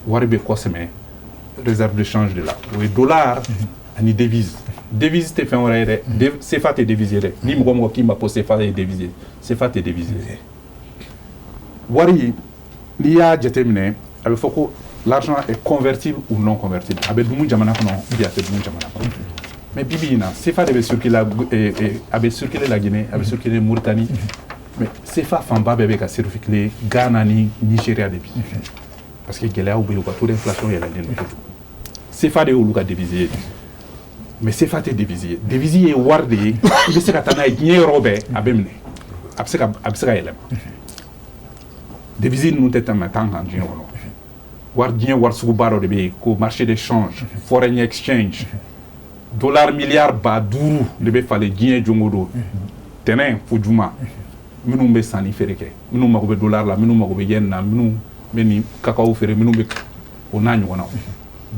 wari bɛ kɔsɛmɛ réserve de change de la, o ye dollar ani devise. Devise tɛ fɛn wɛrɛ ye dɛ, CFA tɛ devise ye dɛ. Ni mɔgɔ mɔgɔ k'i ma ko CFA ye devise ye, CFA tɛ devise ye. Wari, n'i y'a jateminɛ, a bɛ fɔ ko l'argent est convertible ou non convertible, a bɛ dumu jamana kɔnɔ ou bien a tɛ dumu jamana kɔnɔ. Mais bi bi in na, CFA de bɛ circuler, a bɛ circuler la Guinée, a bɛ circuler Mauritanie, mais CFA fanba bɛɛ bɛ ka circuler Ghana ni Nigeria de bi, parce que gɛlɛyaw bɛ yen, u ka taux d'inflation yɛlɛlen don kojugu. CFA de y'olu ka devise ye, mais CFA tɛ devise ye. Devise ye wari de ye, i bɛ se ka taa n'a ye diɲɛ yɔrɔ bɛɛ, a bɛ minɛ, a bɛ se ka yɛlɛma. Devise ninnu tɛ tɛmɛ 10 kan diɲɛ kɔnɔ. Wari, diɲɛ wari suguba dɔ de bɛ yen ko marché de change, foreign exchange. Dollar miliyari 5000 de bɛ falen diɲɛ don o don, tɛnɛn fo juma. Minnu bɛ sanni feere kɛ, minnu mago bɛ dollar la, minnu mago bɛ yen na, minnu bɛ nin cacao feere, minnu bɛ o n'a ɲɔgɔnnaw,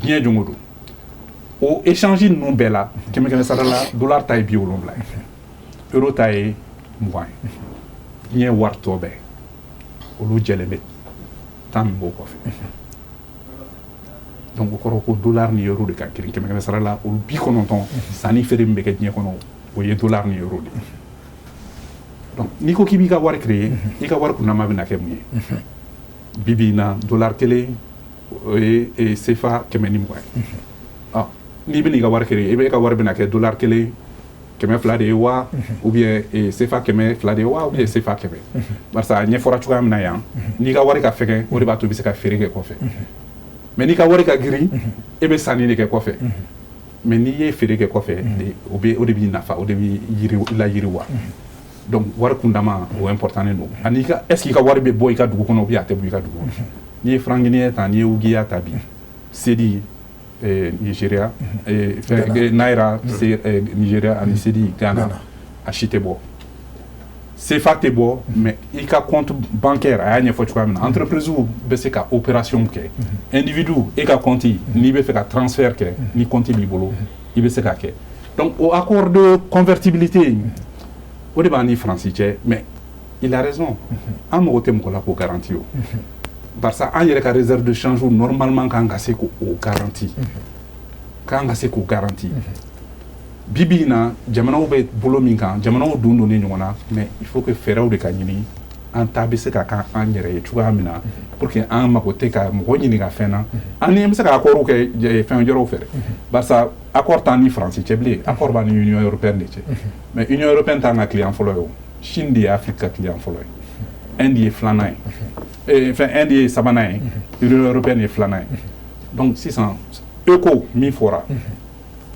diɲɛ don o don, o échange ninnu bɛɛ la, kɛmɛ kɛmɛ sara la, dollar ta ye 70 ye, euro ta ye 20 ye. Diɲɛ wari tɔ bɛɛ, olu jɛlen bɛ 10 min b'o kɔfɛ. Donc o kɔrɔ ko dollar ni euro de ka girin. Kɛmɛ kɛmɛ sara la, olu 90 sanni feere min bɛ kɛ diɲɛ kɔnɔ, o ye dollar ni euro de ye. Donc n'i ko k'i b'i ka wari créer, i ka wari kunnama bɛna kɛ mun ye? Bi bi in na, dollar kelen, o ye CFA 120 ye. N'i bɛna i ka wari créer, i bɛ e ka wari bɛna kɛ dollar kelen 200 de ye wa, ou bien CFA 200 de ye wa, ou bien CFA 100? Barisa a ɲɛfɔra cogoya min na yan, n'i ka wari ka fɛgɛn, o de b'a to i bɛ se ka feere kɛ kɔfɛ. Mais n'i ka wari ka girin, e bɛ sanni de kɛ kɔfɛ. Mais n'i ye feere kɛ kɔfɛ, o bɛ o de b'i nafa, o de b'i yiri la yiriwa. Donc wari kundama, o important don. Ani i ka, est ce que i ka wari bɛ bɔ i ka dugu kɔnɔ ou bien a tɛ bɔ i ka dugu kɔnɔ? N'i ye franc guinéen ta, n'i ye ouguiya ta bi, cedi Nigeria, fɛn, naira Nigeria ani cedi Ghana, a si tɛ bɔ. CFA tɛ bɔ, mais i ka compte bancaire, a y'a ɲɛfɔ cogoya min na, entreprise bɛ se ka opération kɛ, individu e ka compte, n'i bɛ fɛ ka transfert kɛ, ni compte b'i bolo, i bɛ se k'a kɛ. Donc o accord de convertibilité in, o de b'an ni Faransi cɛ. Mais il a raison, an mago tɛ mɔgɔ la k'o garantie o, barisa an yɛrɛ ka réserve de change normalement kan ka se k'o garantie, kan ka se k'o garantie. Bi bi in na, jamanaw bɛ bolo min kan, jamanaw don donnen ɲɔgɔn na, mais il faut que fɛɛrɛw de ka ɲini, an ta bɛ se ka kan an yɛrɛ ye cogoya min na, pour que an mago tɛ ka mɔgɔ ɲininka fɛn na. An ni an bɛ se ka accord kɛ fɛn wɛrɛw fɛ dɛ, barisa accord t'an ni Faransi cɛ bilen, accord b'an ni Union européenne de cɛ. Mais Union européenne t'an ka client fɔlɔ ye o, Chine de ye Afrique ka client fɔlɔ ye, Inde ye filanan ye, fɛn Inde ye sabanan ye, Union européenne ye filanan ye. Donc sisan ECO min fɔra,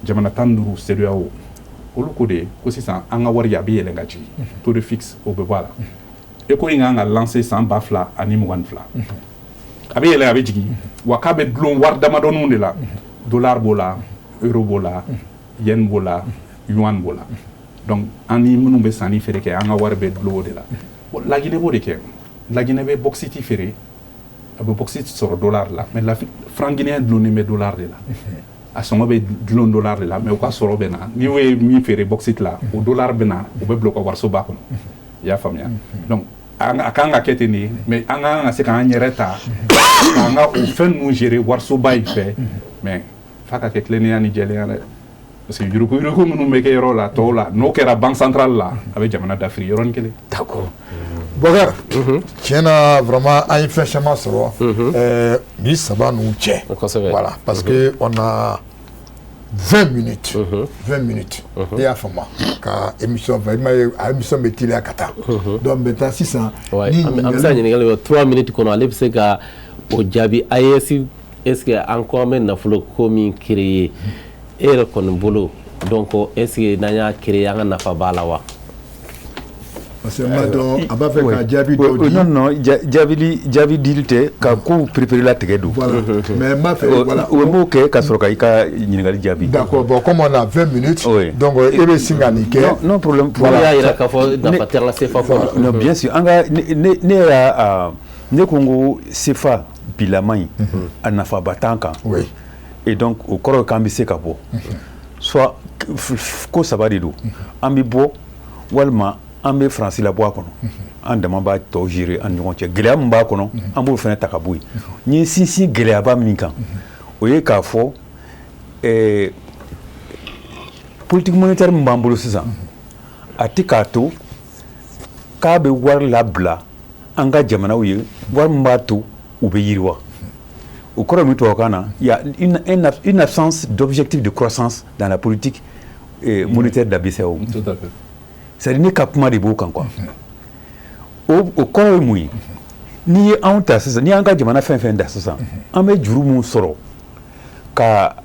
jamana 15 CEDEAO, olu ko de ko sisan an ka wari a bɛ yɛlɛn ka jigin, taux de fixe o bɛ bɔ a la. ECO in kan ka lancer san 2022, a bɛ yɛlɛn a bɛ jigin, wa k'a bɛ dulon wari damadɔninw de la: dollar b'o la, euro b'o la, yen b'o la, yuan b'o la. Donc an ni minnu bɛ sanni feere kɛ, an ka wari bɛ dulon o de la. Bon, Laginɛ b'o de kɛ. Laginɛ bɛ bauxite feere, a bɛ bauxite sɔrɔ dollar la, mais la franc guinéen dulonnen bɛ dollar de la, a sɔngɔ bɛ dulon dollar de la, mais u ka sɔrɔ bɛ na n'i ye min feere bauxite la, o dollar bɛ na, o bɛ bila u ka warisoba kɔnɔ. I y'a faamuya? Donc a kan ka kɛ ten de, mais an kan ka se k'an yɛrɛ ta k'an ka o fɛn ninnu gérer warisoba in fɛ, mais f'a ka kɛ tilennenya ni jɛlenya dɛ, parce que yuruku yuruku minnu bɛ kɛ yɔrɔ la tɔw la, n'o kɛra banque centrale la, a bɛ jamana dafiri yɔrɔnin kelen. D'accord, Bɔkari, tiɲɛ na, vraiment an ye fɛn caman sɔrɔ ni saba ninnu cɛ. Voilà, parce que on a 20 minutes, 20 minutes, i y'a faamu, ka émission fɛ, i m'a ye, a émission bɛ teliya ka taa. Donc maintenant sisan. Ni an bɛ se ka ɲininkali kɛ 3 minutes kɔnɔ, ale bɛ se ka o jaabi. AES, est ce que an ko an bɛ nafolo ko min créer, e yɛrɛ kɔni bolo, donc est ce que n'an y'a créer, an ka nafa b'a la wa? Parce que n b'a dɔn a b'a fɛ ka jaabi dɔw di. Non, non, jaabili jaabi dili tɛ, ka kow préféré latigɛ don. Voilà, mais n b'a fɛ, voilà. O m'o kɛ ka sɔrɔ ka i ka ɲininkali jaabi. D'accord, bon, comme on a 20 minutes, oui. Donc e bɛ sin ka nin kɛ. Non, non problème. Voilà, y'a jira k'a fɔ nafa tɛ an ka CFA ko la. Non, bien sûr, an ka ne y'a ne ko n ko CFA bilama in, a nafaba t'an kan. Et donc o kɔrɔ ye k'an bɛ se ka bɔ. Soit ko saba de don: an bɛ bɔ, walima an bɛ Faransi labɔ a kɔnɔ, an dama b'a tɔ gérer an ni ɲɔgɔn cɛ, gɛlɛya min b'a kɔnɔ, an b'o fana ta ka bɔ yen. N ye sinsin gɛlɛyaba min kan, o ye k'a fɔ politique monétaire min b'an bolo sisan, a tɛ k'a to k'a bɛ wari labila an ka jamanaw ye, wari min b'a to u bɛ yiriwa. O kɔrɔ min tubabukan na, il y a une absence d'objectif de croissance dans la politique monétaire de la BCEAO. Tout à fait. C'est à dire ne ka kuma de b'o kan quoi. O kɔrɔ ye mun ye? N'i ye anw ta sisan, n'i y'an ka jamana fɛn fɛn da sisan, an bɛ juru mun sɔrɔ ka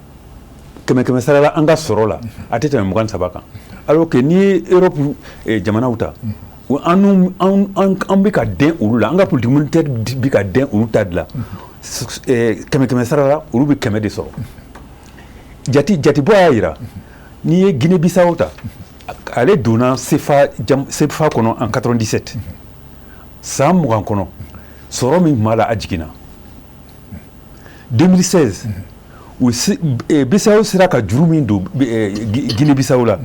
kɛmɛ kɛmɛ sara la, an ka sɔrɔ la, a tɛ tɛmɛ 23 kan, alors que n'i ye Europe jamanaw ta, an an bɛ ka den olu la, an ka politique monétaire bɛ ka den olu ta de la. Kɛmɛ kɛmɛ sara la, olu bɛ 100 de sɔrɔ. Jate jatebɔ y'a jira, n'i ye Guinée Bissau ta, ale donna CFA CFA kɔnɔ en 97, san 20 kɔnɔ, sɔrɔ min tun b'a la, a jiginna. 2016, u BCEAO sera ka juru min don Guinée Bissau la,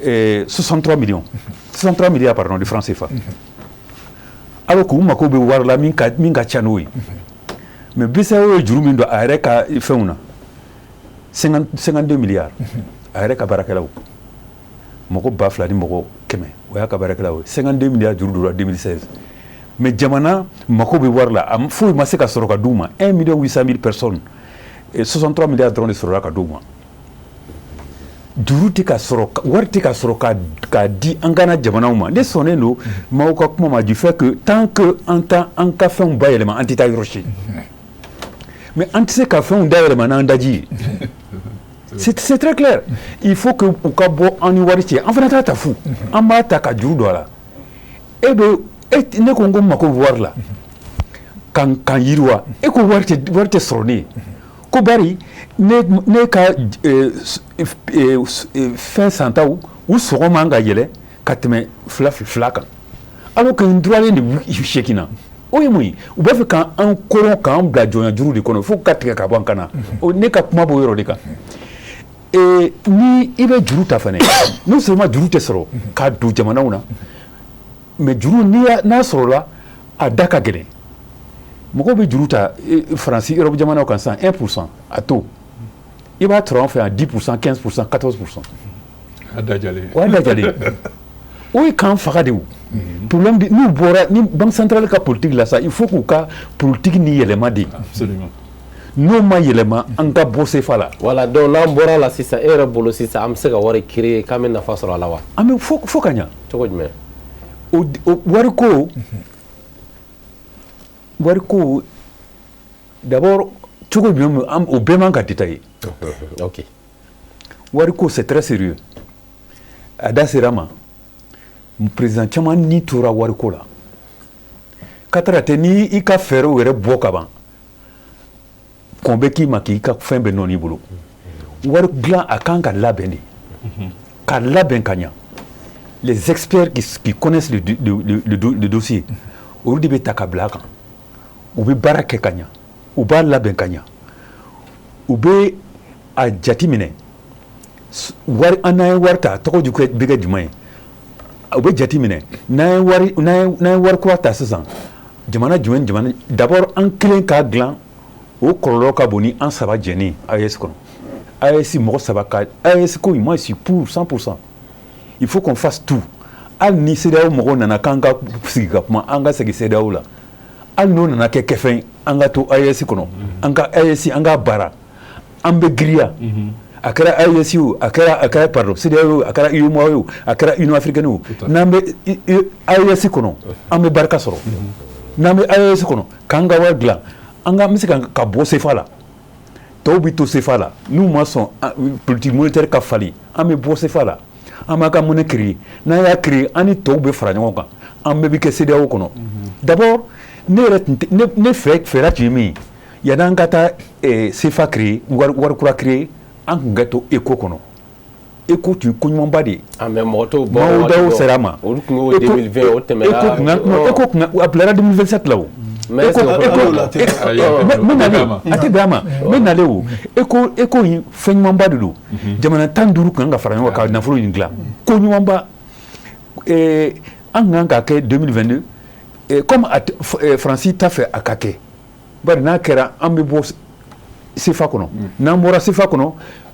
63 millions, 63 milliards, pardon, de francs CFA, alors k'u mako bɛ wari la min ka ca n'o ye. Mais BCEAO ye juru min don a yɛrɛ ka fɛnw na, 52 milliards, a yɛrɛ ka baarakɛlaw, mɔgɔ 2100, o y'a ka baarakɛlaw ye, 52 milliards juru donna 2016. Mais jamana mako bɛ wari la, a foyi ma se ka sɔrɔ ka d'u ma. 1 million 800 mille personnes, 63 milliards dɔrɔn de sɔrɔla ka d'u ma. Juru tɛ ka sɔrɔ, wari tɛ ka sɔrɔ ka di an kana jamanaw ma. Ne sɔnnen don maaw ka kuma ma du fait que tant que an t'an an ka fɛnw bayɛlɛma, an tɛ taa yɔrɔ si. Mais an tɛ se ka fɛnw dayɛlɛma n'an daji ye. C'est très clair, il faut que u ka bɔ an ni wari cɛ, an fana t'a ta fu, an b'a ta ka juru don a la. E bɛ e ne ko n ko n mako bɛ wari la kan yiriwa, e ko wari tɛ sɔrɔ ne ye, ko bari ne ka fɛn santaw, u sɔngɔ man ka yɛlɛ ka tɛmɛ fila fila kan. Alors que n droitlen de 8 na. O ye mun ye? U b'a fɛ k'an koron, k'an bila jɔnya juru de kɔnɔ fo ka tigɛ ka bɔ an kan na. Ne ka kuma b'o yɔrɔ de kan. Ni i bɛ juru ta fana, non seulement juru tɛ sɔrɔ k'a don jamanaw na, mais juru n'a sɔrɔla, a da ka gɛlɛn. Mɔgɔw bɛ juru ta Faransi, Europe jamanaw kan sisan, 1% a taux, i b'a sɔrɔ an fɛ yan 10%, 15%, 14%. A dajalen. O y'a dajalen, o ye k'an faga de. O problème de n'u bɔra ni banque centrale ka politique la sa, il faut k'u ka politique ni yɛlɛma de. Absolument. N'o ma yɛlɛma, an ka bɔ CFA la. Voilà, donc n'an bɔra la sisan, e yɛrɛ bolo sisan, an bɛ se ka wari créer k'an bɛ nafa sɔrɔ a la wa? An bɛ fo ka ɲa. Cogo jumɛn? O wariko d'abord, cogo jumɛn, o bɛɛ man ka détailler. Wariko, c'est très sérieux. A da sera ma, président caman ni tora wariko la. Katara tɛ ni i ka fɛɛrɛw yɛrɛ bɔ ka ban, kɔn bɛ k'i ma k'i ka fɛn bɛɛ nɔɔni i bolo. Wari dilan, a kan ka labɛn de, ka labɛn ka ɲa. Les experts qui connaissent le dossier, olu de bɛ ta ka bila a kan. U bɛ baara kɛ ka ɲa, u b'a labɛn ka ɲa, u bɛ a jati minɛ. Wari, an n'an ye wari ta, a tɔgɔ bɛ kɛ jumɛn ye? U bɛ jati minɛ n'an ye wari kura ta sisan, jamana jumɛn, jamana d'abord, an kelen k'a dilan, o kɔlɔlɔ ka bon ni an saba jɛnen AES kɔnɔ. AES mɔgɔ saba ka AES ko in, moi je suis pour 100%. Il faut qu'on fasse tout. Hali ni CEDEAO mɔgɔw nana k'an ka sigi ka kuma, an ka segin CEDEAO la. Hali n'o nana kɛ kɛfɛn, an ka to AES kɔnɔ, an ka AES, an ka baara, an bɛ giriya. A kɛra AES o, a kɛra, pardon, CEDEAO o, a kɛra UEMOA o, a kɛra Union africaine o, n'an bɛ AES kɔnɔ, an bɛ barika sɔrɔ. N'an bɛ AES kɔnɔ k'an ka wari dilan, an ka n bɛ se ka bɔ CFA la, tɔw bɛ to CFA la. N'u ma sɔn politique monétaire ka falen, an bɛ bɔ CFA la, an b'a ka monnaie créer. N'an y'a créer, an ni tɔw bɛ fara ɲɔgɔn kan, an bɛɛ bɛ kɛ CEDEAO kɔnɔ. D'abord, ne yɛrɛ tun tɛ ne fɛ fɛɛrɛ tun ye min ye, yan'an ka taa CFA créer, wari kura créer, an tun ka to ECO kɔnɔ. ECO tun ye ko ɲumanba de ye. Ah, mais mɔgɔ t'o bɔ. Maaw daw sera a ma. Olu tun y'o 2020, o tɛmɛna. ECO tun ka, ECO tun a bilara 2027 la o. Mais est-ce que ECO, n bɛ nalen, a tɛ bɛn a ma, n bɛ nalen o. ECO in, fɛn ɲumanba de don. Jamana 15 kan ka fara ɲɔgɔn kan ka nafolo in dilan, ko ɲumanba. An kan ka kɛ 2022, comme Faransi t'a fɛ a ka kɛ, bari n'a kɛra, an bɛ bɔ CFA kɔnɔ. N'an bɔra CFA kɔnɔ,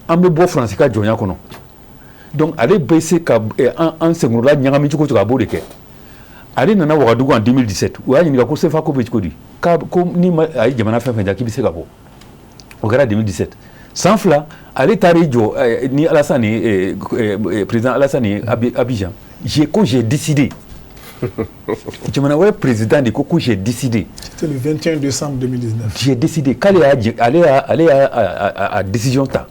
an bɛ bɔ Faransi ka jɔnya kɔnɔ. Donc ale bɛ se ka an senkɔrɔla ɲagami cogo o cogo, a b'o de kɛ. Ale nana Wagadugu en 2017, u y'a ɲininka ko CFA ko bɛ cogo di, k'a ko ni ma a ye jamana fɛn fɛn ja, k'i bɛ se ka bɔ. O kɛra 2017. San 2, ale taara i jɔ ni Alassane ye, président Alassane ye, Abidjan, j'ai ko j'ai décidé. Jamana wɛrɛ président de ko j'ai décidé. C'était le 21 décembre 2019. J'ai décidé k'ale y'a ale y'a a décision ta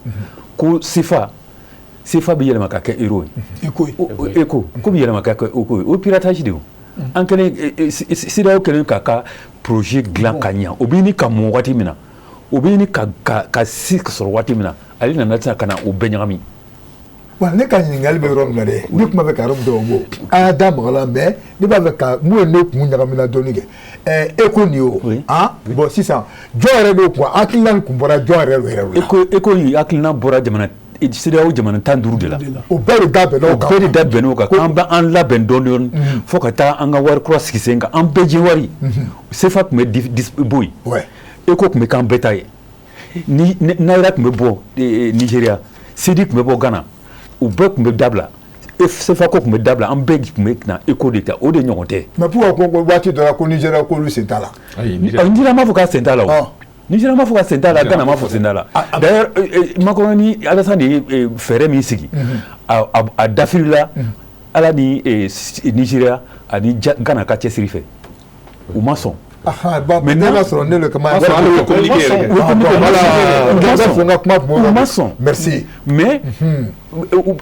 ko CFA bɛ yɛlɛma ka kɛ euro ye. ECO. ECO ko bɛ yɛlɛma ka kɛ ECO ye, o ye piratage de ye o. An kɛlen, CEDEAO kɛlen k'a ka projet dilan ka ɲa, o bɛ ɲini ka mɔ waati min na, o bɛ ɲini ka se sɔrɔ waati min na, ale nana sisan ka na o bɛɛ ɲagami. Wa ne ka ɲininkali bɛ yɔrɔ min na dɛ, ne tun b'a fɛ ka yɔrɔ min dɔn, o b'o an y'a da maga la, mais ne b'a fɛ ka mun ye, ne kun ɲagamina dɔɔni kɛ ECO nin ye o. Ah bon, sisan jɔn yɛrɛ de kun hakilina nin kun bɔra jɔn yɛrɛ la? ECO in hakilina bɔra jamana CEDEAO jamana 15 de la. O bɛɛ de da bɛnna o kan. O bɛɛ de da bɛnna o kan k'an bɛ an labɛn dɔɔni dɔɔni fo ka taa an ka wari kura sigi sen kan, an bɛɛ jɛ wari. CFA tun bɛ bɔ yen. ECO tun bɛ k'an bɛɛ ta ye. Ni Naira tun bɛ bɔ Nigéria, Cedi tun bɛ bɔ Ghana, u bɛɛ tun bɛ dabila. CFA ko tun bɛ dabila, an bɛɛ tun bɛ na ECO de ta, o de ɲɔgɔn tɛ. Mais pourquoi ko waati dɔ la ko Nigéria k'olu sen t'a la? Nigéria m'a fɔ k'a sen t'a la o. Nigéria m'a fɔ k'a sen t'a la, Ghana m'a fɔ sen t'a la. D'ailleurs, Macron ni Alassane ye fɛɛrɛ min sigi, a dafirila Ala ni Nigéria ani Ghana ka cɛsiri fɛ, u ma sɔn. Bon, ne b'a sɔrɔ ne le kama. U ma sɔn. Merci. Mais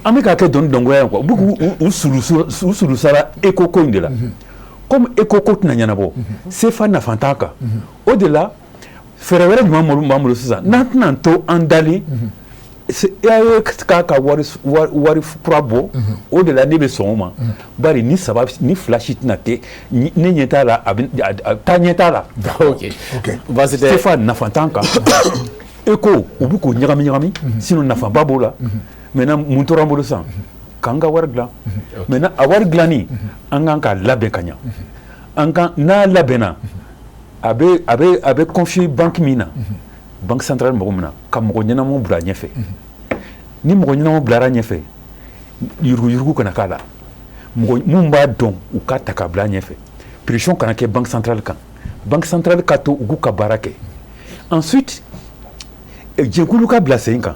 an bɛ k'a kɛ dɔnni dɔngoya ye quoi. U bɛ k'u sulusala ECO ko in de la. Comme ECO ko tɛna ɲɛnabɔ, CFA nafa t'a kan. O de la, fɛɛrɛ wɛrɛ jumɛn b'an bolo sisan n'an tɛna to an dalen? AES k'a ka wari kura bɔ, o de la ne bɛ sɔn o ma, bari ni saba ni fila si tɛna kɛ, ne ɲɛ t'a la, a bɛ taa ɲɛ t'a la. Ok, baasi tɛ. CFA nafa t'an kan. ECO u bɛ k'o ɲagami ɲagami, sinon nafaba b'o la. Maintenant, mun tora an bolo sisan? K'an ka wari dilan. Maintenant, a wari dilanni, an kan k'a labɛn ka ɲa. An kan n'a labɛnna, a bɛ confier banque min na, banque centrale mɔgɔ min na, ka mɔgɔ ɲɛnamaw bila a ɲɛfɛ. Ni mɔgɔ ɲɛnamaw bilara ɲɛfɛ, yuruguyurugu kana k'a la. Mɔgɔ mun b'a dɔn, u k'a ta k'a bila a ɲɛfɛ. Pression kana kɛ banque centrale kan. Banque centrale ka to u k'u ka baara kɛ. Ensuite, jɛkulu ka bila sen kan.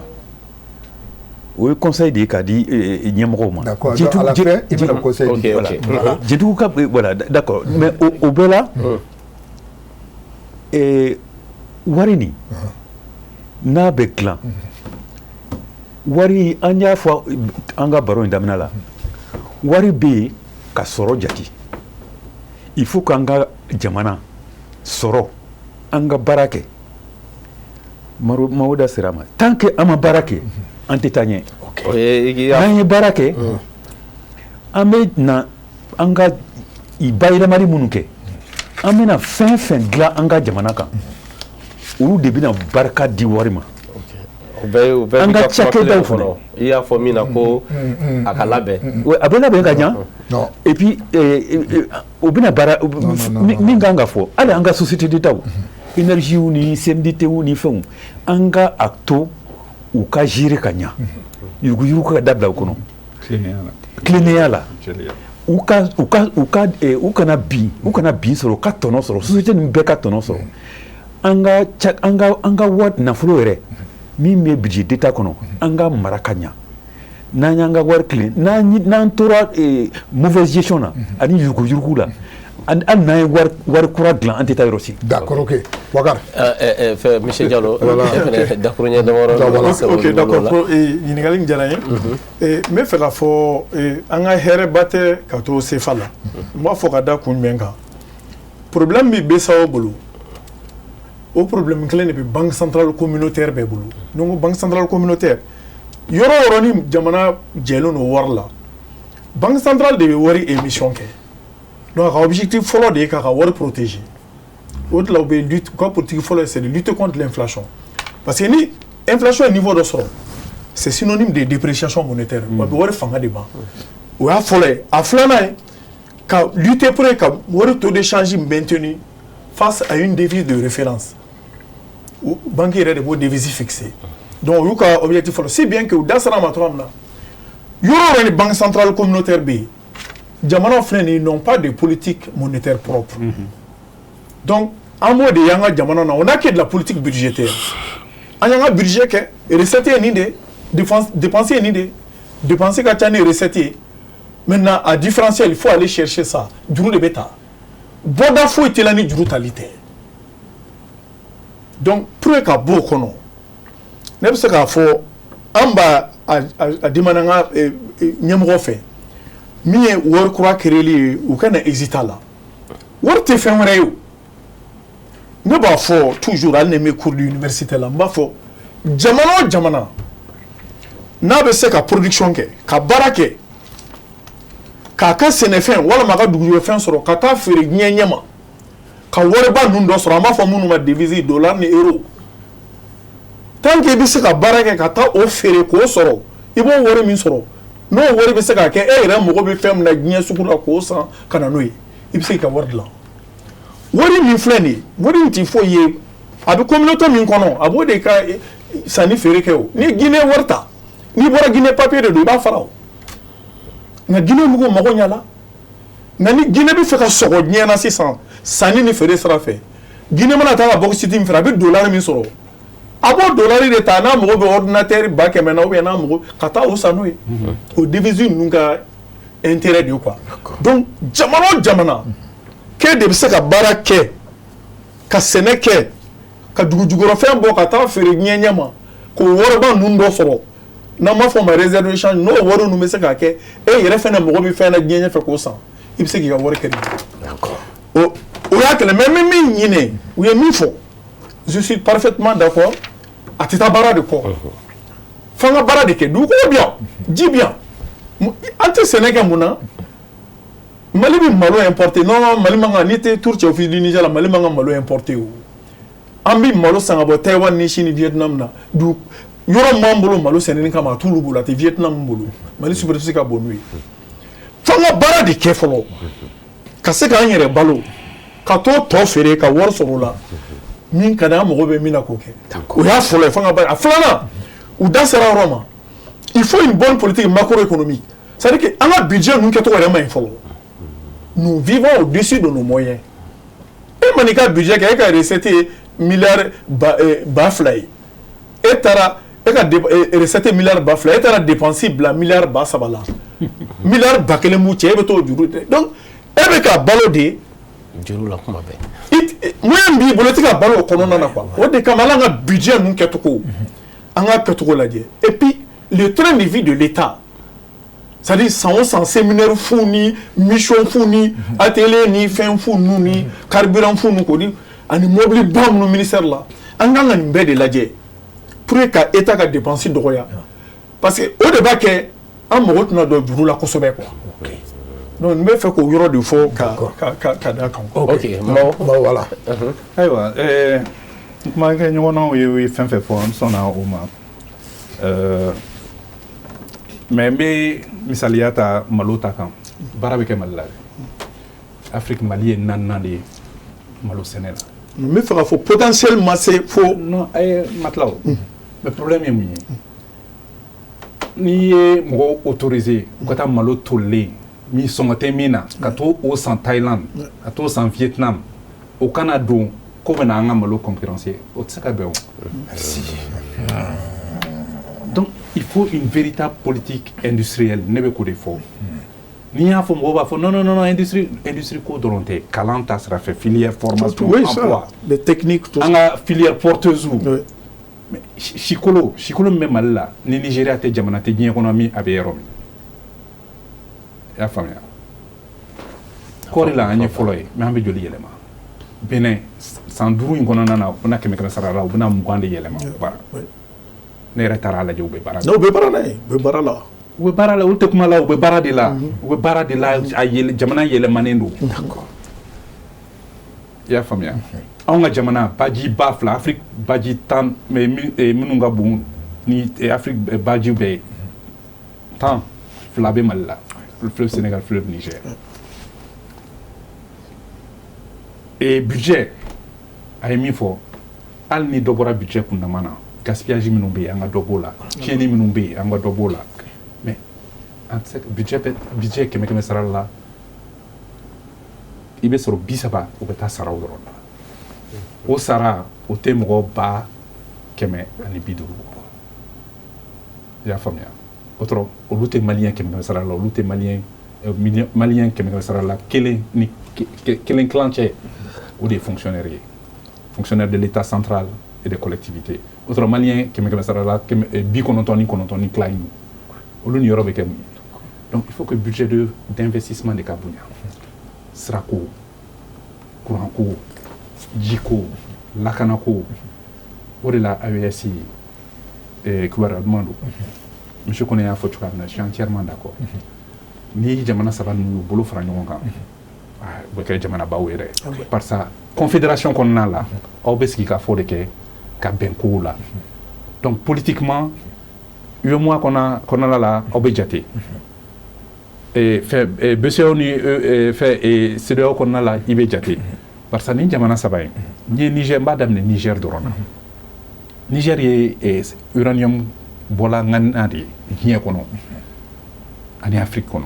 O ye conseil de ye k'a di ɲɛmɔgɔw ma. D'accord, à la fin i bɛna conseil di. Voilà. Jɛntigiw ka, voilà, d'accord, mais o bɛɛ la, wari nin n'a bɛ dilan, wari, an y'a fɔ an ka baro in daminɛ la, wari bɛ yen ka sɔrɔ jate. Il faut k'an ka jamana sɔrɔ, an ka baara kɛ. Mawo da sera a ma, tant que an ma baara kɛ, an tɛ taa ɲɛ. N'an ye baara kɛ, an bɛ na an ka bayɛlɛmali minnu kɛ, an bɛna fɛn fɛn dilan an ka jamana kan, olu de bɛna barika di wari ma. An ka cakɛdaw fana. I y'a fɔ min na ko a ka labɛn. A bɛ labɛn ka ɲa, et puis o bɛna baara min kan ka fɔ, hali an ka société d'État, énergie ni CMDT ni fɛnw, an ka a to u ka gérer ka ɲa, yuruguyurugu ka dabila u kɔnɔ, tilennenya la, u ka u ka u ka u kana bin, u kana bin sɔrɔ, u ka tɔnɔ sɔrɔ, société ninnu bɛɛ ka tɔnɔ sɔrɔ. An ka wari nafolo yɛrɛ min bɛ budget d'État kɔnɔ, an ka mara ka ɲa. N'an y'an ka wari tilen, n'an tora mauvaise gestion na ani yuruguyurugu la, hali n'an ye wari kura dilan, an tɛ taa yɔrɔ si. D'accord, ok, Wakar. Fɛ monsieur Diallo, e fɛnɛ dakuruɲɛ damadɔ. Ok, d'accord, ɲininkali in diyara n ye. N bɛ fɛ k'a fɔ, an ka hɛrɛba tɛ ka to CFA la. N b'a fɔ ka da kun jumɛn kan? Problème min bɛ BCEAO bolo, o problème kelen de bɛ banque centrale communautaire bɛɛ bolo. Ni n ko banque centrale communautaire, yɔrɔ o yɔrɔ ni jamana jɛlen don wari la, banque centrale de bɛ wari émission kɛ. Donc a ka objectif fɔlɔ de ye k'a ka wari protéger. O de la, u bɛ lutte, u ka politique fɔlɔ, c'est de lutter contre l'inflation, parce que ni inflation ye niveau dɔ sɔrɔ, c'est synonyme de dépréciation monétaire, wa bɛ wari fanga de ban. O y'a fɔlɔ ye. A filanan ye ka lutter pour ka wari taux de change maintenu face à une devise de référence. Banque yɛrɛ de b'o devise fixer. Donc o y'u ka objectif fɔlɔ, si bien que u da sera a ma cogoya min na, yɔrɔ o yɔrɔ ni banque centrale communautaire bɛ yen, jamanaw filɛ nin ye, n'ont pas de politique monétaire propre. Donc an b'o de y'an ka jamana na, on n'a que de la politique budgétaire. An y'an ka budget kɛ, recette ye nin de ye, dépense ye nin de ye, dépense ka ca ni recette ye. Maintenant, à différentiel, il faut aller chercher ça. Juru de bɛ ta, bɔda foyi tɛ la ni juru tali tɛ. Donc pour que ka bɔ o kɔnɔ, ne bɛ se k'a fɔ an b'a a demande an ka ɲɛmɔgɔ fɛ, min ye wari kura créer ye, u kana hésiter a la. Wari tɛ fɛn wɛrɛ ye o. Ne b'a fɔ toujours, hali ni n bɛ cours d'université la, n b'a fɔ, jamana o jamana n'a bɛ se ka production kɛ, ka baara kɛ, k'a ka sɛnɛfɛn walima a ka dugujɛfɛn sɔrɔ ka taa feere diɲɛ ɲɛma, ka wariba ninnu dɔ sɔrɔ, an b'a fɔ minnu ma devise, dollar ni euro, tant que i bɛ se ka baara kɛ ka taa o feere k'o sɔrɔ, i b'o wari min sɔrɔ, n'o wari bɛ se ka kɛ e yɛrɛ mago bɛ fɛn min na diɲɛ sugu la k'o san ka na n'o ye, i bɛ se k'i ka wari dilan. Wari min filɛ nin ye, wari in ti foyi ye. A bɛ communauté min kɔnɔ, a b'o de ka sanni feere kɛ. O ni Guinée wari ta, n'i bɔra Guinée, papier de don, i b'a fara. O nka Guinée mɔgɔw mago ɲɛna. Nka ni Guinée bɛ fɛ ka sɔgɔ diɲɛ na sisan, sanni ni feere sira fɛ, Guinée mana taa ka bauxite min feere, a bɛ dollar min sɔrɔ, a b'o dollar de ta, n'a mago bɛ ordinateur 100 000 na, ou bien n'a mago ka taa o san n'o ye. O devise ninnu ka intérêt de ye quoi. Donc jamana o jamana k'e de bɛ se ka baara kɛ, ka sɛnɛ kɛ, ka dugujukɔrɔfɛn bɔ ka taa feere diɲɛ ɲɛ ma, k'o wariba ninnu dɔ sɔrɔ, n'an b'a fɔ o ma réserve de change, n'o wari ninnu bɛ se ka kɛ e yɛrɛ fɛnɛ mago bɛ fɛn na diɲɛ ɲɛfɛ k'o san, i bɛ se k'i ka wari kɛ. O y'a kɛlɛ. Mais n bɛ min ɲini, u ye min fɔ, je suis parfaitement d'accord, a tɛ taa baara de kɔ. F'an ka baara de kɛ. Dugukolo bɛ yan, ji bɛ yan, an tɛ sɛnɛ kɛ mun na? Mali bɛ malo importer. Non, Mali man kan. N'i tɛ tour cɛ f'i Niger la, Mali man ka malo importer. O an bɛ malo san ka bɔ Taïwan ni Chine ni Vietnam na. Du yɔrɔ min b'an bolo malo sɛnɛni kama, a t'olu bolo, a tɛ Vietnam bolo. Mali superficie ka bon n'u ye. F'an ka baara de kɛ fɔlɔ ka se k'an yɛrɛ balo, ka t'o tɔ feere ka wari sɔrɔ o la min ka di an mago bɛ min na k'o kɛ. O y'a fɔlɔ ye, f'an ka baara. A filanan, u da sera yɔrɔ ma, il faut une bonne politique macroéconomique, c'est-à-dire que an ka budget ninnu kɛcogo yɛrɛ man ɲi fɔlɔ. Nous vivons au-dessus de nos moyens. E ma n'i ka budget kɛ, e ka recette ye miliyari 2000 ye, e taara e ka recette ye miliyari 2000, e taara dépense bila miliyari 3000 la, miliyari 1000 b'u cɛ, e bɛ t'o juru. Donc e bɛ ka balo de juru la kuma bɛɛ. Moyen b'i bolo, i tɛ ka balo o kɔnɔna na quoi. O de kama, hali an ka budget ninnu kɛcogo, an ka kɛcogo lajɛ. Et puis le train de vie de l'État, c'est-à-dire san o san, séminaire fu ni mission fu ni atelier ni fɛn fu ninnu ni carburant fu ninnu k'o ani mobili ba minnu ministère la, an kan ka nin bɛɛ de lajɛ pour que ka État ka dépense dɔgɔya, parce que o de b'a kɛ an mago tɛna don juru la kosɛbɛ quoi. Donc n bɛ fɛ k'o yɔrɔ de fɔ ka d'a kan. Ok, Mao. Voilà. Ayiwa, n kumakɛ ɲɔgɔnnaw ye fɛn fɛn fɔ, n sɔnna o ma, mais n bɛ misaliya ta malo ta kan. Baara bɛ kɛ Mali la dɛ. Afrique, Mali ye naaninan de ye malo sɛnɛ la. N bɛ fɛ k'a fɔ potentiel ma se fo. Non, a ye ma tila o. Mais problème ye mun ye? N'i ye mɔgɔw autorisé u ka taa malo tolilen min sɔngɔ tɛ min na, ka t'o o san Thaïlande, ka t'o san Vietnam, o kana don ko bɛna an ka malo concurrencer, o tɛ se ka bɛn o. Merci. Donc il faut une véritable politique industrielle. Ne bɛ k'o de fɔ. N'i y'a fɔ, mɔgɔw b'a fɔ non, non, non, industrie ko dɔrɔn tɛ, kalan ta sira fɛ, filière, formation, oui, emploi. Ça, les techniques, tout. An ka filière porteuse. Oui. Mais sikolo min bɛ Mali la ni Nigéria tɛ, jamana tɛ diɲɛ kɔnɔ min a bɛ yɔrɔ min. I y'a faamuya? Kɔɔri la, an ye fɔlɔ ye, mais an bɛ joli yɛlɛma? Benin, san 5 in kɔnɔna na, u bɛna kɛmɛ kɛmɛ sara la, u bɛna 20 de yɛlɛma baara. Ne yɛrɛ taara a lajɛ, u bɛ baara. Non, u bɛ baara la yen, u bɛ baara la. U bɛ baara la, olu tɛ kuma la, u bɛ baara de la, u bɛ baara de la, a yɛlɛ, jamana yɛlɛmanen don. I y'a faamuya? Anw ka jamana baji ba fila, Afrique baji 10 minnu ka bon ni Afrique baji bɛɛ ye, 10, fila bɛ Mali la: fleuve Sénégal, fleuve Niger. Et budget, a ye min fɔ, hali ni dɔ bɔra budget kundama na, gaspillage minnu bɛ yen, an ka dɔ b'o la, tiɲɛni minnu bɛ yen, an ka dɔ b'o la. Mais an tɛ se budget bɛ, budget kɛmɛ kɛmɛ sara la, i bɛ sɔrɔ 30 o bɛ taa saraw dɔrɔn la. O sara o tɛ mɔgɔ 150 000 bɔ. I y'a faamuya? O tɔrɔ olu tɛ malien kɛmɛ kɛmɛ sara la, olu tɛ malien malien kɛmɛ kɛmɛ sara la kelen ni kelen tilancɛ, o de ye fonctionnaire ye, fonctionnaire de l'État central et des collectivités. O sɔrɔ malien kɛmɛ kɛmɛ sara la 99 ni tila in, olu ni yɔrɔ bɛ kɛ mun ye? Donc il faut que budget de d'investissement de ka bonya: sirako, kuranko, jiko, lakanako. O de la AES kibaruya duman don. Monsieur Kone y'a fɔ cogoya min na, je suis entièrement d'accord. Ni jamana saba ninnu y'u bolo fara ɲɔgɔn kan, u bɛ kɛ jamanabaw yɛrɛ, parce que confédération kɔnɔna la, aw bɛ sigi ka fɔ de kɛ ka bɛn kow la. Donc politiquement, UEMOA kɔnɔna la, aw bɛ jate fɛn BCEAO ni fɛn CEDEAO kɔnɔna la, i bɛ jate, parce que nin jamana saba in, n ye Niger, n b'a daminɛ Niger dɔrɔn na. Niger ye uranium bɔla ŋaniya de ye diɲɛ kɔnɔ ani Afrique kɔnɔ.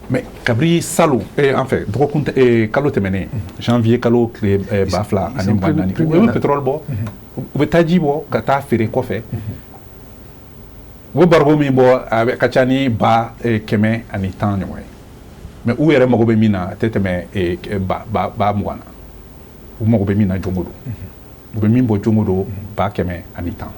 Mais kabini salon, en fait dɔgɔkun kalo tɛmɛnen, janvier kalo tile 2024, u bɛ pétrole bɔ, u bɛ taji bɔ ka taa feere kɔfɛ. U bɛ bariko min bɔ, a bɛ ka ca ni 110 000 ɲɔgɔn ye. Mais u yɛrɛ mago bɛ min na, a tɛ tɛmɛ ba 20 na. U mago bɛ min na jongo don, u bɛ min bɔ jongo don, 110 000,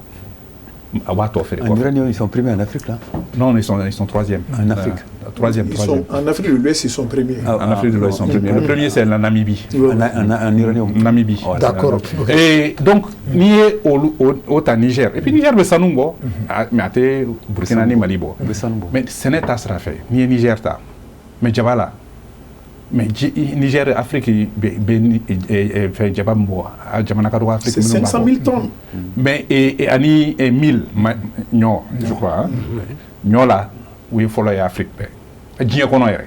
a b'a tɔ feere. En uranium, ils sont premiers en Afrique, là? Non, ils sont troisième. En Afrique. Troisième. Ils sont, en Afrique de l'Ouest, ils sont premiers. En Afrique de l'Ouest, ils sont premiers. Le premier, c'est la Namibie. En uranium. Namibie. D'accord. Et donc, n'i ye olu o ta Niger. Et puis Niger bɛ sanu bɔ, mais a tɛ Burkina ni Mali bɔ. Bɛ sanu bɔ. Mais sɛnɛ ta sira fɛ, n'i ye Niger ta, mais jaba la, mais Niger, Afrique bɛ fɛn jaba min bɔ, a jamana ka dɔgɔ Afrique C'est minnu b'a 500 bɔ. 000 tonnes. Mais et ani 1000 ɲɔ, je crois, hein. Ɲɔ la, u ye fɔlɔ ye Afrique bɛɛ. Diɲɛ kɔnɔ yɛrɛ.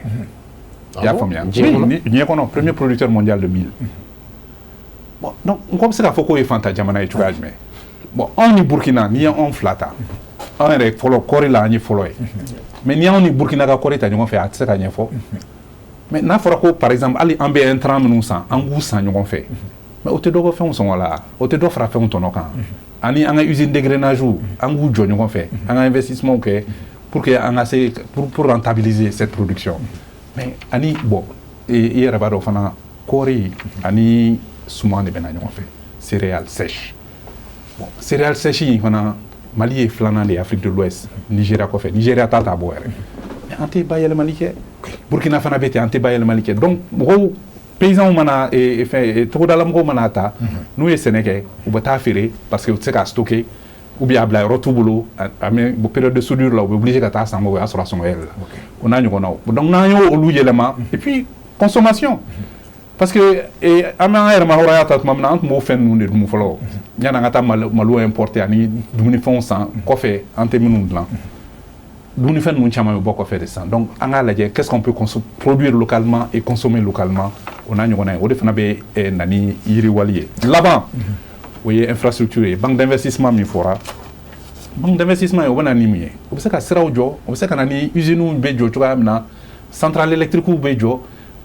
I y'a bon? faamuya? Diɲɛ Oui, kɔnɔ? Diɲɛ kɔnɔ, premier producteur mondial de mil. Bon, donc mɔgɔ bɛ se k'a fɔ k'o ye fantan jamana ye cogoya jumɛn? Bon, anw ni Burkina, n'i ye anw fila ta, anw yɛrɛ fɔlɔ kɔɔri la, an ye fɔlɔ ye. Mais n'i y'anw ni Burkina ka kɔɔri ta ɲɔgɔn fɛ, a tɛ se ka ɲɛfɔ. Mais n'a fɔra ko par exemple hali an bɛ intrant minnu san, an k'u san ɲɔgɔn fɛ, mais o tɛ dɔ bɔ fɛnw sɔngɔ la, o tɛ dɔ fara fɛnw tɔnɔ kan. Ani an ka usine d'agrainage, an k'u jɔ ɲɔgɔn fɛ, an ka investissement kɛ pour que an ka se pour rentabiliser cette production. Mais ani bon, i yɛrɛ b'a dɔn fana, kɔɔri ani suman de bɛ na ɲɔgɔn fɛ, céréales sèches. Bon, céréales sèches in fana, Mali ye filanan de ye Afrique de l'Ouest, Nigéria kɔfɛ. Nigéria ta t'a bɔ yɛrɛ. Mais an tɛ bayɛlɛmali kɛ. Burkina fana bɛ ten, an tɛ bayɛlɛmali kɛ. Donc mɔgɔw, paysans mana fɛn, togodala mɔgɔw mana ta, n'u ye sɛnɛ kɛ, u bɛ taa feere parce que u tɛ se k'a stocker ou bien a bila yɔrɔ t'u bolo. A mais période de soudure la, u bɛ obligé ka taa san, o y'a sɔrɔ a sɔngɔ yɛlɛla, o n'a ɲɔgɔnnaw. Donc n'an y'o olu yɛlɛma, et puis consommation, parce que an bɛ an yɛrɛma hɔrɔnya ta tuma min na, an tun b'o fɛn ninnu de dun fɔlɔ yanni an ka taa malo importer ani dumunifɛnw san kɔfɛ, an tɛ minnu dilan. Dumunifɛn ninnu caman bɛ bɔ kɔfɛ de sisan. Donc an k'a lajɛ, qu'est-ce qu'on peut produire localement et consommer localement, o n'a ɲɔgɔnna ye. O de fana bɛ na ni yiriwali ye. Laban, o ye infrastructure ye. Banque d'investissement min fɔra, banque d'investissement ye, o bɛ na ni mun ye? O bɛ se ka siraw jɔ, o bɛ se ka na ni usines bɛ jɔ cogoya min na, centrale électrique bɛ jɔ.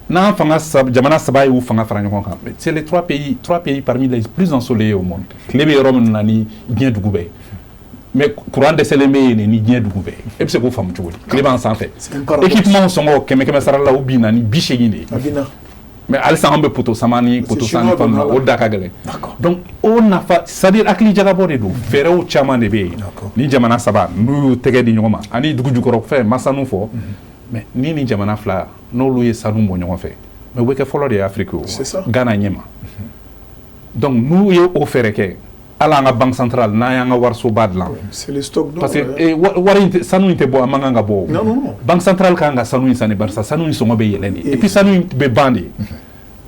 N'an fanga jamana saba y'u fanga fara ɲɔgɔn kan, c'est les trois pays parmi les plus ensoleillés au monde. Tile bɛ yɔrɔ minnu na ni diɲɛ dugu bɛɛ, mais courant dɛsɛlen bɛ yen ni diɲɛ dugu bɛɛ. E bɛ se k'o faamu cogo di? Tile b'an sanfɛ, équipement sɔngɔ kɛmɛ kɛmɛ sara la, o binna ni 80 de ye, mais halisa an bɛ poteau sama ni poteau san ni fɛn ninnu na, o da ka gɛlɛn. Donc o nafa, c'est à dire hakili jagabɔ de don, fɛɛrɛw caman de bɛ yen. Ni jamana saba n'u y'u tɛgɛ di ɲɔgɔn ma, ani dugu jukɔrɔ fɛn ma sanu fɔ, mais ni jamana fila n'olu ye sanu bɔ ɲɔgɔn fɛ, mais u bɛ kɛ fɔlɔ de ye Afrique, o Ghana ɲɛma. Donc n'u ye o fɛɛrɛ kɛ, hali an ka banque centrale, n'an y'an ka warisoba dilan, parce que wari in, sanu in tɛ bɔ, a man kan ka bɔ. Banque centrale kan ka sanu in san de, barisa sanu in sɔngɔ bɛ yɛlɛn de, et puis sanu in bɛ ban de.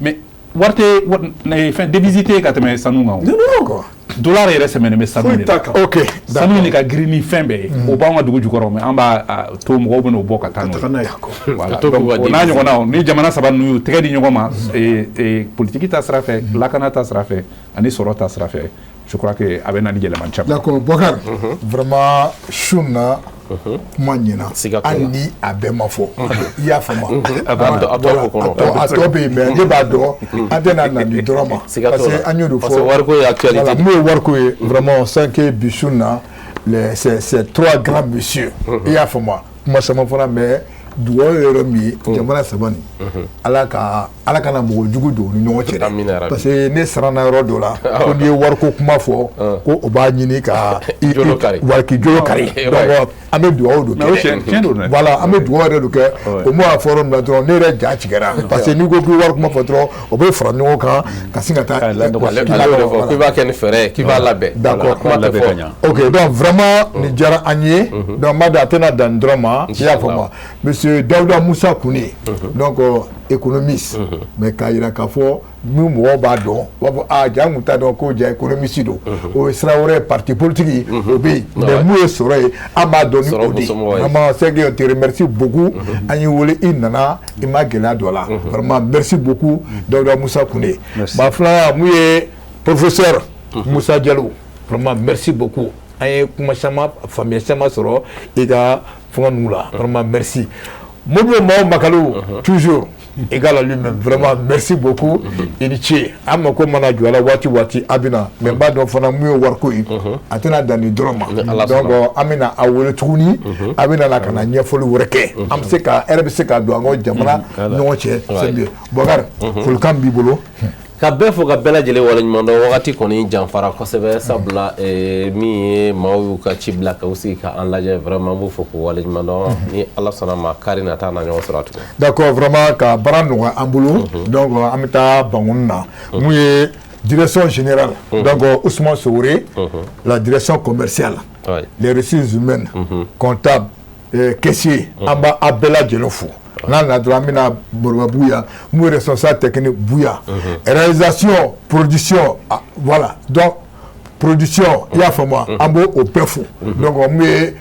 Mais wari tɛ fɛn devise tɛ yen ka tɛmɛ sanu kan. O dollar yɛrɛ sɛmɛnen bɛ sanu de la. Sanu in de ka girin ni fɛn bɛɛ ye. O b'anw ka dugu jukɔrɔ, mais an b'a to mɔgɔw bɛ n'o bɔ ka taa n'o ye. Voilà, donc o n'a ɲɔgɔnnaw, ni jamana saba ninnu y'u tɛgɛ di ɲɔgɔn ma, politique ta sira fɛ, lakana ta sira fɛ ani sɔrɔ ta sira fɛ, je crois que a bɛ na ni yɛlɛma caman. D'accord, Bɔkari, vraiment su na kuma ɲɛna, hali ni a bɛɛ ma fɔ, i y'a faamu. A tɔ kɔnɔ. A tɔ bɛ yen, mais ne b'a dɔn an tɛna na nin dɔrɔn ma, parce que an y'o de fɔ. Parce que wariko ye actualité. Voilà, mun ye wariko ye, vraiment on sent que bi su na, les ces trois grands messieurs, i y'a faamu, kuma caman fɔra, mais dugawu ye yɔrɔ min ye, jamana saba nin, Ala ka Ala kana mɔgɔ jugu don u ni ɲɔgɔn cɛ dɛ, parce que ne siranna yɔrɔ dɔ la ko n'i ye wariko kuma fɔ, ko o b'a ɲini ka wari k'i jolo kari. Donc an bɛ dugawu de kɛ, voilà, an bɛ dugawu yɛrɛ de kɛ. O m'o y'a fɔ yɔrɔ min na dɔrɔn, ne yɛrɛ ja tigɛra, parce que n'i ko k'i wari kuma fɔ dɔrɔn, o bɛ fara ɲɔgɔn kan ka sin ka taa. K'i b'a kɛ ni fɛɛrɛ ye, k'i b'a labɛn. D'accord. Kuma tɛ fɔ. Ok, donc vraiment nin diyara an ye. Donc n b'a dɔn a tɛna dan nin dɔrɔn ma, i y'a faamu. Monsieur Dawuda Musa Kune, donc économiste, mais k'a yira k'a fɔ ni mɔgɔw b'a dɔn, u b'a fɔ aa ja n kun t'a dɔn ko ja économiste don. O ye sira wɛrɛ ye, parti politique o bɛ yen, mais mun ye sɔrɔ ye, an b'a dɔn ni o de ye. Vraiment, c'est que on te remercie beaucoup. An y'i wele, i nana, i ma gɛlɛya dɔ la. Vraiment merci beaucoup, Dawuda Musa Kune. Maa filanan mun ye, professeur Musa Jalo, vraiment merci beaucoup. An ye kuma caman, faamuya caman sɔrɔ i ka fɛngɛ ninnu la. Vraiment merci. Modibo Mao Makalu, toujours égal à lui-même, vraiment merci beaucoup, i ni ce. An mako mana jɔ a la waati waati, a bɛ na. Mais n b'a dɔn fana mun ye wariko ye, a tɛna dan nin dɔrɔn ma. Donc an bɛna a wele tuguni, a bɛna na ka na ɲɛfɔli wɛrɛ kɛ, an bɛ se ka hɛrɛ bɛ se ka don an ka jamana ɲɔgɔn cɛ. C'est mieux. Bɔkari, folikan b'i bolo. Ka bɛɛ fo ka bɛɛ lajɛlen waleɲuman dɔn. Wagati kɔni janfara kosɛbɛ, sabula min ye maaw y'u ka ci bila ka u sigi ka an lajɛ, vraiment an b'u fo k'u waleɲuman dɔn. Ni Ala sɔnna ma, kari nata na ɲɔgɔn sɔrɔ tugun. D'accord, vraiment ka baara nɔgɔya an bolo. Donc an bɛ taa Bankoni na, mun ye direction générale, donc Ousmane Sowore, la direction commerciale, les ressources humaines, comptable, caissier, an b'a a bɛɛ lajɛlen fo. N'a nana dɔrɔn, an bɛna Moriba yan, mun ye responsable technique Buya, réalisation, production, ah, voilà, donc production, i y'a faamu wa, an b'o o bɛɛ fo. Donc mun ye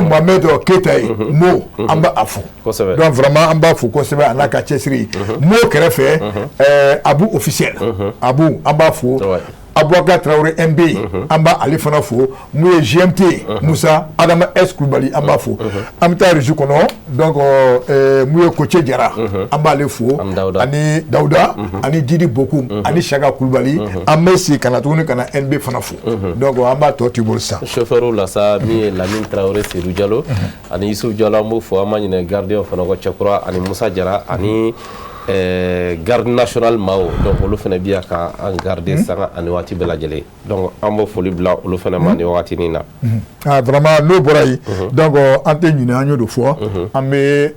Mohamed Keyita ye, Mo, an b'a a fo. Donc vraiment an b'a fo kosɛbɛ, a n'a ka cɛsiri. Mo kɛrɛfɛ, Abu officiel, Abu, an b'a fo. Abubakar Traoré MB, an b'a ale fana fo. Mun ye GMT Musa Adama S Kulubali, an b'a fo. An bɛ taa régie kɔnɔ, donc mun ye Koce Jara, an b'ale fo, ani Dawuda, ani Didi Bokum, ani Saka Kulubali. An bɛ segin ka na tuguni ka na NB fana fo. Donc an b'a tɔ t'i bolo sisan. Chauffeur la sa, min ye Lamine Traoré, Seydou Diallo ani Youssouf Diallo, an b'u fo. An ma ɲinɛ gardien fana kɔ, Cɛkura ani Musa Jara ani garde nationale maaw. Donc olu fana bi yan ka an garder sanga ani waati bɛɛ lajɛlen. Donc an b'o foli bila olu fana ma nin wagati na. Ah, vraiment n'o bɔra yen, donc an tɛ ɲinɛ, an y'o de fɔ, an bɛ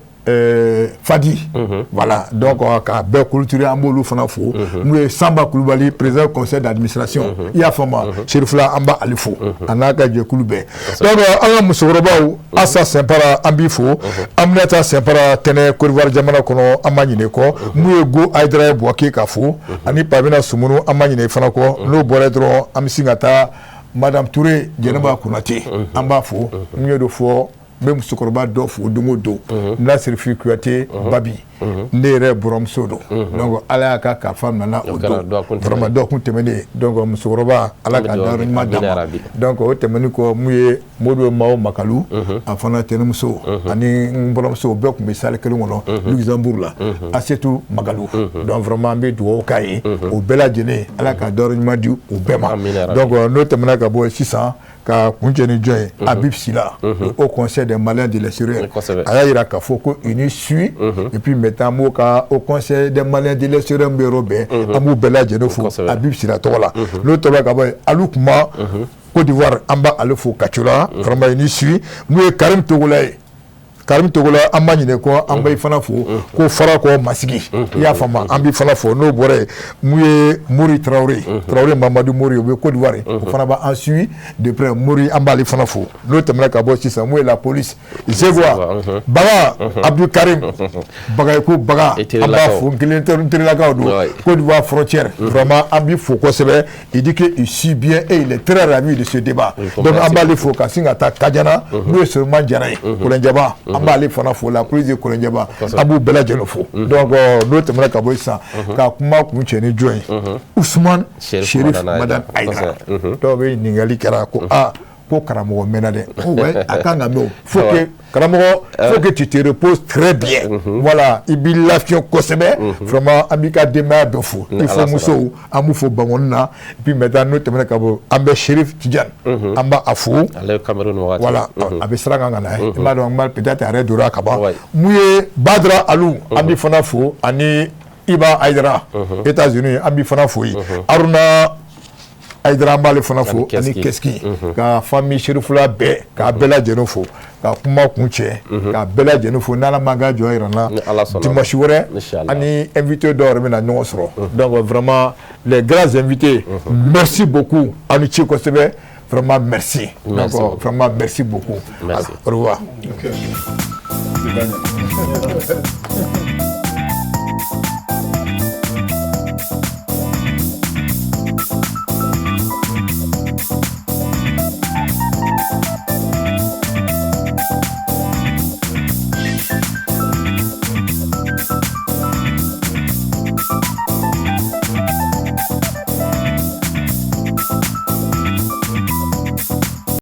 Fadi, voilà, donc k'a bɛɛ clôturer, an b'olu fana fo. N'u ye Sanba Kulubali, président conseil d'administration, i y'a faamu, Serifila, an b'ale fo a n'a ka jɛkulu bɛɛ. Donc an ka musokɔrɔbaw, Asa Sɛnpara, an b'i fo. Aminata Sɛnpara Tɛnɛ, Côte d'Ivoire jamana kɔnɔ, an ma ɲinɛ kɔ. Mun ye Go Ayidara ye, Buwake ka fo, ani Pamina Sumunu, an ma ɲinɛ fana kɔ. N'o bɔra dɔrɔn, an bɛ sin ka taa Madame Touré Jɛnɛba Konate, an b'a fo. N y'o de fɔ, n bɛ musokɔrɔba dɔ fo don o don, Nasirifi Kuyate Babi, ne yɛrɛ buranmuso don. Donc Ala y'a ka kalifa minɛ o don, vraiment dɔgɔkun tɛmɛnen. Donc musokɔrɔba, Ala ka dayɔrɔ ɲuman d'a ma. Donc o tɛmɛnen kɔ, mun ye Modibo Mao Makalu, a fana tɛnɛmuso ani n buranmuso bɛɛ tun bɛ salle kelen kɔnɔ Luxembourg la, Asetu Magalu. Donc vraiment an bɛ dugawu k'a ye, o bɛɛ lajɛlen, Ala ka dayɔrɔ ɲuman di u bɛɛ ma. Donc n'o tɛmɛna ka bɔ yen sisan, ka kuncɛ ni jɔn ye? Habib Sila, Haut Conseil des Maliens de l'extérieur. A y'a jira k'a fɔ ko il suit, et puis maintenant an b'o ka Haut Conseil des Maliens de l'extérieur bɛ yɔrɔ bɛɛ, an b'u bɛɛ lajɛlen fo Habib Sila tɔgɔ la. N'o tɔgɔ ka bɔ yen, Alu Kuma Côte d'Ivoire, an b'ale fo Kacola, vraiment il suit. Mun ye Karim Togola ye, Karim Togola, an b'a ɲinɛ kɔ, an b'i fana fo ko Farakɔ Masigi, i y'a faamu, an b'i fana fo. N'o bɔra yen, mun ye Mori Traoré, Traoré Mamadu Mori, o bɛ Côte d'Ivoire, o fana b'an suit de près, Mori, an b'ale fana fo. N'o tɛmɛna ka bɔ sisan, mun ye la police Zegwa Baga Abdou Karim Bagayoko Baga, an b'a fo, n kelen n terilakaw don, Côte d'Ivoire frontière, vraiment an b'i fo kosɛbɛ. Il dit que il suit bien et il est très ravi de ce débat. Donc an b'ale fo ka sin ka taa Kajana, n'o ye Solomani Jara ye, Kolonjɛba, an b'ale fana fo, la police de Kolonjɛba, an b'u bɛɛ lajɛlen fo. Donc n'o tɛmɛna ka bɔ sisan, ka kuma kun cɛ ni jɔn ye? Usumani Cherif Madani Hayidara. Dɔw bɛ ɲininkali kɛra ko aa, ko karamɔgɔ mɛnna dɛ. Ko ouais, a kan ka mɛn o. Faut que karamɔgɔ, faut que tu te reposes très bien. Voilà, i b'i lafiya kosɛbɛ. Vraiment an b'i ka denbaya bɛɛ fo, i fo musow, an b'u fo Bankoni na. Et puis maintenant, n'o tɛmɛna ka bɔ, an bɛ Cherif Tidiane, an b'a a fo. Ale ye Cameroun wagati. Voilà, a bɛ sira kan ka na ye, i b'a dɔn, peut-être a yɛrɛ donna ka ban. Mun ye Badara Alu, an b'i fana fo, ani Iba Ayidara, États-Unis, an b'i fana fo yen. Aruna Ayidara, an b'ale fana fo, ani Keski, ka famille Cherifula bɛɛ, k'a bɛɛ lajɛlen fo, ka kuma kun cɛ, k'a bɛɛ lajɛlen fo. N'Ala m'an ka jɔ yira n na, dimanche wɛrɛ ani invité dɔw yɛrɛ bɛna ɲɔgɔn sɔrɔ. Donc vraiment les grands invités, merci beaucoup, aw ni ce kosɛbɛ, vraiment merci. Donc vraiment merci beaucoup. Merci. Au revoir. Okay.